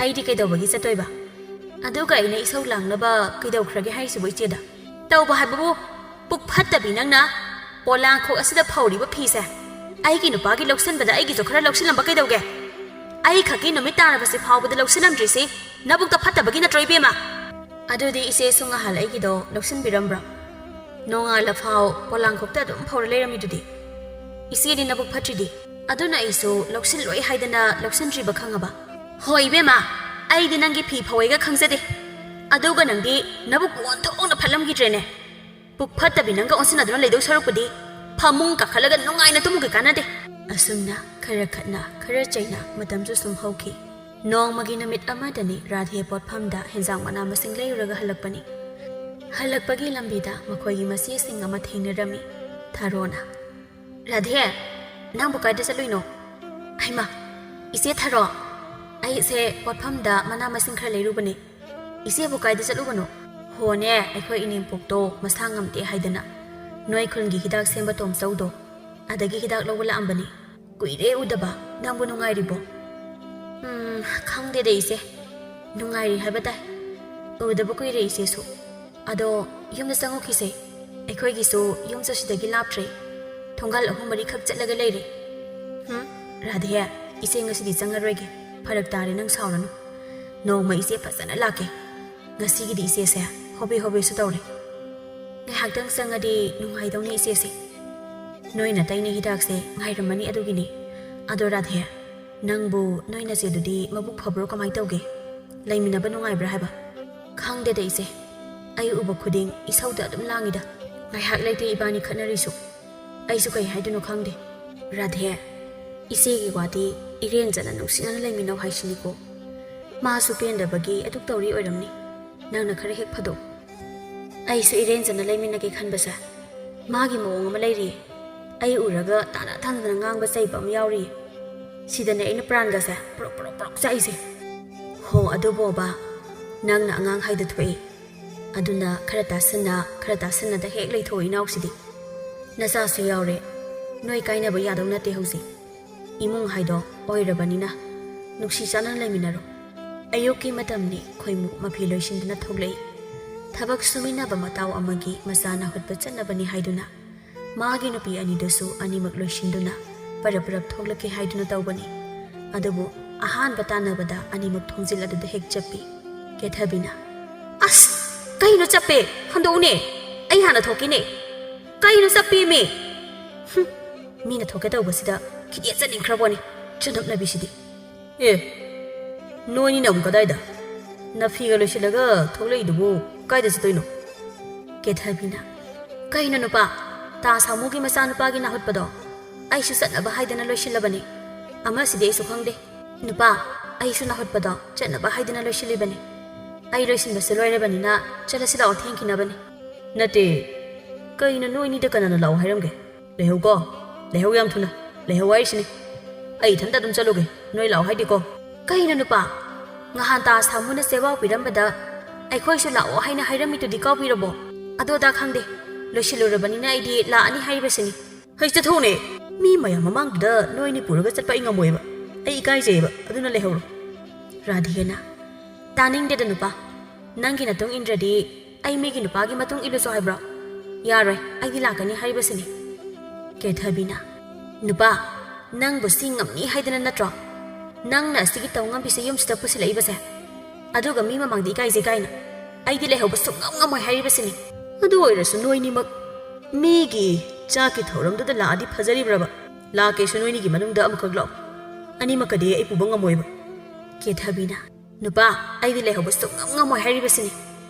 ꯑꯩꯗꯤ ꯀꯩꯗꯧꯕꯒꯤ ꯆꯠꯇꯣꯏꯕ? ꯑꯗꯨꯒ ꯑꯩꯅ ꯏꯁꯧ ꯂꯥꯡꯅꯕ ꯀꯩꯗꯧꯈ꯭ꯔꯒꯦ ꯍꯥꯏꯁꯤꯕꯨ ꯏꯆꯦꯗ? ꯇꯧꯕ ꯍꯥꯏꯕꯕꯨ, ꯄꯨꯛ ꯐꯠꯇꯕꯤ ꯅꯪꯅ ꯄꯣꯂꯥꯡꯈꯣꯛ ꯑꯁꯤꯗ ꯐꯧꯔꯤꯕ ꯐꯤꯁꯦ ꯑꯩꯒꯤ ꯅꯨꯄꯥꯒꯤ ꯂꯧꯁꯤꯟꯕꯗ ꯑꯩꯒꯤꯁꯨ ꯈꯔ ꯂꯧꯁꯤꯜꯂꯝꯕ ꯀꯩꯗꯧꯒꯦ? ꯑꯩ ꯈꯛꯀꯤ ꯅꯨꯃꯤꯠ ꯇꯥꯔꯕꯁꯤ ꯐꯥꯎꯕꯗ ꯂꯧꯁꯤꯜꯂꯝꯗ꯭ꯔꯤꯁꯤ ꯅꯕꯨꯛꯇ ꯐꯠꯇꯕꯒꯤ ꯅꯠꯇ꯭ꯔꯣ, ꯏꯕꯦꯝꯃ? ꯑꯗꯨꯗꯤ ꯏꯆꯦꯁꯨ ꯉꯍꯥꯟ ꯑꯩꯒꯤꯗꯣ ꯂꯧꯁꯤꯟꯕꯤꯔꯝꯕ꯭ꯔꯣ? ꯅꯣꯡꯉꯥꯜꯂ ꯐꯥꯎ ꯄꯣꯂꯥꯡꯈꯣꯛꯇ ꯑꯗꯨꯝ ꯐꯧꯔ ꯂꯩꯔꯝꯃꯤꯗꯨꯗꯤ꯫ ꯏꯆꯦꯗꯤ ꯅꯕꯨꯛ ꯐꯠꯇ꯭ꯔꯤꯗꯤ꯫ ꯑꯗꯨꯅ ꯑꯩꯁꯨ ꯂꯧꯁꯤꯜꯂꯣꯏ ꯍꯥꯏꯗꯅ ꯂꯧꯁꯤꯟꯗ꯭ꯔꯤꯕ ꯈꯪꯉꯕ? ꯍꯣꯏ ꯏꯕꯦꯝꯃ, ꯑꯩꯗꯤ ꯅꯪꯒꯤ ꯐꯤ ꯐꯧꯋꯦꯒ ꯈꯪꯖꯗꯦ꯫ ꯑꯗꯨꯒ ꯅꯪꯗꯤ ꯅꯕꯨꯛ ꯑꯣꯟꯊꯣꯛꯅ ꯐꯠꯂꯝꯈꯤꯗ꯭ꯔꯦꯅꯦ꯫ ꯄꯨꯛ ꯐꯠꯇꯕꯤ ꯅꯪꯒ ꯑꯣꯟꯁꯤꯟꯅꯗꯨꯅ ꯂꯩꯗꯧ ꯁꯔꯨꯛꯄꯨꯗꯤ ꯐꯃꯨꯡ ꯀꯥꯈꯠꯂꯒ ꯅꯨꯡꯉꯥꯏꯅ ꯇꯨꯝꯃꯨꯒꯦ ꯀꯥꯟꯅꯗꯦ꯫ ꯑꯁꯨꯝꯅ ꯈꯔ ꯈꯠꯅ, ꯈꯔ ꯆꯩꯅ ꯃꯇꯝꯁꯨ ꯁꯨꯝ ꯍꯧꯈꯤ꯫ ꯅꯣꯡꯃꯒꯤ ꯅꯨꯃꯤꯠ ꯑꯃꯗꯅꯤ ꯔꯥꯙꯦ ꯄꯣꯠꯐꯝꯗ ꯍꯦꯟꯖꯥꯡ ꯃꯅꯥ ꯃꯁꯤꯡ ꯂꯩꯔꯨꯔꯒ ꯍꯜꯂꯛꯄꯅꯤ꯫ ꯍꯜꯂꯛꯄꯒꯤ ꯂꯝꯕꯤꯗ ꯃꯈꯣꯏꯒꯤ ꯃꯆꯦꯁꯤꯡ ꯑꯃ ꯊꯦꯡꯅꯔꯝꯃꯤ꯫ ꯊꯥꯔꯣꯅ, "ꯔꯥꯙꯦ, ꯅꯪꯕꯨ ꯀꯥꯏꯗ ꯆꯠꯂꯨꯏꯅꯣ?" "ꯍꯩꯃꯥ, ꯏꯆꯦ ꯊꯥꯔꯣ, ꯑꯩꯁꯦ ꯄꯣꯠꯐꯝꯗ ꯃꯅꯥ ꯃꯁꯤꯡ ꯈꯔ ꯂꯩꯔꯨꯕꯅꯦ꯫ ꯏꯆꯦꯕꯨ ꯀꯥꯏꯗ ꯆꯠꯂꯨꯕꯅꯣ?" "ꯍꯣꯅꯦ, ꯑꯩꯈꯣꯏ ꯏꯅꯦꯝꯄꯣꯛꯇꯣ ꯃꯁꯥ ꯉꯝꯗꯦ ꯍꯥꯏꯗꯅ ꯅꯣꯏ ꯈꯨꯜꯒꯤ ꯍꯤꯗꯥꯛ ꯁꯦꯝꯕ ꯇꯣꯝꯆꯧꯗꯣ, ꯑꯗꯒꯤ ꯍꯤꯗꯥꯛ ꯂꯧꯕ ꯂꯥꯛꯑꯝꯕꯅꯤ꯫ ꯀꯨꯏꯔꯦ ꯎꯗꯕ꯫ ꯅꯪꯕꯨ ꯅꯨꯡꯉꯥꯏꯔꯤꯕꯣ?" "ꯎꯝ, ꯈꯪꯗꯦꯗ ꯏꯆꯦ꯫ ꯅꯨꯡꯉꯥꯏꯔꯤ ꯍꯥꯏꯕ ꯇꯥꯏ꯫ ꯎꯗꯕ ꯀꯨꯏꯔꯦ ꯏꯆꯦꯁꯨ꯫ ꯑꯗꯣ ꯌꯨꯝꯗ ꯆꯪꯉꯨꯈꯤꯁꯦ꯫ ꯑꯩꯈꯣꯏꯒꯤꯁꯨ ꯌꯨꯝꯁꯨ ꯁꯤꯗꯒꯤ ꯂꯥꯞꯇ꯭ꯔꯦ꯫ ꯊꯣꯡꯒꯥꯜ ꯑꯍꯨꯝ ꯃꯔꯤꯈꯛ ꯆꯠꯂꯒ ꯂꯩꯔꯦ꯫" "ꯍꯨꯝ, ꯔꯥꯙꯦ, ꯏꯆꯦ ꯉꯁꯤꯗꯤ ꯆꯪꯉꯔꯣꯏꯒꯦ꯫ ꯐꯔꯛ ꯇꯥꯔꯦ, ꯅꯪ ꯁꯥꯎꯔꯅꯨ꯫ ꯅꯣꯡꯃ ꯏꯆꯦ ꯐꯖꯅ ꯂꯥꯛꯀꯦ꯫ ꯉꯁꯤꯒꯤꯗꯤ ꯏꯆꯦꯁꯦ ꯍꯣꯕꯦ ꯍꯣꯕꯦꯁꯨ ꯇꯧꯔꯦ꯫ ꯉꯥꯏꯍꯥꯛꯇꯪ ꯆꯪꯉꯗꯤ ꯅꯨꯡꯉꯥꯏꯗꯧꯅꯤ ꯏꯆꯦꯁꯦ꯫ ꯅꯣꯏ ꯅꯇꯩꯅ ꯍꯤꯗꯥꯛꯁꯦ ꯉꯥꯏꯔꯝꯃꯅꯤ ꯑꯗꯨꯒꯤꯅꯤ꯫ ꯑꯗꯣ ꯔꯥꯙꯦ, ꯅꯪꯕꯨ ꯅꯣꯏ ꯅꯆꯦꯗꯨꯗꯤ ꯃꯕꯨꯛ ꯐꯕ꯭ꯔꯣ, ꯀꯃꯥꯏ ꯇꯧꯒꯦ? ꯂꯩꯃꯤꯟꯅꯕ ꯅꯨꯡꯉꯥꯏꯕ꯭ꯔꯥ ꯍꯥꯏꯕ?" "ꯈꯪꯗꯦꯗ ꯏꯆꯦ, ꯑꯩ ꯎꯕ ꯈꯨꯗꯤꯡ ꯏꯁꯧꯗ ꯑꯗꯨꯝ ꯂꯥꯡꯉꯤꯗ꯫ ꯉꯥꯏꯍꯥꯛ ꯂꯩꯇꯦ ꯏꯕꯥꯅꯤ ꯈꯠꯅꯔꯤꯁꯨ꯫ ꯑꯩꯁꯨ ꯀꯩ ꯍꯥꯏꯗꯣꯏꯅꯣ ꯈꯪꯗꯦ꯫" "ꯔꯥꯙꯦ, ꯏꯆꯦꯒꯤ ꯋꯥꯗꯤ ꯏꯔꯦꯟꯖꯅ ꯅꯨꯡꯁꯤꯅꯅ ꯂꯩꯃꯤꯟꯅꯧ ꯍꯥꯏꯁꯤꯅꯤꯀꯣ꯫ ꯃꯥꯁꯨ ꯄꯦꯟꯗꯕꯒꯤ ꯑꯗꯨꯛ ꯇꯧꯔꯤ ꯑꯣꯏꯔꯝꯅꯤ꯫ ꯅꯪꯅ ꯈꯔ ꯍꯦꯛ ꯐꯗꯣꯛ꯫ ꯑꯩꯁꯨ ꯏꯔꯦꯟꯖꯅ ꯂꯩꯃꯤꯟꯅꯒꯦ ꯈꯟꯕꯁꯦ ꯃꯥꯒꯤ ꯃꯑꯣꯡ ꯑꯃ ꯂꯩꯔꯤ꯫ ꯑꯩ ꯎꯔꯒ ꯇꯥꯅ ꯊꯥꯅꯗꯅ ꯉꯥꯡꯕ ꯆꯩꯕ ꯑꯃ ꯌꯥꯎꯔꯤ꯫ ꯁꯤꯗꯅꯦ ꯑꯩꯅ ꯄ꯭ꯔꯥꯟꯒꯁꯦ ꯄ꯭ꯔꯣꯛ ꯄ꯭ꯔꯣꯛ ꯄ꯭ꯔꯣꯛ ꯆꯥꯛꯏꯁꯦ꯫ ꯍꯣ, ꯑꯗꯨꯕꯣꯕ, ꯅꯪꯅ ꯑꯉꯥꯡ ꯍꯥꯏꯗꯣ ꯊꯣꯛꯏ꯫ ꯑꯗꯨꯅ ꯈꯔ ꯇꯥꯁꯟꯅ, ꯈꯔ ꯇꯥꯁꯟꯅꯗ ꯍꯦꯛ ꯂꯩꯊꯣꯛꯑꯣ ꯏꯅꯥꯎꯁꯤꯗꯤ꯫ ꯅꯆꯥꯁꯨ ꯌꯥꯎꯔꯦ꯫ ꯅꯣꯏ ꯀꯥꯏꯅꯕ ꯌꯥꯗꯧ ꯅꯠꯇꯦ ꯍꯧꯖꯤꯛ꯫ ꯏꯃꯨꯡ ꯍꯥꯏꯗꯣ ꯑꯣꯏꯔꯕꯅꯤꯅ ꯅꯨꯡꯁꯤ ꯆꯥꯟꯅꯅ ꯂꯩꯃꯤꯟꯅꯔꯣ꯫ ꯑꯌꯨꯛꯀꯤ ꯃꯇꯝꯅꯤ꯫ ꯈꯣꯏꯃꯨ ꯃꯐꯤ ꯂꯣꯏꯁꯤꯟꯗꯨꯅ ꯊꯣꯛꯂꯛꯏ꯫ ꯊꯕꯛ ꯁꯨꯃꯤꯟꯅꯕ ꯃꯇꯥꯎ ꯑꯃꯒꯤ ꯃꯆꯥꯅ ꯍꯨꯠꯄ ꯆꯠꯅꯕꯅꯤ ꯍꯥꯏꯗꯨꯅ ꯃꯥꯒꯤ ꯅꯨꯄꯤ ꯑꯅꯤꯗꯨꯁꯨ ꯑꯅꯤꯃꯛ ꯂꯣꯏꯁꯤꯟꯗꯨꯅ ꯄꯔꯞ ꯄꯔꯞ ꯊꯣꯛꯂꯛꯀꯦ ꯍꯥꯏꯗꯨꯅ ꯇꯧꯕꯅꯤ꯫ ꯑꯗꯨꯕꯨ ꯑꯍꯥꯟꯕ ꯇꯥꯟꯅꯕꯗ ꯑꯅꯤꯃꯛ ꯊꯣꯡꯖꯤꯜ ꯑꯗꯨꯗ ꯍꯦꯛ ꯆꯞꯄꯤ꯫ ꯀꯦꯊꯕꯤꯅ, "ꯑꯁ! ꯀꯩꯅꯣ ꯆꯞꯄꯦ? ꯍꯟꯗꯣꯛꯎꯅꯦ꯫ ꯑꯩ ꯍꯥꯟꯅ ꯊꯣꯛꯀꯦꯅꯦ꯫ ꯀꯩꯅꯣ ꯆꯞꯄꯦꯃꯤ? ꯍꯨꯝ, ꯃꯤꯅ ꯊꯣꯛꯀꯦ ꯇꯧꯕꯁꯤꯗ ꯈꯤꯇꯦ ꯆꯠꯅꯤꯡꯈ꯭ꯔꯕꯣꯅꯦ, ꯆꯨꯅꯞꯅꯕꯤꯁꯤꯗꯤ꯫" "ꯑꯦ, ꯅꯣꯏꯅꯤꯅ ꯑꯃꯨꯛ ꯀꯗꯥꯏꯗ? ꯅꯐꯤꯒ ꯂꯣꯏꯁꯤꯜꯂꯒ ꯊꯣꯛꯂꯛꯏꯗꯨꯕꯨ ꯀꯥꯏꯗ ꯆꯠꯇꯣꯏꯅꯣ?" ꯀꯦꯊꯕꯤꯅ, "ꯀꯩꯅꯣ ꯅꯨꯄꯥ, ꯇꯥ ꯁꯥꯃꯨꯒꯤ ꯃꯆꯥꯅꯨꯄꯥꯒꯤ ꯅꯥꯍꯨꯠꯄꯗꯣ ꯑꯩꯁꯨ ꯆꯠꯅꯕ ꯍꯥꯏꯗꯅ ꯂꯣꯏꯁꯤꯜꯂꯕꯅꯤ꯫ ꯑꯃꯁꯤꯗꯤ ꯑꯩꯁꯨ ꯈꯪꯗꯦ꯫ ꯅꯨꯄꯥ, ꯑꯩꯁꯨ ꯅꯥꯍꯨꯠꯄꯗꯣ ꯆꯠꯅꯕ ꯍꯥꯏꯗꯅ ꯂꯣꯏꯁꯤꯜꯂꯤꯕꯅꯤ꯫ ꯑꯩ ꯂꯣꯏꯁꯤꯟꯕꯁꯨ ꯂꯣꯏꯔꯕꯅꯤꯅ ꯆꯠꯂꯁꯤ ꯂꯥꯛꯑꯣ, ꯊꯦꯡꯈꯤꯅꯕꯅꯤ꯫" "ꯅꯠꯇꯦ, ꯀꯩꯅꯣ ꯅꯣꯏꯅꯤꯗ ꯀꯅꯥꯅ ꯂꯥꯛꯑꯣ ꯍꯥꯏꯔꯝꯒꯦ? ꯂꯩꯍꯧꯀꯣ, ꯂꯩꯍꯧ ꯌꯥꯝ ꯊꯨꯅ꯫ ꯂꯩꯍꯧ ꯍꯥꯏꯔꯤꯁꯤꯅꯤ꯫ ꯑꯩ ꯏꯊꯟꯇ ꯑꯗꯨꯝ ꯆꯠꯂꯨꯒꯦ, ꯅꯣꯏ ꯂꯥꯛꯑꯣ ꯍꯥꯏꯗꯦꯀꯣ꯫" "ꯀꯩꯅꯣ ꯅꯨꯄꯥ, ꯉꯍꯥꯟ ꯇꯥ ꯁꯥꯃꯨꯅ ꯆꯦꯋꯥꯎ ꯄꯤꯔꯝꯕꯗ ꯑꯩꯈꯣꯏꯁꯨ ꯂꯥꯛꯑꯣ ꯍꯥꯏꯅ ꯍꯥꯏꯔꯝꯃꯤꯗꯨꯗꯤ ꯀꯥꯎꯕꯤꯔꯕꯣ? ꯑꯗꯣ ꯑꯗꯥ ꯈꯪꯗꯦ, ꯂꯣꯏꯁꯤꯜꯂꯨꯔꯕꯅꯤꯅ ꯑꯩꯗꯤ ꯂꯥꯛꯑꯅꯤ ꯍꯥꯏꯔꯤꯕꯁꯤꯅꯤ꯫" "ꯍꯩ, ꯆꯠꯊꯣꯛꯎꯅꯦ꯫ ꯃꯤ ꯃꯌꯥꯝ ꯃꯃꯥꯡꯗꯨꯗ ꯅꯣꯏꯅꯤ ꯄꯨꯔꯒ ꯆꯠꯄ ꯑꯩ ꯉꯝꯃꯣꯏꯕ꯫ ꯑꯩ ꯏꯀꯥꯏꯖꯩꯌꯦꯕ, ꯑꯗꯨꯅ ꯂꯩꯍꯧꯔꯣ꯫" ꯔꯥꯙꯤꯀꯥꯅ, "ꯇꯥꯅꯤꯡꯗꯦꯗ ꯅꯨꯄꯥ, ꯅꯪꯒꯤ ꯅꯇꯨꯡ ꯏꯟꯗ꯭ꯔꯗꯤ ꯑꯩ ꯃꯤꯒꯤ ꯅꯨꯄꯥꯒꯤ ꯃꯇꯨꯡ ꯏꯜꯂꯨꯁꯨ ꯍꯥꯏꯕ꯭ꯔꯣ? ꯌꯥꯔꯣꯏ, ꯑꯩꯗꯤ ꯂꯥꯛꯀꯅꯤ ꯍꯥꯏꯔꯤꯕꯁꯤꯅꯤ꯫" ꯀꯦꯊꯕꯤꯅ, "ꯅꯨꯄꯥ, ꯅꯪꯕꯨ ꯁꯤ ꯉꯝꯅꯤ ꯍꯥꯏꯗꯅ ꯅꯠꯇ꯭ꯔꯣ ꯅꯪꯅ ꯑꯁꯤꯒꯤ ꯇꯧ ꯉꯝꯕꯤꯁꯦ ꯌꯨꯝꯁꯤꯗ ꯄꯨꯁꯤꯜꯂꯛꯏꯕꯁꯦ? ꯑꯗꯨꯒ ꯃꯤ ꯃꯃꯥꯡꯗ ꯏꯀꯥꯏꯖꯩ ꯀꯥꯏꯅ꯫ ꯑꯩꯗꯤ ꯂꯩꯍꯧꯕ ꯁꯨꯡꯉꯝ ꯉꯝꯃꯣꯏ ꯍꯥꯏꯔꯤꯕꯁꯤꯅꯤ꯫" "ꯑꯗꯨ ꯑꯣꯏꯔꯁꯨ ꯅꯣꯏꯅꯤꯃꯛ ꯃꯤꯒꯤ ꯆꯥꯛꯀꯤ ꯊꯧꯔꯝꯗꯨꯗ ꯂꯥꯛꯑꯗꯤ ꯐꯖꯔꯤꯕ꯭ꯔꯕ? ꯂꯥꯛꯀꯦꯁꯨ ꯅꯣꯏꯅꯤꯒꯤ ꯃꯅꯨꯡꯗ ꯑꯃꯈꯛ ꯂꯥꯛꯑꯣ꯫ ꯑꯅꯤꯃꯛꯀꯗꯤ ꯑꯩ ꯄꯨꯕ ꯉꯝꯃꯣꯏꯕ꯫" ꯀꯦꯊꯕꯤꯅ, "ꯅꯨꯄꯥ, ꯑꯩꯗꯤ ꯂꯩꯍꯧꯕ ꯁꯨꯡꯉꯝ ꯉꯝꯃꯣꯏ ꯍꯥꯏꯔꯤꯕꯁꯤꯅꯤ꯫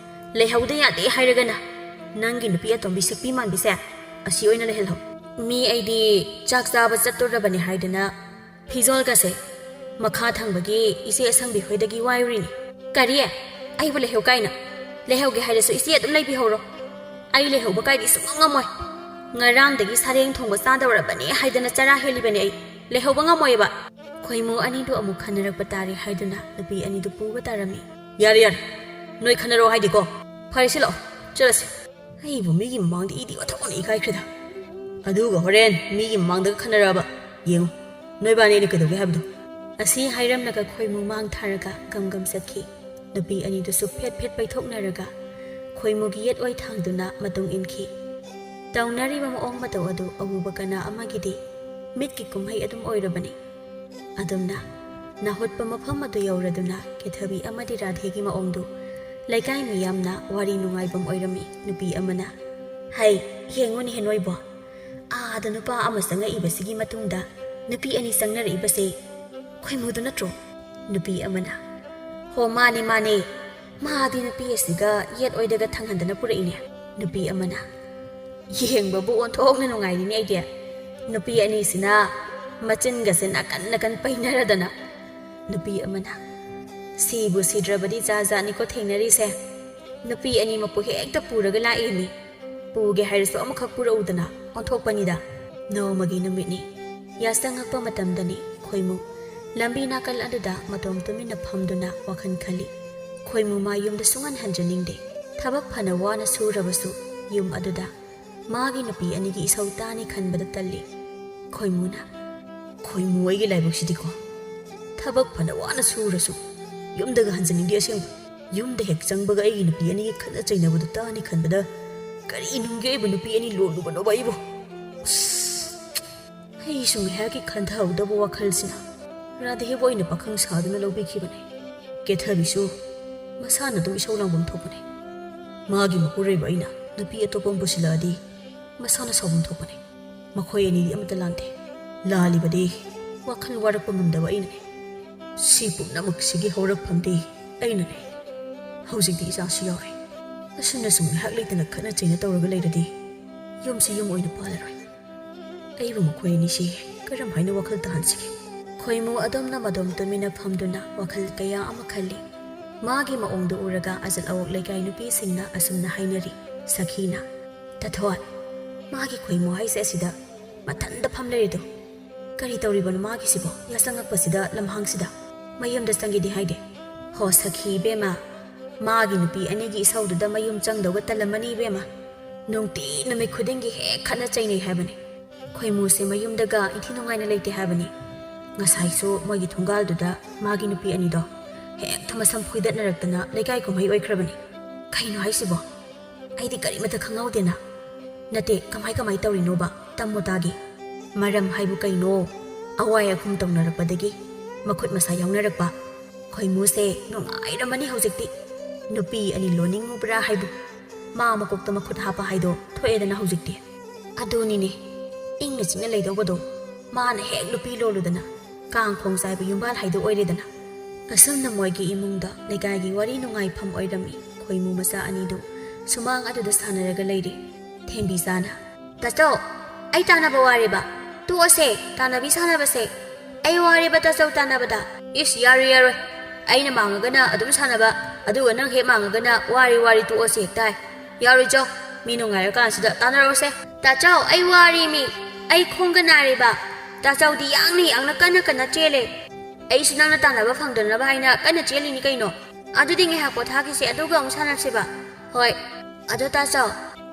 ꯂꯩꯍꯧꯗ ꯌꯥꯗꯦ ꯍꯥꯏꯔꯒꯅ ꯅꯪꯒꯤ ꯅꯨꯄꯤ ꯑꯇꯣꯝꯕꯤ ꯁꯛꯄꯤ ꯃꯥꯟꯕꯤꯁꯦ ꯑꯁꯤ ꯑꯣꯏꯅ ꯂꯩꯍꯜꯍꯧ꯫ ꯃꯤ ꯑꯩꯗꯤ ꯆꯥꯛ ꯆꯥꯕ ꯆꯠꯇꯣꯔꯕꯅꯤ ꯍꯥꯏꯗꯅ ꯐꯤꯖꯣꯜꯒꯁꯦ ꯃꯈꯥ ꯊꯪꯕꯒꯤ ꯏꯆꯦ ꯑꯁꯪꯕꯤ ꯍꯣꯏꯗꯒꯤ ꯋꯥꯏꯔꯨꯔꯤꯅꯤ꯫" "ꯀꯔꯤ? ꯑꯩꯕꯨ ꯂꯩꯍꯧ ꯀꯥꯏꯅ? ꯂꯩꯍꯧꯒꯦ ꯍꯥꯏꯔꯁꯨ ꯏꯆꯦ ꯑꯗꯨꯝ ꯂꯩꯕꯤꯍꯧꯔꯣ꯫ ꯑꯩ ꯂꯩꯍꯧꯕ ꯀꯥꯏꯗꯤ ꯁꯨꯡꯉꯝ ꯉꯝꯃꯣꯏ꯫" ꯉꯔꯥꯡꯗꯒꯤ ꯁꯔꯦꯡ ꯊꯣꯡꯕ ꯆꯥꯗꯧꯔꯕꯅꯦ ꯍꯥꯏꯗꯅ ꯆꯔꯥ ꯍꯦꯜꯂꯤꯕꯅꯦ ꯑꯩ꯫ ꯂꯩꯍꯧꯕ ꯉꯝꯃꯣꯏꯕ꯫ ꯈꯣꯏꯃꯨ ꯑꯅꯤꯗꯨ ꯑꯃꯨꯛ ꯈꯟꯅꯔꯛꯄ ꯇꯥꯔꯦ ꯍꯥꯏꯗꯨꯅ ꯅꯨꯄꯤ ꯑꯅꯤꯗꯨ ꯄꯨꯕ ꯇꯥꯔꯝꯃꯤ꯫ "ꯌꯥꯔꯦ, ꯌꯥꯔꯦ, ꯅꯣꯏ ꯈꯟꯅꯔꯣ ꯍꯥꯏꯗꯤꯀꯣ꯫ ꯐꯔꯦꯁꯦ, ꯂꯥꯛꯑꯣ, ꯆꯠꯂꯁꯦ꯫ ꯑꯩꯕꯨ ꯃꯤꯒꯤ ꯃꯃꯥꯡꯗ ꯏꯗꯤ ꯑꯣꯟꯊꯣꯛꯅ ꯏꯀꯥꯏꯈ꯭ꯔꯦꯗ꯫ ꯑꯗꯨꯒ ꯍꯣꯔꯦꯟ ꯃꯤꯒꯤ ꯃꯃꯥꯡꯗꯒ ꯈꯟꯅꯔꯛꯑꯕ ꯌꯦꯡꯉꯨ, ꯅꯣꯏꯕꯥꯅꯤ ꯑꯩꯅ ꯀꯩꯗꯧꯒꯦ ꯍꯥꯏꯕꯗꯣ?" ꯑꯁꯤ ꯍꯥꯏꯔꯝꯂꯒ ꯈꯣꯏꯃꯨ ꯃꯥꯡ ꯊꯥꯔꯒ ꯒꯝ ꯒꯝ ꯆꯠꯈꯤ꯫ ꯅꯨꯄꯤ ꯑꯅꯤꯗꯨꯁꯨ ꯐꯦꯠ ꯐꯦꯠ ꯄꯩꯊꯣꯛꯅꯔꯒ ꯈꯣꯏꯃꯨꯒꯤ ꯌꯦꯠ ꯑꯣꯏ ꯊꯥꯡꯗꯨꯅ ꯃꯇꯨꯡ ꯏꯟꯈꯤ꯫ ꯇꯧꯅꯔꯤꯕ ꯃꯑꯣꯡ ꯃꯇꯧ ꯑꯗꯨ ꯑꯎꯕ ꯀꯅꯥ ꯑꯃꯒꯤꯗꯤ ꯃꯤꯠꯀꯤ ꯀꯨꯝꯍꯩ ꯑꯗꯨꯝ ꯑꯣꯏꯔꯕꯅꯤ꯫ ꯑꯗꯨꯝꯅ ꯅꯥꯍꯨꯠꯄ ꯃꯐꯝ ꯑꯗꯨ ꯌꯧꯔꯗꯨꯅ ꯀꯦꯊꯕꯤ ꯑꯃꯗꯤ ꯔꯥꯙꯦꯒꯤ ꯃꯑꯣꯡꯗꯨ ꯂꯩꯀꯥꯏ ꯃꯤꯌꯥꯝꯅ ꯋꯥꯔꯤ ꯅꯨꯡꯉꯥꯏꯐꯝ ꯑꯣꯏꯔꯝꯃꯤ꯫ ꯅꯨꯄꯤ ꯑꯃꯅ, "ꯍꯩ, ꯌꯦꯡꯉꯨꯅꯦꯍꯦ ꯅꯣꯏꯕꯣ, ꯑꯥꯗ ꯅꯨꯄꯥ ꯑꯃ ꯆꯪꯉꯛꯏꯕꯁꯤꯒꯤ ꯃꯇꯨꯡꯗ ꯅꯨꯄꯤ ꯑꯅꯤ ꯆꯪꯅꯔꯛꯏꯕꯁꯦ ꯈꯣꯏꯃꯨꯗꯨ ꯅꯠꯇ꯭ꯔꯣ?" ꯅꯨꯄꯤ ꯑꯃꯅ, "ꯍꯣ, ꯃꯥꯅꯦ, ꯃꯥꯅꯦ, ꯃꯥꯗꯤ ꯅꯨꯄꯤ ꯑꯁꯤꯒ ꯌꯦꯠ ꯑꯣꯏꯗꯒ ꯊꯪꯍꯟꯗꯅ ꯄꯨꯔꯛꯏꯅꯦ꯫" ꯅꯨꯄꯤ ꯑꯃꯅ, "ꯌꯦꯡꯕꯕꯨ ꯑꯣꯟꯊꯣꯛꯅ ꯅꯨꯡꯉꯥꯏꯔꯤꯅꯦ ꯑꯩꯗꯤ꯫ ꯅꯨꯄꯤ ꯑꯅꯤꯁꯤꯅ ꯃꯆꯤꯟꯒꯁꯦ ꯅꯥꯀꯟ ꯅꯥꯀꯟ ꯄꯩꯅꯔꯗꯅ꯫" ꯅꯨꯄꯤ ꯑꯃꯅ, "ꯁꯤꯕꯨ ꯁꯤꯗ꯭ꯔꯕꯗꯤ ꯖꯥꯠ ꯖꯥꯠꯅꯤꯀꯣ ꯊꯦꯡꯅꯔꯤꯁꯦ꯫ ꯅꯨꯄꯤ ꯑꯅꯤꯃꯛꯄꯨ ꯍꯦꯛꯇ ꯄꯨꯔꯒ ꯂꯥꯛꯏꯅꯤ꯫ ꯄꯨꯒꯦ ꯍꯥꯏꯔꯁꯨ ꯑꯃꯈꯛ ꯄꯨꯔꯛꯎꯗꯅ ꯑꯣꯟꯊꯣꯛꯄꯅꯤꯗ꯫" ꯅꯣꯡꯃꯒꯤ ꯅꯨꯃꯤꯠꯅꯤ꯫ ꯌꯥꯆꯪꯉꯛꯄ ꯃꯇꯝꯗꯅꯤ꯫ ꯈꯣꯏꯃꯨ ꯂꯝꯕꯤ ꯅꯥꯀꯜ ꯑꯗꯨꯗ ꯃꯇꯣꯝ ꯇꯨꯃꯤꯟꯅ ꯐꯝꯗꯨꯅ ꯋꯥꯈꯜ ꯈꯜꯂꯤ꯫ ꯈꯣꯏꯃꯨ ꯃꯥ ꯌꯨꯝꯗ ꯁꯨꯡꯍꯟ ꯍꯟꯖꯅꯤꯡꯗꯦ꯫ ꯊꯕꯛ ꯐꯅ ꯋꯥꯅ ꯁꯨꯔꯕꯁꯨ ꯌꯨꯝ ꯑꯗꯨꯗ ꯃꯥꯒꯤ ꯅꯨꯄꯤ ꯑꯅꯤꯒꯤ ꯏꯁꯧ ꯇꯥꯅꯤ ꯈꯟꯕꯗ ꯇꯜꯂꯤ꯫ ꯈꯣꯏꯃꯨꯅ, "ꯈꯣꯏꯃꯨ ꯑꯩꯒꯤ ꯂꯥꯏꯕꯛꯁꯤꯗꯤꯀꯣ꯫ ꯊꯕꯛ ꯐꯅ ꯋꯥꯅ ꯁꯨꯔꯁꯨ ꯌꯨꯝꯗꯒ ꯍꯟꯖꯅꯤꯡꯗꯦ ꯑꯁꯦꯡꯕ꯫ ꯌꯨꯝꯗ ꯍꯦꯛ ꯆꯪꯕꯒ ꯑꯩꯒꯤ ꯅꯨꯄꯤ ꯑꯅꯤꯒꯤ ꯈꯠꯅ ꯆꯩꯅꯕꯗꯨ ꯇꯥꯅꯤ ꯈꯟꯕꯗ ꯀꯔꯤ ꯅꯨꯡꯒꯤ ꯑꯩꯕꯨ ꯅꯨꯄꯤ ꯑꯅꯤ ꯂꯣꯜꯂꯨꯕꯅꯣꯕ ꯑꯩꯕꯨ?" ꯑꯁ! ꯑꯩꯁꯨ ꯉꯥꯏꯍꯥꯛꯀꯤ ꯈꯟꯊꯍꯧꯗꯕ ꯋꯥꯈꯜꯁꯤꯅ ꯔꯥꯙꯦꯕꯨ ꯑꯣꯏꯅ ꯄꯥꯈꯪ ꯁꯥꯗꯨꯅ ꯂꯧꯕꯤꯈꯤꯕꯅꯦ꯫ ꯀꯦꯊꯕꯤꯁꯨ ꯃꯁꯥꯅ ꯑꯗꯨꯝ ꯏꯁꯧ ꯂꯥꯡꯐꯝ ꯊꯣꯛꯄꯅꯦ꯫ ꯃꯥꯒꯤ ꯃꯄꯨꯔꯣꯏꯕ ꯑꯩꯅ ꯅꯨꯄꯤ ꯑꯇꯣꯞꯄ ꯑꯃ ꯄꯨꯁꯤꯜꯂꯛꯑꯗꯤ ꯃꯁꯥꯅ ꯁꯥꯎꯐꯝ ꯊꯣꯛꯄꯅꯦ꯫ ꯃꯈꯣꯏ ꯑꯅꯤꯗꯤ ꯑꯃꯠꯇ ꯂꯥꯟꯗꯦ꯫ ꯂꯥꯜꯂꯤꯕꯗꯤ ꯋꯥꯈꯜ ꯋꯥꯔꯛꯄ ꯉꯝꯗꯕ ꯑꯩꯅꯅꯦ꯫ ꯁꯤ ꯄꯨꯝꯅꯃꯛꯁꯤꯒꯤ ꯍꯧꯔꯛꯐꯝꯗꯤ ꯑꯩꯅꯅꯦ꯫ ꯍꯧꯖꯤꯛꯇꯤ ꯏꯆꯥꯁꯨ ꯌꯥꯎꯔꯦ꯫ ꯑꯁꯨꯝꯅ ꯁꯨꯝ ꯉꯥꯏꯍꯥꯛ ꯂꯩꯇꯅ ꯈꯠꯅ ꯆꯩꯅ ꯇꯧꯔꯒ ꯂꯩꯔꯗꯤ ꯌꯨꯝꯁꯤ ꯌꯨꯝ ꯑꯣꯏꯅ ꯄꯥꯜꯂꯔꯣꯏ꯫ ꯑꯩꯕꯨ ꯃꯈꯣꯏ ꯑꯅꯤꯁꯤ ꯀꯔꯝ ꯍꯥꯏꯅ ꯋꯥꯈꯜ ꯇꯥꯍꯟꯁꯤꯒꯦ? ꯈꯣꯏꯃꯨ ꯑꯗꯣꯝꯅ ꯃꯗꯣꯝ ꯇꯨꯃꯤꯟꯅ ꯐꯝꯗꯨꯅ ꯋꯥꯈꯜ ꯀꯌꯥ ꯑꯃ ꯈꯜꯂꯤ꯫ ꯃꯥꯒꯤ ꯃꯑꯣꯡꯗꯨ ꯎꯔꯒ ꯑꯖꯠ ꯑꯋꯣꯛ ꯂꯩꯀꯥꯏ ꯅꯨꯄꯤꯁꯤꯡꯅ ꯑꯁꯨꯝꯅ ꯍꯥꯏꯅꯔꯤ, "ꯁꯈꯤꯅ, ꯇꯊꯣꯟ, ꯃꯥꯒꯤ ꯈꯣꯏꯃꯨ ꯍꯥꯏꯁꯦ ꯑꯁꯤꯗ ꯃꯊꯟꯇ ꯐꯝ ꯂꯩꯔꯤꯗꯣ꯫ ꯀꯔꯤ ꯇꯧꯔꯤꯕꯅꯣ ꯃꯥꯒꯤꯁꯤꯕꯣ? ꯌꯥꯆꯪꯉꯛꯄꯁꯤꯗ ꯂꯝꯍꯥꯡꯁꯤꯗ꯫ ꯃꯌꯨꯝꯗ ꯆꯪꯒꯦꯗꯤ ꯍꯥꯏꯗꯦ꯫ ꯍꯣ ꯁꯈꯤ ꯏꯕꯦꯝꯃ, ꯃꯥꯒꯤ ꯅꯨꯄꯤ ꯑꯅꯤꯒꯤ ꯏꯁꯧꯗꯨꯗ ꯃꯌꯨꯝ ꯆꯪꯗꯧꯒ ꯇꯜꯂꯝꯃꯅꯤ ꯏꯕꯦꯝꯃ꯫ ꯅꯨꯡꯇꯤ ꯅꯨꯃꯤꯠ ꯈꯨꯗꯤꯡꯒꯤ ꯍꯦꯛ ꯈꯠꯅ ꯆꯩꯅꯩ ꯍꯥꯏꯕꯅꯤ꯫ ꯈꯣꯏꯃꯨꯁꯦ ꯃꯌꯨꯝꯗꯒ ꯏꯟꯊꯤ ꯅꯨꯡꯉꯥꯏꯅ ꯂꯩꯇꯦ ꯍꯥꯏꯕꯅꯤ꯫ ꯉꯁꯥꯏꯁꯨ ꯃꯣꯏꯒꯤ ꯊꯣꯡꯒꯥꯜꯗꯨꯗ ꯃꯥꯒꯤ ꯅꯨꯄꯤ ꯑꯅꯤꯗꯣ ꯍꯦꯛꯇ ꯃꯁꯝ ꯐꯣꯏꯗꯠꯅꯔꯛꯇꯅ ꯂꯩꯀꯥꯏ ꯀꯨꯝꯍꯩ ꯑꯣꯏꯈ꯭ꯔꯕꯅꯤ꯫ ꯀꯩꯅꯣ ꯍꯥꯏꯁꯤꯕꯣ? ꯑꯩꯗꯤ ꯀꯔꯤꯃꯠꯇ ꯈꯪꯍꯧꯗꯦꯅ꯫ ꯅꯠꯇꯦ, ꯀꯃꯥꯏ ꯀꯃꯥꯏ ꯇꯧꯔꯤꯅꯣꯕ? ꯇꯝꯃꯨ ꯇꯥꯒꯦ꯫ ꯃꯔꯝ ꯍꯥꯏꯕꯨ ꯀꯩꯅꯣ? ꯑꯋꯥꯏ ꯑꯈꯨꯝ ꯇꯧꯅꯔꯛꯄꯗꯒꯤ ꯃꯈꯨꯠ ꯃꯁꯥ ꯌꯥꯎꯅꯔꯛꯄ꯫ ꯈꯣꯏꯃꯨꯁꯦ ꯅꯨꯡꯉꯥꯏꯔꯝꯃꯅꯤ ꯍꯧꯖꯤꯛꯇꯤ꯫ ꯅꯨꯄꯤ ꯑꯅꯤ ꯂꯣꯟꯅꯤꯡꯉꯨꯕ꯭ꯔꯥ ꯍꯥꯏꯕꯨ꯫ ꯃꯥ ꯃꯀꯣꯛꯇ ꯃꯈꯨꯠ ꯍꯥꯞꯄ ꯍꯥꯏꯗꯣ ꯊꯣꯛꯑꯦꯗꯅ ꯍꯧꯖꯤꯛꯇꯤ꯫ ꯑꯗꯨꯅꯤꯅꯦ, ꯏꯪꯅ ꯆꯤꯛꯅ ꯂꯩꯗꯧꯕꯗꯣ꯫ ꯃꯥꯅ ꯍꯦꯛ ꯅꯨꯄꯤ ꯂꯣꯜꯂꯨꯗꯅ ꯀꯥꯡ ꯈꯣꯡ ꯆꯥꯏꯕ ꯌꯨꯝꯕꯥꯜ ꯍꯥꯏꯗꯣ ꯑꯣꯏꯔꯦꯗꯅ꯫ ꯑꯁꯨꯝꯅ ꯃꯣꯏꯒꯤ ꯏꯃꯨꯡꯗ ꯂꯩꯀꯥꯏꯒꯤ ꯋꯥꯔꯤ ꯅꯨꯡꯉꯥꯏꯐꯝ ꯑꯣꯏꯔꯝꯃꯤ꯫ ꯈꯣꯏꯃꯨ ꯃꯆꯥ ꯑꯅꯤꯗꯨ ꯁꯨꯃꯥꯡ ꯑꯗꯨꯗ ꯁꯥꯟꯅꯔꯒ ꯂꯩꯔꯤ꯫ ꯊꯦꯝꯕꯤꯆꯥꯅ, "ꯇꯥꯆꯧ, ꯑꯩ ꯇꯥꯟꯅꯕ ꯋꯥꯔꯦꯕ꯫ ꯇꯣꯛꯑꯁꯦ ꯇꯥꯟꯅꯕꯤ ꯁꯥꯟꯅꯕꯁꯦ꯫ ꯑꯩ ꯋꯥꯔꯦꯕ ꯇꯥꯆꯧ ꯇꯥꯟꯅꯕꯗ꯫ ꯏꯁ, ꯌꯥꯔꯣꯏ, ꯌꯥꯔꯣꯏ꯫ ꯑꯩꯅ ꯃꯥꯡꯉꯒꯅ ꯑꯗꯨꯝ ꯁꯥꯟꯅꯕ, ꯑꯗꯨꯒ ꯅꯪ ꯍꯦꯛ ꯃꯥꯡꯉꯒꯅ ꯋꯥꯔꯦ, ꯋꯥꯔꯦ, ꯇꯣꯛꯑꯁꯦ ꯍꯦꯛꯇ ꯍꯥꯏ꯫ ꯌꯥꯔꯣꯏ ꯆꯧ, ꯃꯤ ꯅꯨꯡꯉꯥꯏꯔꯀꯥꯟꯁꯤꯗ ꯇꯥꯟꯅꯔꯛꯑꯣꯁꯦ꯫" "ꯇꯥꯆꯧ, ꯑꯩ ꯋꯥꯔꯦꯃꯤ꯫ ꯑꯩ ꯈꯣꯡꯒ ꯅꯥꯔꯦꯕ꯫" ꯇꯥꯆꯧꯗꯤ ꯌꯥꯡꯅ ꯌꯥꯡꯅ ꯀꯟꯅ ꯀꯟꯅ ꯆꯦꯜꯂꯦ꯫ "ꯑꯩꯁꯨ ꯅꯪꯅ ꯇꯥꯟꯅꯕ ꯐꯪꯗꯅꯕ ꯍꯥꯏꯅ ꯀꯟꯅ ꯆꯦꯜꯂꯤꯅꯤ ꯀꯩꯅꯣ꯫ ꯑꯗꯨꯗꯤ ꯉꯥꯏꯍꯥꯛ ꯄꯣꯊꯥꯈꯤꯁꯦ, ꯑꯗꯨꯒ ꯑꯃꯨꯛ ꯁꯥꯟꯅꯁꯦꯕ꯫" "ꯍꯣꯏ꯫ ꯑꯗꯣ ꯇꯥꯆꯧ,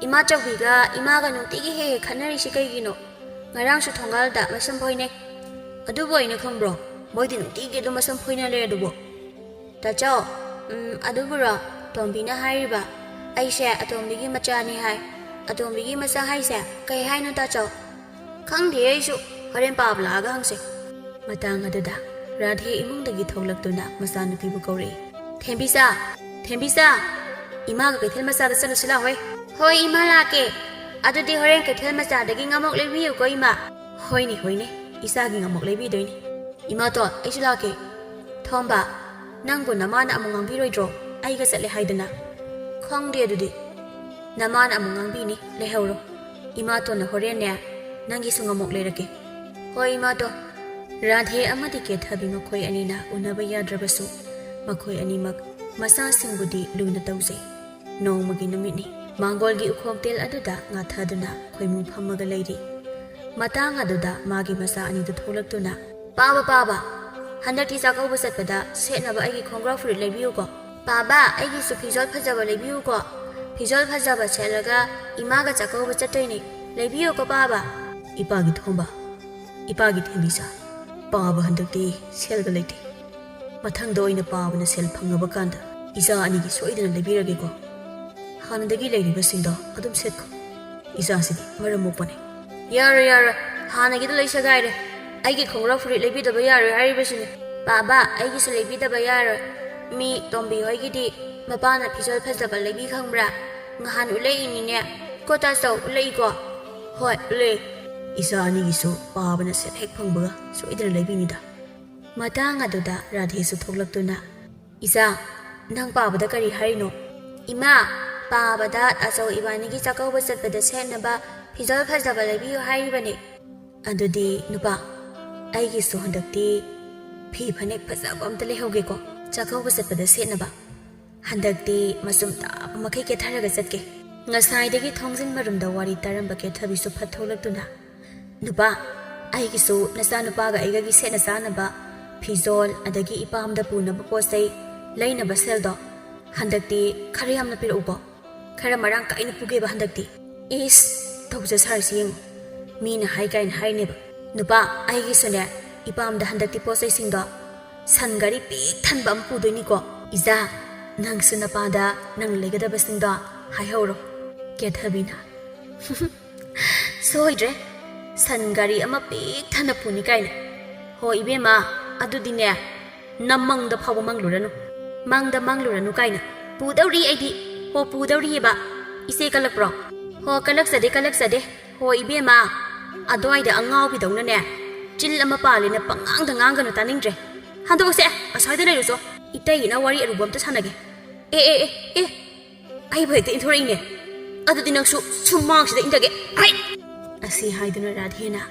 ꯏꯃꯥꯆꯧꯕꯤꯒ ꯏꯃꯥꯒ ꯅꯨꯡꯇꯤꯒꯤ ꯍꯦꯛ ꯍꯦꯛ ꯈꯠꯅꯔꯤꯁꯤ ꯀꯩꯒꯤꯅꯣ? ꯉꯔꯥꯡꯁꯨ ꯊꯣꯡꯒꯥꯜꯗ ꯃꯁꯝ ꯐꯣꯏꯅꯩ꯫ ꯑꯗꯨꯕꯨ ꯑꯩꯅ ꯈꯪꯕ꯭ꯔꯣ? ꯃꯣꯏꯗꯤ ꯅꯨꯡꯇꯤꯒꯤ ꯑꯗꯨꯝ ꯃꯁꯝ ꯐꯣꯏꯅ ꯂꯩꯔꯗꯨꯕꯨ꯫" "ꯇꯥꯆꯧ, ꯎꯝ, ꯑꯗꯨꯕꯨꯔꯣ? ꯇꯣꯝꯕꯤꯅ ꯍꯥꯏꯔꯤꯕ꯫ ꯑꯩꯁꯦ ꯑꯇꯣꯝꯕꯤꯒꯤ ꯃꯆꯥꯅꯤ ꯍꯥꯏ꯫ ꯑꯇꯣꯝꯕꯤꯒꯤ ꯃꯆꯥ ꯍꯥꯏꯁꯦ ꯀꯩ ꯍꯥꯏꯅꯣ ꯇꯥꯆꯧ?" "ꯈꯪꯗꯦ ꯑꯩꯁꯨ꯫ ꯍꯣꯔꯦꯟ ꯄꯥꯕ ꯂꯥꯛꯑꯒ ꯍꯪꯁꯦ꯫" ꯃꯇꯥꯡ ꯑꯗꯨꯗ ꯔꯥꯙꯦ ꯏꯃꯨꯡꯗꯒꯤ ꯊꯣꯛꯂꯛꯇꯨꯅ ꯃꯆꯥꯅꯨꯄꯤꯕꯨ ꯀꯧꯔꯛꯏ꯫ "ꯊꯦꯝꯕꯤꯆꯥ! ꯊꯦꯝꯕꯤꯆꯥ! ꯏꯃꯥꯒ ꯀꯩꯊꯦꯜ ꯃꯆꯥꯗ ꯆꯠꯂꯨꯁꯤ ꯂꯥꯎꯍꯦ꯫" "ꯍꯣꯏ ꯏꯃꯥ, ꯂꯥꯛꯀꯦ꯫ ꯑꯗꯨꯗꯤ ꯍꯣꯔꯦꯟ ꯀꯩꯊꯦꯜ ꯃꯆꯥꯗꯒꯤ ꯉꯥꯃꯣꯛ ꯂꯩꯕꯤꯌꯨꯀꯣ ꯏꯃꯥ꯫" "ꯍꯣꯏꯅꯦ, ꯍꯣꯏꯅꯦ, ꯏꯆꯥꯒꯤ ꯉꯥꯃꯣꯛ ꯂꯩꯕꯤꯗꯣꯏꯅꯤ꯫" "ꯏꯃꯥꯇꯣꯟ, ꯑꯩꯁꯨ ꯂꯥꯛꯀꯦ꯫" "ꯊꯣꯝꯕ, ꯅꯪꯕꯨ ꯅꯃꯥꯅ ꯑꯃꯨꯛ ꯉꯥꯡꯕꯤꯔꯣꯏꯗ꯭ꯔꯣ? ꯑꯩꯒ ꯆꯠꯂꯦ ꯍꯥꯏꯗꯅ꯫" "ꯈꯪꯗꯦ ꯑꯗꯨꯗꯤ꯫ ꯅꯃꯥꯅ ꯑꯃꯨꯛ ꯉꯥꯡꯕꯤꯅꯤ, ꯂꯩꯍꯧꯔꯣ꯫ ꯏꯃꯥꯇꯣꯟꯅ ꯍꯣꯔꯦꯟꯅꯦ ꯅꯪꯒꯤꯁꯨ ꯉꯥꯃꯣꯛ ꯂꯩꯔꯛꯀꯦ꯫" "ꯍꯣꯏ ꯏꯃꯥꯇꯣꯟ꯫" ꯔꯥꯙꯦ ꯑꯃꯗꯤ ꯀꯦꯊꯕꯤ ꯃꯈꯣꯏ ꯑꯅꯤꯅ ꯎꯅꯕ ꯌꯥꯗ꯭ꯔꯕꯁꯨ ꯃꯈꯣꯏ ꯑꯅꯤꯃꯛ ꯃꯆꯥꯁꯤꯡꯕꯨꯗꯤ ꯂꯨꯅ ꯇꯧꯖꯩ꯫ ꯅꯣꯡꯃꯒꯤ ꯅꯨꯃꯤꯠꯅꯤ꯫ ꯃꯥꯡꯒꯣꯜꯒꯤ ꯎꯈꯣꯡ ꯇꯦꯜ ꯑꯗꯨꯗ ꯉꯥꯊꯗꯨꯅ ꯈꯣꯏꯃꯨ ꯐꯝꯃꯒ ꯂꯩꯔꯤ꯫ ꯃꯇꯥꯡ ꯑꯗꯨꯗ ꯃꯥꯒꯤ ꯃꯆꯥ ꯑꯅꯤꯗꯨ ꯊꯣꯛꯂꯛꯇꯨꯅ, "ꯄꯥꯕ, ꯄꯥꯕ, ꯍꯟꯗꯛꯇꯤ ꯆꯥꯛꯀꯧꯕ ꯆꯠꯄꯗ ꯁꯦꯠꯅꯕ ꯑꯩꯒꯤ ꯈꯣꯡꯒ꯭ꯔꯥꯎ ꯐꯨꯔꯤꯠ ꯂꯩꯕꯤꯌꯨꯀꯣ꯫ ꯄꯥꯕ, ꯑꯩꯒꯤꯁꯨ ꯐꯤꯖꯣꯜ ꯐꯖꯕ ꯂꯩꯕꯤꯌꯨꯀꯣ꯫ ꯐꯤꯖꯣꯜ ꯐꯖꯕ ꯁꯦꯠꯂꯒ ꯏꯃꯥꯒ ꯆꯥꯛꯀꯧꯕ ꯆꯠꯇꯣꯏꯅꯦ꯫ ꯂꯩꯕꯤꯌꯨꯀꯣ, ꯄꯥꯕ꯫" "ꯏꯄꯥꯒꯤ ꯊꯣꯝꯕ, ꯏꯄꯥꯒꯤ ꯊꯦꯝꯕꯤꯆꯥ, ꯄꯥꯕ ꯍꯟꯗꯛꯇꯤ ꯁꯦꯜꯒ ꯂꯩꯇꯦ꯫ ꯃꯊꯪꯗ ꯑꯣꯏꯅ ꯄꯥꯕꯅ ꯁꯦꯜ ꯐꯪꯉꯕ ꯀꯥꯟꯗ ꯏꯆꯥ ꯑꯅꯤꯒꯤ ꯁꯣꯏꯗꯅ ꯂꯩꯕꯤꯔꯒꯦꯀꯣ꯫ ꯍꯥꯟꯅꯗꯒꯤ ꯂꯩꯔꯤꯕꯁꯤꯡꯗꯣ ꯑꯗꯨꯝ ꯁꯦꯠꯈꯣ꯫ ꯏꯆꯥꯁꯤꯗꯤ ꯃꯔꯝ ꯃꯣꯛꯄꯅꯦ꯫" "ꯌꯥꯔꯣꯏ, ꯌꯥꯔꯣꯏ, ꯍꯥꯟꯅꯒꯤꯗꯣ ꯂꯣꯏ ꯁꯦꯒꯥꯏꯔꯦ꯫ ꯑꯩꯒꯤ ꯈꯣꯡꯒ꯭ꯔꯥꯎ ꯐꯨꯔꯤꯠ ꯂꯩꯕꯤꯗꯕ ꯌꯥꯔꯣꯏ ꯍꯥꯏꯔꯤꯕꯁꯤꯅꯤ꯫ ꯄꯥꯕ, ꯑꯩꯒꯤꯁꯨ ꯂꯩꯕꯤꯗꯕ ꯌꯥꯔꯣꯏ꯫ ꯃꯤ ꯇꯣꯝꯕꯤ ꯍꯣꯏꯒꯤꯗꯤ ꯃꯄꯥꯅ ꯐꯤꯖꯣꯜ ꯐꯖꯕ ꯂꯩꯕꯤ ꯈꯪꯕ꯭ꯔꯥ? ꯉꯍꯥꯟ ꯎꯠꯂꯛꯏꯅꯤꯅꯦ꯫ ꯀꯣ ꯇꯥꯆꯧ, ꯎꯠꯂꯛꯏꯀꯣ?" "ꯍꯣꯏ, ꯎꯠꯂꯛꯏ꯫" "ꯏꯆꯥ ꯑꯅꯤꯒꯤꯁꯨ ꯄꯥꯕꯅ ꯁꯦꯠ ꯍꯦꯛ ꯐꯪꯕꯒ ꯁꯣꯏꯗꯅ ꯂꯩꯕꯤꯅꯤꯗ꯫" ꯃꯇꯥꯡ ꯑꯗꯨꯗ ꯔꯥꯙꯦꯁꯨ ꯊꯣꯛꯂꯛꯇꯨꯅ, "ꯏꯆꯥ, ꯅꯪ ꯄꯥꯕꯗ ꯀꯔꯤ ꯍꯥꯏꯔꯤꯅꯣ?" "ꯏꯃꯥ, ꯄꯥꯕꯗ ꯑꯆꯧ ꯏꯕꯥꯅꯤꯒꯤ ꯆꯥꯛꯀꯧꯕ ꯆꯠꯄꯗ ꯁꯦꯠꯅꯕ ꯐꯤꯖꯣꯜ ꯐꯖꯕ ꯂꯩꯕꯤꯌꯨ ꯍꯥꯏꯔꯤꯕꯅꯦ꯫" "ꯑꯗꯨꯗꯤ ꯅꯨꯄꯥ, ꯑꯩꯒꯤꯁꯨ ꯍꯟꯗꯛꯇꯤ ꯐꯤ ꯐꯅꯦꯛ ꯐꯖꯕ ꯑꯝꯇ ꯂꯩꯍꯧꯒꯦꯀꯣ, ꯆꯥꯛꯀꯧꯕ ꯆꯠꯄꯗ ꯁꯦꯠꯅꯕ꯫ ꯍꯟꯗꯛꯇꯤ ꯃꯆꯨꯝ ꯇꯥꯕ ꯃꯈꯩ ꯀꯦꯊꯔꯒ ꯆꯠꯀꯦ꯫" ꯉꯁꯥꯏꯗꯒꯤ ꯊꯣꯡꯖꯤꯟ ꯃꯔꯨꯝꯗ ꯋꯥꯔꯤ ꯇꯥꯔꯝꯕ ꯀꯦꯊꯕꯤꯁꯨ ꯐꯠ ꯊꯣꯛꯂꯛꯇꯨꯅ, "ꯅꯨꯄꯥ, ꯑꯩꯒꯤꯁꯨ ꯅꯆꯥꯅꯨꯄꯥꯒ ꯑꯩꯒꯒꯤ ꯁꯦꯠꯅ ꯆꯥꯅꯕ ꯐꯤꯖꯣꯜ, ꯑꯗꯒꯤ ꯏꯄꯥꯝꯗ ꯄꯨꯅꯕ ꯄꯣꯠ ꯆꯩ ꯂꯩꯅꯕ ꯁꯦꯜꯗꯣ ꯍꯟꯗꯛꯇꯤ ꯈꯔ ꯌꯥꯝꯅ ꯄꯤꯔꯛꯎꯀꯣ꯫ ꯈꯔ ꯃꯔꯥꯡ ꯀꯥꯏꯅ ꯄꯨꯒꯦꯕ ꯍꯟꯗꯛꯇꯤ꯫" "ꯏꯁ, ꯇꯧꯖ ꯁꯥꯔꯤꯁꯤ ꯌꯦꯡꯉꯨ꯫ ꯃꯤꯅ ꯍꯥꯏ ꯀꯥꯏꯅ ꯍꯥꯏꯅꯦꯕ꯫ ꯅꯨꯄꯥ, ꯑꯩꯒꯤꯁꯨꯅꯦ, ꯏꯄꯥꯝꯗ ꯍꯟꯗꯛꯇꯤ ꯄꯣꯠ ꯆꯩꯁꯤꯡꯗꯣ ꯁꯟ ꯒꯥꯔꯤ ꯄꯤꯛ ꯊꯟꯕ ꯑꯃ ꯄꯨꯗꯣꯏꯅꯤꯀꯣ꯫ ꯏꯆꯥ, ꯅꯪꯁꯨ ꯅꯄꯥꯗ ꯅꯪ ꯂꯩꯒꯗꯕꯁꯤꯡꯗꯣ ꯍꯥꯏꯍꯧꯔꯣ꯫" ꯀꯦꯊꯕꯤꯅ, "ꯁꯣꯏꯗ꯭ꯔꯦ, ꯁꯟ ꯒꯥꯔꯤ ꯑꯃ ꯄꯤꯛ ꯊꯟꯅ ꯄꯨꯅꯤ ꯀꯥꯏꯅ꯫ ꯍꯣ ꯏꯕꯦꯝꯃ, ꯑꯗꯨꯗꯤꯅꯦ, ꯅꯃꯪꯗ ꯐꯥꯎꯕ ꯃꯪꯂꯨꯔꯅꯨ꯫ ꯃꯪꯗ ꯃꯪꯂꯨꯔꯅꯨ ꯀꯥꯏꯅ꯫ ꯄꯨꯗꯧꯔꯤ ꯑꯩꯗꯤ꯫ ꯍꯣ, ꯄꯨꯗꯧꯔꯤꯑꯕ꯫ ꯏꯆꯦ ꯀꯜꯂꯛꯄ꯭ꯔꯣ? ꯍꯣ, ꯀꯜꯂꯛꯆꯗꯦ, ꯀꯜꯂꯛꯆꯗꯦ꯫ ꯍꯣ ꯏꯕꯦꯝꯃ, ꯑꯗ꯭ꯋꯥꯏꯗ ꯑꯉꯥꯎꯕꯤꯗꯧꯅꯅꯦ ꯆꯤꯜ ꯑꯃ ꯄꯥꯜꯂꯦꯅ ꯄꯉꯥꯡꯗ ꯉꯥꯡꯒꯅꯨ, ꯇꯥꯅꯤꯡꯗ꯭ꯔꯦ꯫ ꯍꯟꯗꯣꯛꯑꯁꯦ, ꯑꯁ꯭ꯋꯥꯏꯗ ꯂꯩꯔꯨꯆꯣ꯫ ꯏꯇꯩꯒꯤꯅ ꯋꯥꯔꯤ ꯑꯔꯨꯕ ꯑꯝꯇ ꯁꯥꯟꯅꯒꯦ꯫ ꯑꯦ, ꯑꯦ, ꯑꯦ, ꯑꯦ꯫ ꯑꯩꯕꯨ ꯍꯦꯛꯇ ꯏꯟꯊꯣꯔꯛꯏꯅꯦ꯫ ꯑꯗꯨꯗꯤ ꯅꯪꯁꯨ ꯁꯨꯃꯥꯡꯁꯤꯗ ꯏꯟꯊꯒꯦ꯫ ꯍꯥꯏ!" ꯑꯁꯤ ꯍꯥꯏꯗꯨꯅ ꯔꯥꯙꯦꯅ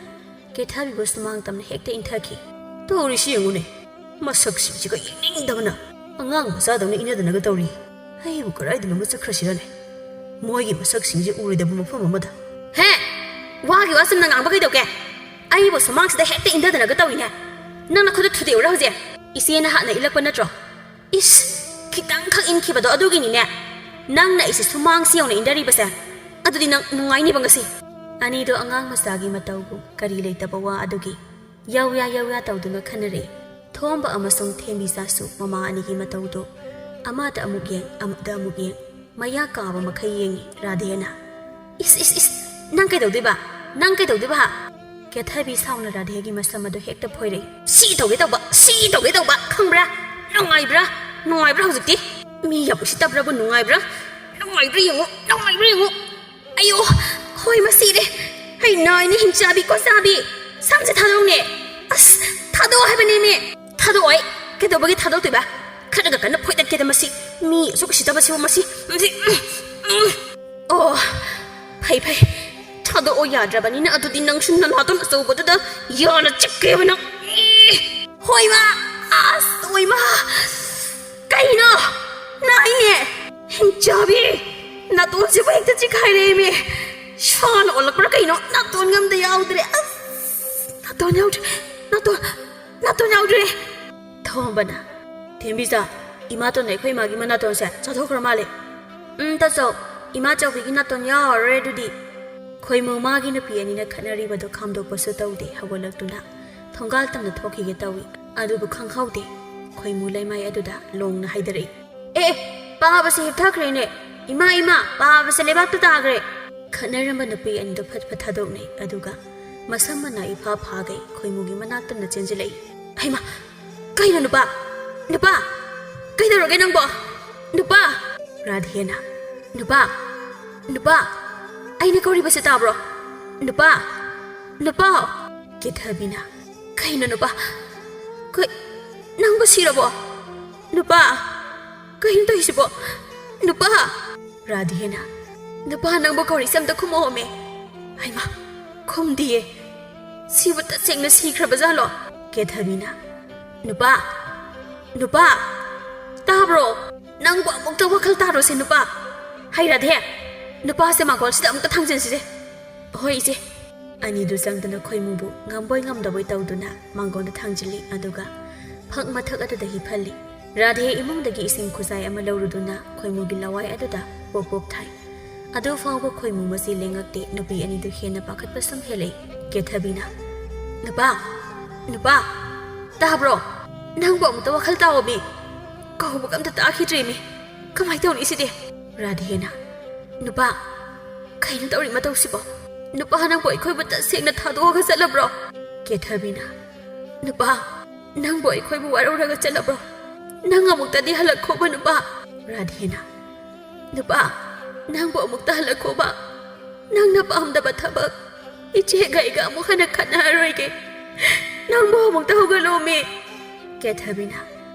ꯀꯦꯊꯕꯤꯕꯨ ꯁꯨꯃꯥꯡ ꯇꯝꯅ ꯍꯦꯛꯇ ꯏꯟꯊꯈꯤ꯫ "ꯇꯧꯔꯤꯁꯤ ꯌꯦꯡꯉꯨꯅꯦ, ꯃꯁꯛꯁꯤꯡꯁꯤꯒ ꯌꯦꯡꯅꯤꯡꯗꯕꯅ ꯑꯉꯥꯡ ꯃꯆꯥꯗꯧꯅ ꯏꯟꯅꯗꯅꯒ ꯇꯧꯔꯤ꯫ ꯑꯩꯕꯨ ꯀꯗꯥꯏꯗꯅꯣꯃ ꯆꯠꯈ꯭ꯔꯁꯤꯔꯅꯦ? ꯃꯣꯏꯒꯤ ꯃꯁꯛꯁꯤꯡꯁꯦ ꯎꯔꯣꯏꯗꯕ ꯃꯐꯝ ꯑꯃꯗ꯫ ꯍꯦ! ꯋꯥꯒꯤ ꯋꯥ ꯆꯨꯝꯅ ꯉꯥꯡꯕ ꯀꯩꯗꯧꯒꯦ? ꯑꯩꯕꯨ ꯁꯨꯃꯥꯡꯁꯤꯗ ꯍꯦꯛꯇ ꯏꯟꯊꯗꯅꯒ ꯇꯧꯏꯅꯦ꯫ ꯅꯪꯅ ꯈꯨꯠꯇ ꯊꯨꯗꯦꯛꯎꯔꯥ ꯍꯧꯖꯤꯛ? ꯏꯆꯦꯅ ꯍꯥꯟꯅ ꯏꯜꯂꯛꯄ ꯅꯠꯇ꯭ꯔꯣ? ꯏꯁ, ꯈꯤꯇꯪꯈꯛ ꯏꯟꯈꯤꯕꯗꯣ ꯑꯗꯨꯒꯤꯅꯤꯅꯦ ꯅꯪꯅ ꯑꯩꯁꯦ ꯁꯨꯃꯥꯡꯁꯤ ꯌꯧꯅ ꯏꯟꯊꯔꯤꯕꯁꯦ꯫ ꯑꯗꯨꯗꯤ ꯅꯪ ꯅꯨꯡꯉꯥꯏꯅꯤꯕ ꯉꯁꯤ꯫ ꯑꯅꯤꯗꯣ ꯑꯉꯥꯡ ꯃꯆꯥꯒꯤ ꯃꯇꯧꯒꯨꯝ ꯀꯔꯤ ꯂꯩꯇꯕ ꯋꯥ ꯑꯗꯨꯒꯤ ꯌꯧꯌꯥ ꯌꯧꯌꯥ ꯇꯧꯗꯨꯅ ꯈꯟꯅꯔꯛꯏ꯫ ꯊꯣꯝꯕ ꯑꯃꯁꯨꯡ ꯊꯦꯝꯕꯤꯆꯥꯁꯨ ꯃꯃꯥ ꯑꯅꯤꯒꯤ ꯃꯇꯧꯗꯨ ꯑꯃꯗ ꯑꯃꯨꯛ ꯌꯦꯡ, ꯑꯃꯗ ꯑꯃꯨꯛ ꯌꯦꯡ, ꯃꯌꯥ ꯀꯥꯕ ꯃꯈꯩ ꯌꯦꯡꯉꯤ ꯔꯥꯙꯦꯅ꯫ "ꯏꯁ, ꯏꯁ, ꯏꯁ, ꯅꯪ ꯀꯩꯗꯧꯗꯣꯏꯕ? ꯅꯪ ꯀꯩꯗꯧꯗꯣꯏꯕ, ꯍꯥ?" ꯀꯦꯊꯕꯤ ꯁꯥꯎꯅ ꯔꯥꯙꯦꯒꯤ ꯃꯁꯝ ꯑꯗꯨ ꯍꯦꯛꯇ ꯐꯣꯏꯔꯛꯏ꯫ "ꯁꯤ ꯇꯧꯒꯦ ꯇꯧꯕ, ꯁꯤ ꯇꯧꯒꯦ ꯇꯧꯕ, ꯈꯪꯕ꯭ꯔꯥ? ꯅꯨꯡꯉꯥꯏꯕ꯭ꯔꯥ? ꯅꯨꯡꯉꯥꯏꯕ꯭ꯔꯥ ꯍꯧꯖꯤꯛꯇꯤ? ꯃꯤ ꯌꯥꯝ ꯎꯁꯤꯠꯇꯕ꯭ꯔꯕꯨ ꯅꯨꯡꯉꯥꯏꯕ꯭ꯔꯥ? ꯅꯨꯡꯉꯥꯏꯕ꯭ꯔꯥ ꯌꯦꯡꯉꯨ, ꯅꯨꯡꯉꯥꯏꯕ꯭ꯔꯥ ꯌꯦꯡꯉꯨ!" "ꯑꯌꯣ, ꯍꯣꯏ, ꯃꯁꯤꯔꯦ꯫ ꯍꯩ ꯅꯥꯏꯅꯤ, ꯍꯤꯡꯆꯥꯕꯤ ꯀꯣꯆꯥꯕꯤ꯫ ꯁꯝꯁꯦ ꯊꯥꯗꯣꯛꯅꯦ꯫ ꯑꯁ, ꯊꯥꯗꯣꯛꯑꯣ ꯍꯥꯏꯕꯅꯦꯃꯤ꯫ ꯊꯥꯗꯣꯛꯑꯣ ꯑꯩ꯫ ꯀꯩꯗꯧꯕꯒꯤ ꯊꯥꯗꯣꯛꯇꯣꯏꯕ? ꯈꯠꯂꯒ ꯀꯟꯅ ꯐꯣꯏꯗꯠꯀꯦꯗ ꯃꯁꯤ꯫ ꯃꯤ ꯑꯁꯨꯛ ꯎꯁꯤꯠꯇꯕꯁꯤꯕꯨ ꯃꯁꯤ꯫ ꯃꯁꯤ, ꯎꯝ, ꯎꯝ꯫ ꯑꯣ, ꯐꯩ, ꯐꯩ꯫ ꯊꯥꯗꯣꯛꯑꯣ ꯌꯥꯗ꯭ꯔꯕꯅꯤꯅ ꯑꯗꯨꯗꯤ ꯅꯪꯁꯨ ꯅꯅꯥꯇꯣꯟ ꯑꯆꯧꯕꯗꯨꯗ ꯌꯥꯅ ꯆꯤꯛꯀꯦꯕ ꯅꯪ꯫ ꯏ! ꯍꯣꯏꯃ! ꯑꯁ, ꯍꯣꯏꯃ! ꯀꯩꯅꯣ? ꯅꯥꯏꯅꯦ! ꯍꯤꯡꯆꯥꯕꯤ! ꯅꯥꯇꯣꯟꯁꯤꯕꯨ ꯍꯦꯛꯇ ꯆꯤꯛꯈꯥꯏꯔꯦꯃꯤ! ꯁꯥꯅ ꯑꯣꯜꯂꯛꯄ꯭ꯔꯥ ꯀꯩꯅꯣ? ꯅꯥꯇꯣꯟꯒ ꯑꯝꯇ ꯌꯥꯎꯗ꯭ꯔꯦ! ꯑꯁ! ꯅꯥꯇꯣꯟ ꯌꯥꯎꯗ꯭ꯔꯦ! ꯅꯥꯇꯣꯟ, ꯅꯥꯇꯣꯟ ꯌꯥꯎꯗ꯭ꯔꯦ! ꯊꯣꯝꯕꯅ, "ꯊꯦꯝꯕꯤꯆꯥ, ꯏꯃꯥꯇꯣꯟꯅ ꯑꯩꯈꯣꯏ ꯏꯃꯥꯒꯤ ꯃꯅꯥꯇꯣꯟꯁꯦ ꯆꯥꯊꯣꯛꯈ꯭ꯔ ꯃꯥꯜꯂꯦ꯫ ꯎꯝ, ꯇꯥꯆꯧ, ꯏꯃꯥ ꯆꯧꯕꯤꯒꯤ ꯅꯥꯇꯣꯟ ꯌꯥꯎꯔꯔꯣꯏ ꯑꯗꯨꯗꯤ꯫" ꯈꯣꯏꯃꯨ ꯃꯥꯒꯤ ꯅꯨꯄꯤ ꯑꯅꯤꯅ ꯈꯠꯅꯔꯤꯕꯗꯨ ꯈꯥꯝꯗꯣꯛꯄꯁꯨ ꯇꯧꯗꯦ, ꯍꯧꯒꯠꯂꯛꯇꯨꯅ ꯊꯣꯡꯒꯥꯜ ꯇꯝꯅ ꯊꯣꯛꯈꯤꯒꯦ ꯇꯧꯏ꯫ ꯑꯗꯨꯕꯨ ꯈꯪꯍꯧꯗꯦ, ꯈꯣꯏꯃꯨ ꯂꯩꯃꯥꯏ ꯑꯗꯨꯗ ꯂꯣꯡꯅ ꯍꯥꯏꯗꯔꯛꯏ꯫ "ꯑꯦ, ꯑꯦ, ꯄꯥꯕꯁꯦ ꯍꯤꯞꯊꯈ꯭ꯔꯦꯅꯦ! ꯏꯃꯥ, ꯏꯃꯥ, ꯄꯥꯕꯁꯦ ꯂꯩꯕꯥꯛꯇ ꯇꯥꯈ꯭ꯔꯦ!" ꯈꯠꯅꯔꯝꯕ ꯅꯨꯄꯤ ꯑꯅꯤꯗꯨ ꯐꯠ ꯐꯠ ꯊꯥꯗꯣꯛꯅꯩ, ꯑꯗꯨꯒ ꯃꯁꯝ ꯃꯅꯥ ꯏꯐꯥ ꯐꯥꯒꯩ ꯈꯣꯏꯃꯨꯒꯤ ꯃꯅꯥꯛꯇꯅ ꯆꯦꯟꯁꯤꯜꯂꯛꯏ꯫ "ꯍꯩꯃꯥ! ꯀꯩꯅꯣ ꯅꯨꯄꯥ? ꯅꯨꯄꯥ! ꯀꯩꯗꯧꯔꯒꯦ ꯅꯪꯕꯣ? ꯅꯨꯄꯥ!" ꯔꯥꯙꯦꯅ, "ꯅꯨꯄꯥ! ꯅꯨꯄꯥ! ꯑꯩꯅ ꯀꯧꯔꯤꯕꯁꯦ ꯇꯥꯕ꯭ꯔꯣ? ꯅꯨꯄꯥ! ꯅꯨꯄꯥ!" ꯀꯦꯊꯕꯤꯅ, "ꯀꯩꯅꯣ ꯅꯨꯄꯥ? ꯀꯩ-, ꯅꯪꯕꯨ ꯁꯤꯔꯕꯣ? ꯅꯨꯄꯥ! ꯀꯩꯅꯣ ꯇꯧꯔꯤꯁꯤꯕꯣ? ꯅꯨꯄꯥ!" ꯔꯥꯙꯦꯅ, "ꯅꯨꯄꯥ, ꯅꯪꯕꯨ ꯀꯧꯔꯤꯁꯦ ꯑꯝꯇ ꯈꯨꯝꯃꯛꯑꯣꯃꯦ꯫ ꯍꯩꯃꯥ, ꯈꯨꯝꯗꯤꯌꯦ꯫ ꯁꯤꯕꯨ ꯇꯁꯦꯡꯅ ꯁꯤꯈ꯭ꯔꯕ ꯖꯥꯠꯂꯣ?" ꯀꯦꯊꯕꯤꯅ, "ꯅꯨꯄꯥ! ꯅꯨꯄꯥ! ꯇꯥꯕ꯭ꯔꯣ? ꯅꯪꯕꯨ ꯑꯃꯨꯛꯇ ꯋꯥꯈꯜ ꯇꯥꯔꯣꯁꯦ ꯅꯨꯄꯥ꯫ ꯍꯩ ꯔꯥꯙꯦ, ꯅꯨꯄꯥꯁꯦ ꯃꯥꯡꯒꯣꯜꯁꯤꯗ ꯑꯃꯨꯛꯇ ꯊꯥꯡꯖꯤꯟꯁꯤꯁꯦ꯫ ꯍꯣꯏ, ꯏꯆꯦ꯫ ꯑꯅꯤꯗꯨ ꯆꯪꯗꯨꯅ ꯈꯣꯏꯃꯨꯕꯨ ꯉꯝꯕꯣꯏ ꯉꯝꯗꯕꯣꯏ ꯇꯧꯗꯨꯅ ꯃꯥꯡꯒꯣꯜꯗ ꯊꯥꯡꯖꯤꯜꯂꯤ, ꯑꯗꯨꯒ ꯐꯛ ꯃꯊꯛ ꯑꯗꯨꯗ ꯍꯤꯞꯍꯜꯂꯤ꯫ ꯔꯥꯙꯦ ꯏꯃꯨꯡꯗꯒꯤ ꯏꯁꯤꯡ ꯈꯨꯖꯥꯏ ꯑꯃ ꯂꯧꯔꯨꯗꯨꯅ ꯈꯣꯏꯃꯨꯒꯤ ꯂꯋꯥꯏ ꯑꯗꯨꯗ ꯄꯣꯞ ꯄꯣꯞ ꯊꯥꯏ꯫ ꯑꯗꯨ ꯐꯥꯎꯕ ꯈꯣꯏꯃꯨ ꯃꯆꯤ ꯂꯦꯡꯉꯛꯇꯦ꯫ ꯅꯨꯄꯤ ꯑꯅꯤꯗꯨ ꯍꯦꯟꯅ ꯄꯥꯈꯠꯄ ꯁꯨꯝ ꯍꯦꯜꯂꯛꯏ꯫ ꯀꯦꯊꯕꯤꯅ, "ꯅꯨꯄꯥ, ꯅꯨꯄꯥ, ꯇꯥꯕ꯭ꯔꯣ? ꯅꯪꯕꯨ ꯑꯃꯨꯛꯇ ꯋꯥꯈꯜ ꯇꯥꯎꯑꯣꯃꯤ꯫ ꯀꯧꯕꯒ ꯑꯝꯇ ꯇꯥꯈꯤꯗ꯭ꯔꯦꯃꯤ꯫ ꯀꯃꯥꯏ ꯇꯧꯅꯤ ꯁꯤꯗꯤ?" ꯔꯥꯙꯦꯅ, "ꯅꯨꯄꯥ, ꯀꯩꯅꯣ ꯇꯧꯔꯤ ꯃꯇꯧꯁꯤꯕꯣ? ꯅꯨꯄꯥ, ꯅꯪꯕꯨ ꯑꯩꯈꯣꯏꯕꯨ ꯇꯁꯦꯡꯅ ꯊꯥꯗꯣꯛꯑꯒ ꯆꯠꯂꯕ꯭ꯔꯣ?" ꯀꯦꯊꯕꯤꯅ, "ꯅꯨꯄꯥ, ꯅꯪꯕꯨ ꯑꯩꯈꯣꯏꯕꯨ ꯋꯥꯔꯧꯔꯒ ꯆꯠꯂꯕ꯭ꯔꯣ? ꯅꯪ ꯑꯃꯨꯛꯇꯗꯤ ꯍꯜꯂꯛꯈꯣꯕ ꯅꯨꯄꯥ꯫" ꯔꯥꯙꯦꯅ, "ꯅꯨꯄꯥ, ꯅꯪꯕꯨ ꯑꯃꯨꯛꯇ ꯍꯜꯂꯛꯈꯣꯕ꯫ ꯅꯪꯅ ꯄꯥꯝꯗꯕ ꯊꯕꯛ ꯏꯆꯦꯒ ꯑꯩꯒ ꯑꯃꯨꯛ ꯍꯟꯅ ꯈꯠꯅꯔꯔꯣꯏꯒꯦ꯫ ꯅꯪꯕꯨ ꯑꯃꯨꯛꯇ ꯍꯧꯒꯠꯂꯣꯃꯤ꯫" ꯀꯦꯊꯕꯤꯅ,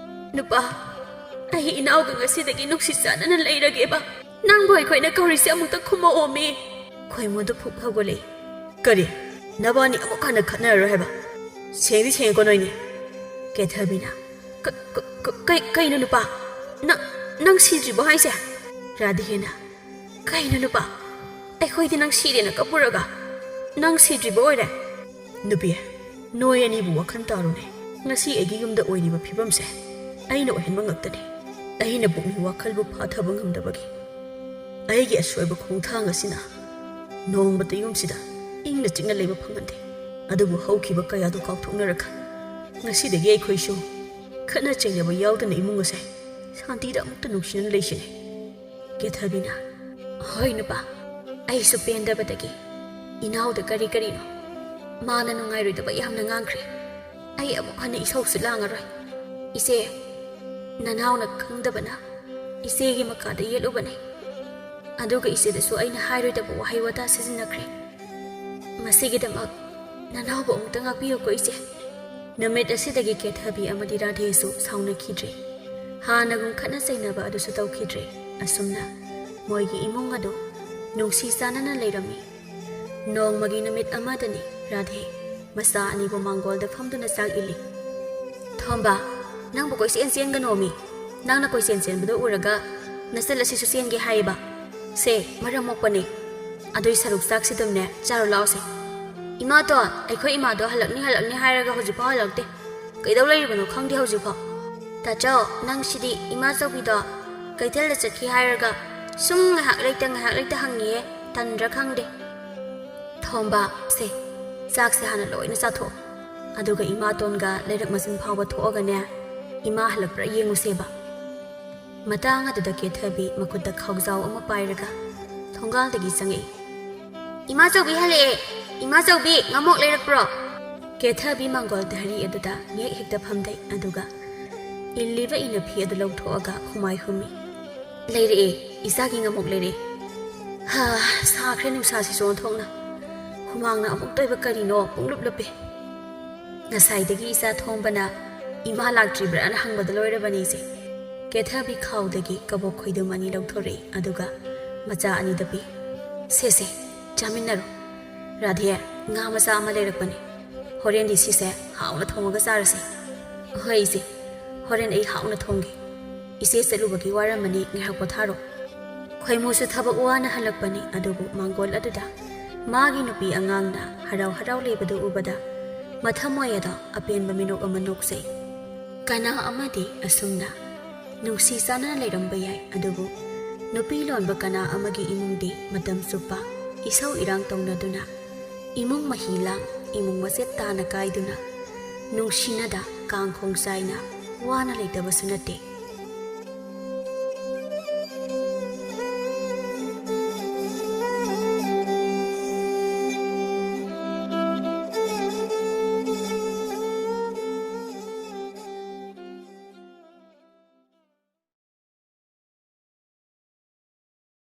"ꯅꯨꯄꯥ, ꯑꯩ ꯏꯅꯥꯎꯒ ꯉꯁꯤꯗꯒꯤ ꯅꯨꯡꯁꯤ ꯆꯥꯟꯅꯅ ꯂꯩꯔꯒꯦꯕ꯫ ꯅꯪꯕꯨ ꯑꯩꯈꯣꯏꯅ ꯀꯧꯔꯤꯁꯦ ꯑꯃꯨꯛꯇ ꯈꯨꯝꯃꯛꯑꯣꯃꯤ꯫" ꯈꯣꯏꯃꯨꯗꯨ ꯐꯨꯛ ꯍꯧꯒꯠꯂꯛꯏ꯫ "ꯀꯔꯤ? ꯅꯕꯥꯅꯤ ꯑꯃꯨꯛ ꯍꯟꯅ ꯈꯠꯅꯔꯔꯣꯏ ꯍꯥꯏꯕ? ꯁꯦꯡꯗꯤ ꯁꯦꯡꯉꯦꯀꯣ ꯅꯣꯏꯅꯤ꯫" ꯀꯦꯊꯕꯤꯅ, "ꯀ-, ꯀ-, ꯀ-, ꯀꯩ-, ꯀꯩꯅꯣ ꯅꯨꯄꯥ? ꯅ-, ꯅꯪ ꯁꯤꯗ꯭ꯔꯤꯕꯣ ꯍꯥꯏꯁꯦ?" ꯔꯥꯙꯦꯅ, "ꯀꯩꯅꯣ ꯅꯨꯄꯥ? ꯑꯩꯈꯣꯏꯗꯤ ꯅꯪ ꯁꯤꯔꯦꯅ ꯀꯞꯄꯨꯔꯒ ꯅꯪ ꯁꯤꯗ꯭ꯔꯤꯕ ꯑꯣꯏꯔꯦ?" "ꯅꯨꯄꯤ, ꯅꯣꯏ ꯑꯅꯤꯕꯨ ꯋꯥꯈꯜ ꯇꯥꯔꯨꯅꯦ꯫ ꯉꯁꯤ ꯑꯩꯒꯤ ꯌꯨꯝꯗ ꯑꯣꯏꯔꯤꯕ ꯐꯤꯕꯝꯁꯦ ꯑꯩꯅ ꯑꯣꯏꯍꯟꯕ ꯉꯥꯛꯇꯅꯤ꯫ ꯑꯩꯅ ꯄꯨꯛꯅꯤꯡ ꯋꯥꯈꯜꯕꯨ ꯐꯥꯊꯕ ꯉꯝꯗꯕꯒꯤ ꯑꯩꯒꯤ ꯑꯁꯣꯏꯕ ꯈꯣꯡꯊꯥꯡ ꯑꯁꯤꯅ ꯅꯣꯡꯃꯇ ꯌꯨꯝꯁꯤꯗ ꯏꯪꯅ ꯆꯤꯛꯅ ꯂꯩꯕ ꯐꯪꯍꯟꯗꯦ꯫ ꯑꯗꯨꯕꯨ ꯍꯧꯈꯤꯕ ꯀꯌꯥꯗꯨ ꯀꯥꯎꯊꯣꯛꯅꯔꯒ ꯉꯁꯤꯗꯒꯤ ꯑꯩꯈꯣꯏꯁꯨ ꯈꯠꯅ ꯆꯩꯅꯕ ꯌꯥꯎꯗꯅ ꯏꯃꯨꯡ ꯑꯁꯦ ꯁꯥꯟꯇꯤꯗ ꯑꯃꯨꯛꯇ ꯅꯨꯡꯁꯤꯅꯅ ꯂꯩꯁꯤꯅꯦ꯫" ꯀꯦꯊꯕꯤꯅ, "ꯍꯣꯏ ꯅꯨꯄꯥ, ꯑꯩꯁꯨ ꯄꯦꯟꯗꯕꯗꯒꯤ ꯏꯅꯥꯎꯗ ꯀꯔꯤ ꯀꯔꯤꯅꯣ ꯃꯥꯅ ꯅꯨꯡꯉꯥꯏꯔꯣꯏꯗꯕ ꯌꯥꯝꯅ ꯉꯥꯡꯈ꯭ꯔꯦ꯫ ꯑꯩ ꯑꯃꯨꯛ ꯍꯟꯅ ꯏꯁꯧꯁꯨ ꯂꯥꯡꯉꯔꯣꯏ꯫ ꯏꯆꯦ, ꯅꯅꯥꯎꯅ ꯈꯪꯗꯕꯅ ꯏꯆꯦꯒꯤ ꯃꯀꯥꯗ ꯌꯦꯠꯂꯨꯕꯅꯦ꯫ ꯑꯗꯨꯒ ꯏꯆꯦꯗꯁꯨ ꯑꯩꯅ ꯍꯥꯏꯔꯣꯏꯗꯕ ꯋꯥꯍꯩ ꯋꯥꯇꯥ ꯁꯤꯖꯤꯟꯅꯈ꯭ꯔꯦ꯫ ꯃꯁꯤꯒꯤꯗꯃꯛ ꯅꯅꯥꯎꯕꯨ ꯑꯃꯨꯛꯇ ꯉꯥꯛꯄꯤꯌꯨꯀꯣ ꯏꯆꯦ꯫" ꯅꯨꯃꯤꯠ ꯑꯁꯤꯗꯒꯤ ꯀꯦꯊꯕꯤ ꯑꯃꯗꯤ ꯔꯥꯙꯦꯁꯨ ꯁꯥꯎꯅꯈꯤꯗ꯭ꯔꯦ꯫ ꯍꯥꯟꯅꯒꯨꯝ ꯈꯠꯅ ꯆꯩꯅꯕ ꯑꯗꯨꯁꯨ ꯇꯧꯈꯤꯗ꯭ꯔꯦ꯫ ꯑꯁꯨꯝꯅ ꯃꯣꯏꯒꯤ ꯏꯃꯨꯡ ꯑꯗꯨ ꯅꯨꯡꯁꯤ ꯆꯥꯟꯅꯅ ꯂꯩꯔꯝꯃꯤ꯫ ꯅꯣꯡꯃꯒꯤ ꯅꯨꯃꯤꯠ ꯑꯃꯗꯅꯤ ꯔꯥꯙꯦ ꯃꯆꯥ ꯑꯅꯤꯕꯨ ꯃꯥꯡꯒꯣꯜꯗ ꯐꯝꯗꯨꯅ ꯆꯥꯛ ꯏꯜꯂꯤ꯫ "ꯊꯣꯝꯕ, ꯅꯪꯕꯨ ꯀꯣꯏꯆꯦꯟ ꯆꯦꯟꯒꯅꯣꯃꯤ꯫ ꯅꯪꯅ ꯀꯣꯏꯆꯦꯟ ꯆꯦꯟꯕꯗꯨ ꯎꯔꯒ ꯅꯆꯜ ꯑꯁꯤꯁꯨ ꯆꯦꯟꯒꯦ ꯍꯥꯏꯌꯦꯕ꯫" ꯁꯦ, ꯃꯔꯝ ꯃꯣꯛꯄꯅꯦ꯫ ꯑꯗꯨꯏ ꯁꯔꯨꯛ ꯆꯥꯛꯁꯤꯗꯝꯅꯦ, ꯆꯥꯔꯨ ꯂꯥꯛꯑꯣꯁꯦ꯫ ꯏꯃꯥꯇꯣꯟ, ꯑꯩꯈꯣꯏ ꯏꯃꯥꯗꯣ ꯍꯜꯂꯛꯅꯤ ꯍꯜꯂꯛꯅꯤ ꯍꯥꯏꯔꯒ ꯍꯧꯖꯤꯛꯐꯥꯎ ꯍꯜꯂꯛꯇꯦ꯫ ꯀꯩꯗꯧ ꯂꯩꯔꯤꯕꯅꯣ ꯈꯪꯗꯦ ꯍꯧꯖꯤꯛꯐꯥꯎ꯫ ꯇꯥꯆꯧ, ꯅꯪꯁꯤꯗꯤ ꯏꯃꯥ ꯆꯧꯕꯤꯗꯣ ꯀꯩꯊꯦꯜꯗ ꯆꯠꯈꯤ ꯍꯥꯏꯔꯒ ꯁꯨꯝ ꯉꯥꯏꯍꯥꯛ ꯂꯩꯇ ꯉꯥꯏꯍꯥꯛ ꯂꯩꯇ ꯍꯪꯉꯤꯌꯦ, ꯇꯟꯗ꯭ꯔꯥ ꯈꯪꯗꯦ꯫ ꯊꯣꯝꯕ, ꯁꯦ, ꯆꯥꯛꯁꯦ ꯍꯥꯟꯅ ꯂꯣꯏꯅ ꯆꯥꯊꯣꯛꯑꯣ꯫ ꯑꯗꯨꯒ ꯏꯃꯥꯇꯣꯟꯒ ꯂꯩꯔꯛ ꯃꯆꯤꯟ ꯐꯥꯎꯕ ꯊꯣꯛꯑꯒꯅꯦ, ꯏꯃꯥ ꯍꯜꯂꯛꯄ꯭ꯔꯥ ꯌꯦꯡꯉꯨꯁꯦꯕ꯫ ꯃꯇꯥꯡ ꯑꯗꯨꯗ ꯀꯦꯊꯕꯤ ꯃꯈꯨꯠꯇ ꯈꯥꯎꯖꯥꯎ ꯑꯃ ꯄꯥꯏꯔꯒ ꯊꯣꯡꯒꯥꯜꯗꯒꯤ ꯆꯪꯉꯛꯏ꯫ "ꯏꯃꯥꯆꯧꯕꯤ ꯍꯜꯂꯛꯑꯦ! ꯏꯃꯥꯆꯧꯕꯤ, ꯉꯥꯃꯣꯛ ꯂꯩꯔꯛꯄ꯭ꯔꯣ?" ꯀꯦꯊꯕꯤ ꯃꯥꯡꯒꯣꯜ ꯙꯔꯤ ꯑꯗꯨꯗ ꯉꯦꯛ ꯍꯦꯛꯇ ꯐꯝꯗꯩ, ꯑꯗꯨꯒ ꯏꯜꯂꯤꯕ ꯏꯅꯐꯤ ꯑꯗꯨ ꯂꯧꯊꯣꯛꯑꯒ ꯍꯨꯃꯥꯏ ꯍꯨꯝꯃꯤ꯫ "ꯂꯩꯔꯛꯑꯦ, ꯏꯆꯥꯒꯤ ꯉꯥꯃꯣꯛ ꯂꯩꯔꯛꯑꯦ꯫ ꯍꯥ, ꯁꯥꯈ꯭ꯔꯦ ꯅꯨꯡꯁꯥꯁꯤꯁꯨ ꯑꯣꯟꯊꯣꯛꯅ꯫ ꯍꯨꯃꯥꯡꯅ ꯑꯃꯨꯛ ꯇꯣꯏꯕ ꯀꯔꯤꯅꯣ ꯄꯨꯡꯂꯨꯞ ꯂꯨꯞꯄꯦ꯫ ꯉꯁꯥꯏꯗꯒꯤ ꯏꯆꯥ ꯊꯣꯝꯕꯅ ꯏꯃꯥ ꯂꯥꯛꯇ꯭ꯔꯤꯕ꯭ꯔꯥꯅ ꯍꯪꯕꯗ ꯂꯣꯏꯔꯕꯅꯤ ꯏꯆꯦ꯫" ꯀꯦꯊꯕꯤ ꯈꯥꯎꯗꯒꯤ ꯀꯕꯣꯛ ꯈꯣꯏꯗꯨꯝ ꯑꯅꯤ ꯂꯧꯊꯣꯔꯛꯏ, ꯑꯗꯨꯒ ꯃꯆꯥ ꯑꯅꯤꯗ ꯄꯤ꯫ "ꯁꯦ ꯁꯦ, ꯆꯥꯃꯤꯟꯅꯔꯣ꯫ ꯔꯥꯙꯦ, ꯉꯥ ꯃꯆꯥ ꯑꯃ ꯂꯩꯔꯛꯄꯅꯦ꯫ ꯍꯣꯔꯦꯟꯗꯤ ꯁꯤꯁꯦ ꯍꯥꯎꯅ ꯊꯣꯡꯉꯒ ꯆꯥꯔꯁꯦ꯫" "ꯍꯣꯏ ꯏꯆꯦ, ꯍꯣꯔꯦꯟ ꯑꯩ ꯍꯥꯎꯅ ꯊꯣꯡꯒꯦ꯫ ꯏꯆꯦ ꯆꯠꯂꯨꯕꯒꯤ ꯋꯥꯔꯝꯃꯅꯤ, ꯉꯥꯏꯍꯥꯛ ꯄꯣꯊꯥꯔꯣ꯫" ꯈꯣꯏꯃꯨꯁꯨ ꯊꯕꯛ ꯋꯥꯅ ꯍꯜꯂꯛꯄꯅꯤ, ꯑꯗꯨꯕꯨ ꯃꯥꯡꯒꯣꯜ ꯑꯗꯨꯗ ꯃꯥꯒꯤ ꯅꯨꯄꯤ ꯑꯉꯥꯡꯅ ꯍꯔꯥꯎ ꯍꯔꯥꯎ ꯂꯩꯕꯗꯨ ꯎꯕꯗ ꯃꯊꯃꯣꯏ ꯑꯗꯣ ꯑꯄꯦꯟꯕ ꯃꯤꯅꯣꯛ ꯑꯃ ꯅꯣꯛꯆꯩ꯫ ꯀꯅꯥ ꯑꯃꯗꯤ ꯑꯁꯨꯝꯅ ꯅꯨꯡꯁꯤ ꯆꯥꯟꯅꯅ ꯂꯩꯔꯝꯕ ꯌꯥꯏ, ꯑꯗꯨꯕꯨ ꯅꯨꯄꯤ ꯂꯣꯟꯕ ꯀꯅꯥ ꯑꯃꯒꯤ ꯏꯃꯨꯡꯗꯤ ꯃꯇꯝ ꯆꯨꯞꯄ ꯏꯁꯧ ꯏꯔꯥꯡ ꯇꯧꯅꯗꯨꯅ, ꯏꯃꯨꯡ ꯃꯍꯤ ꯂꯥꯡ, ꯏꯃꯨꯡ ꯃꯆꯦꯠ ꯇꯥꯅ ꯀꯥꯏꯗꯨꯅ, ꯅꯨꯡꯁꯤꯅꯗ ꯀꯥꯡꯈꯣꯡ ꯆꯥꯏꯅ ꯋꯥꯅ ꯂꯩꯇꯕꯁꯨ ꯅꯠꯇꯦ꯫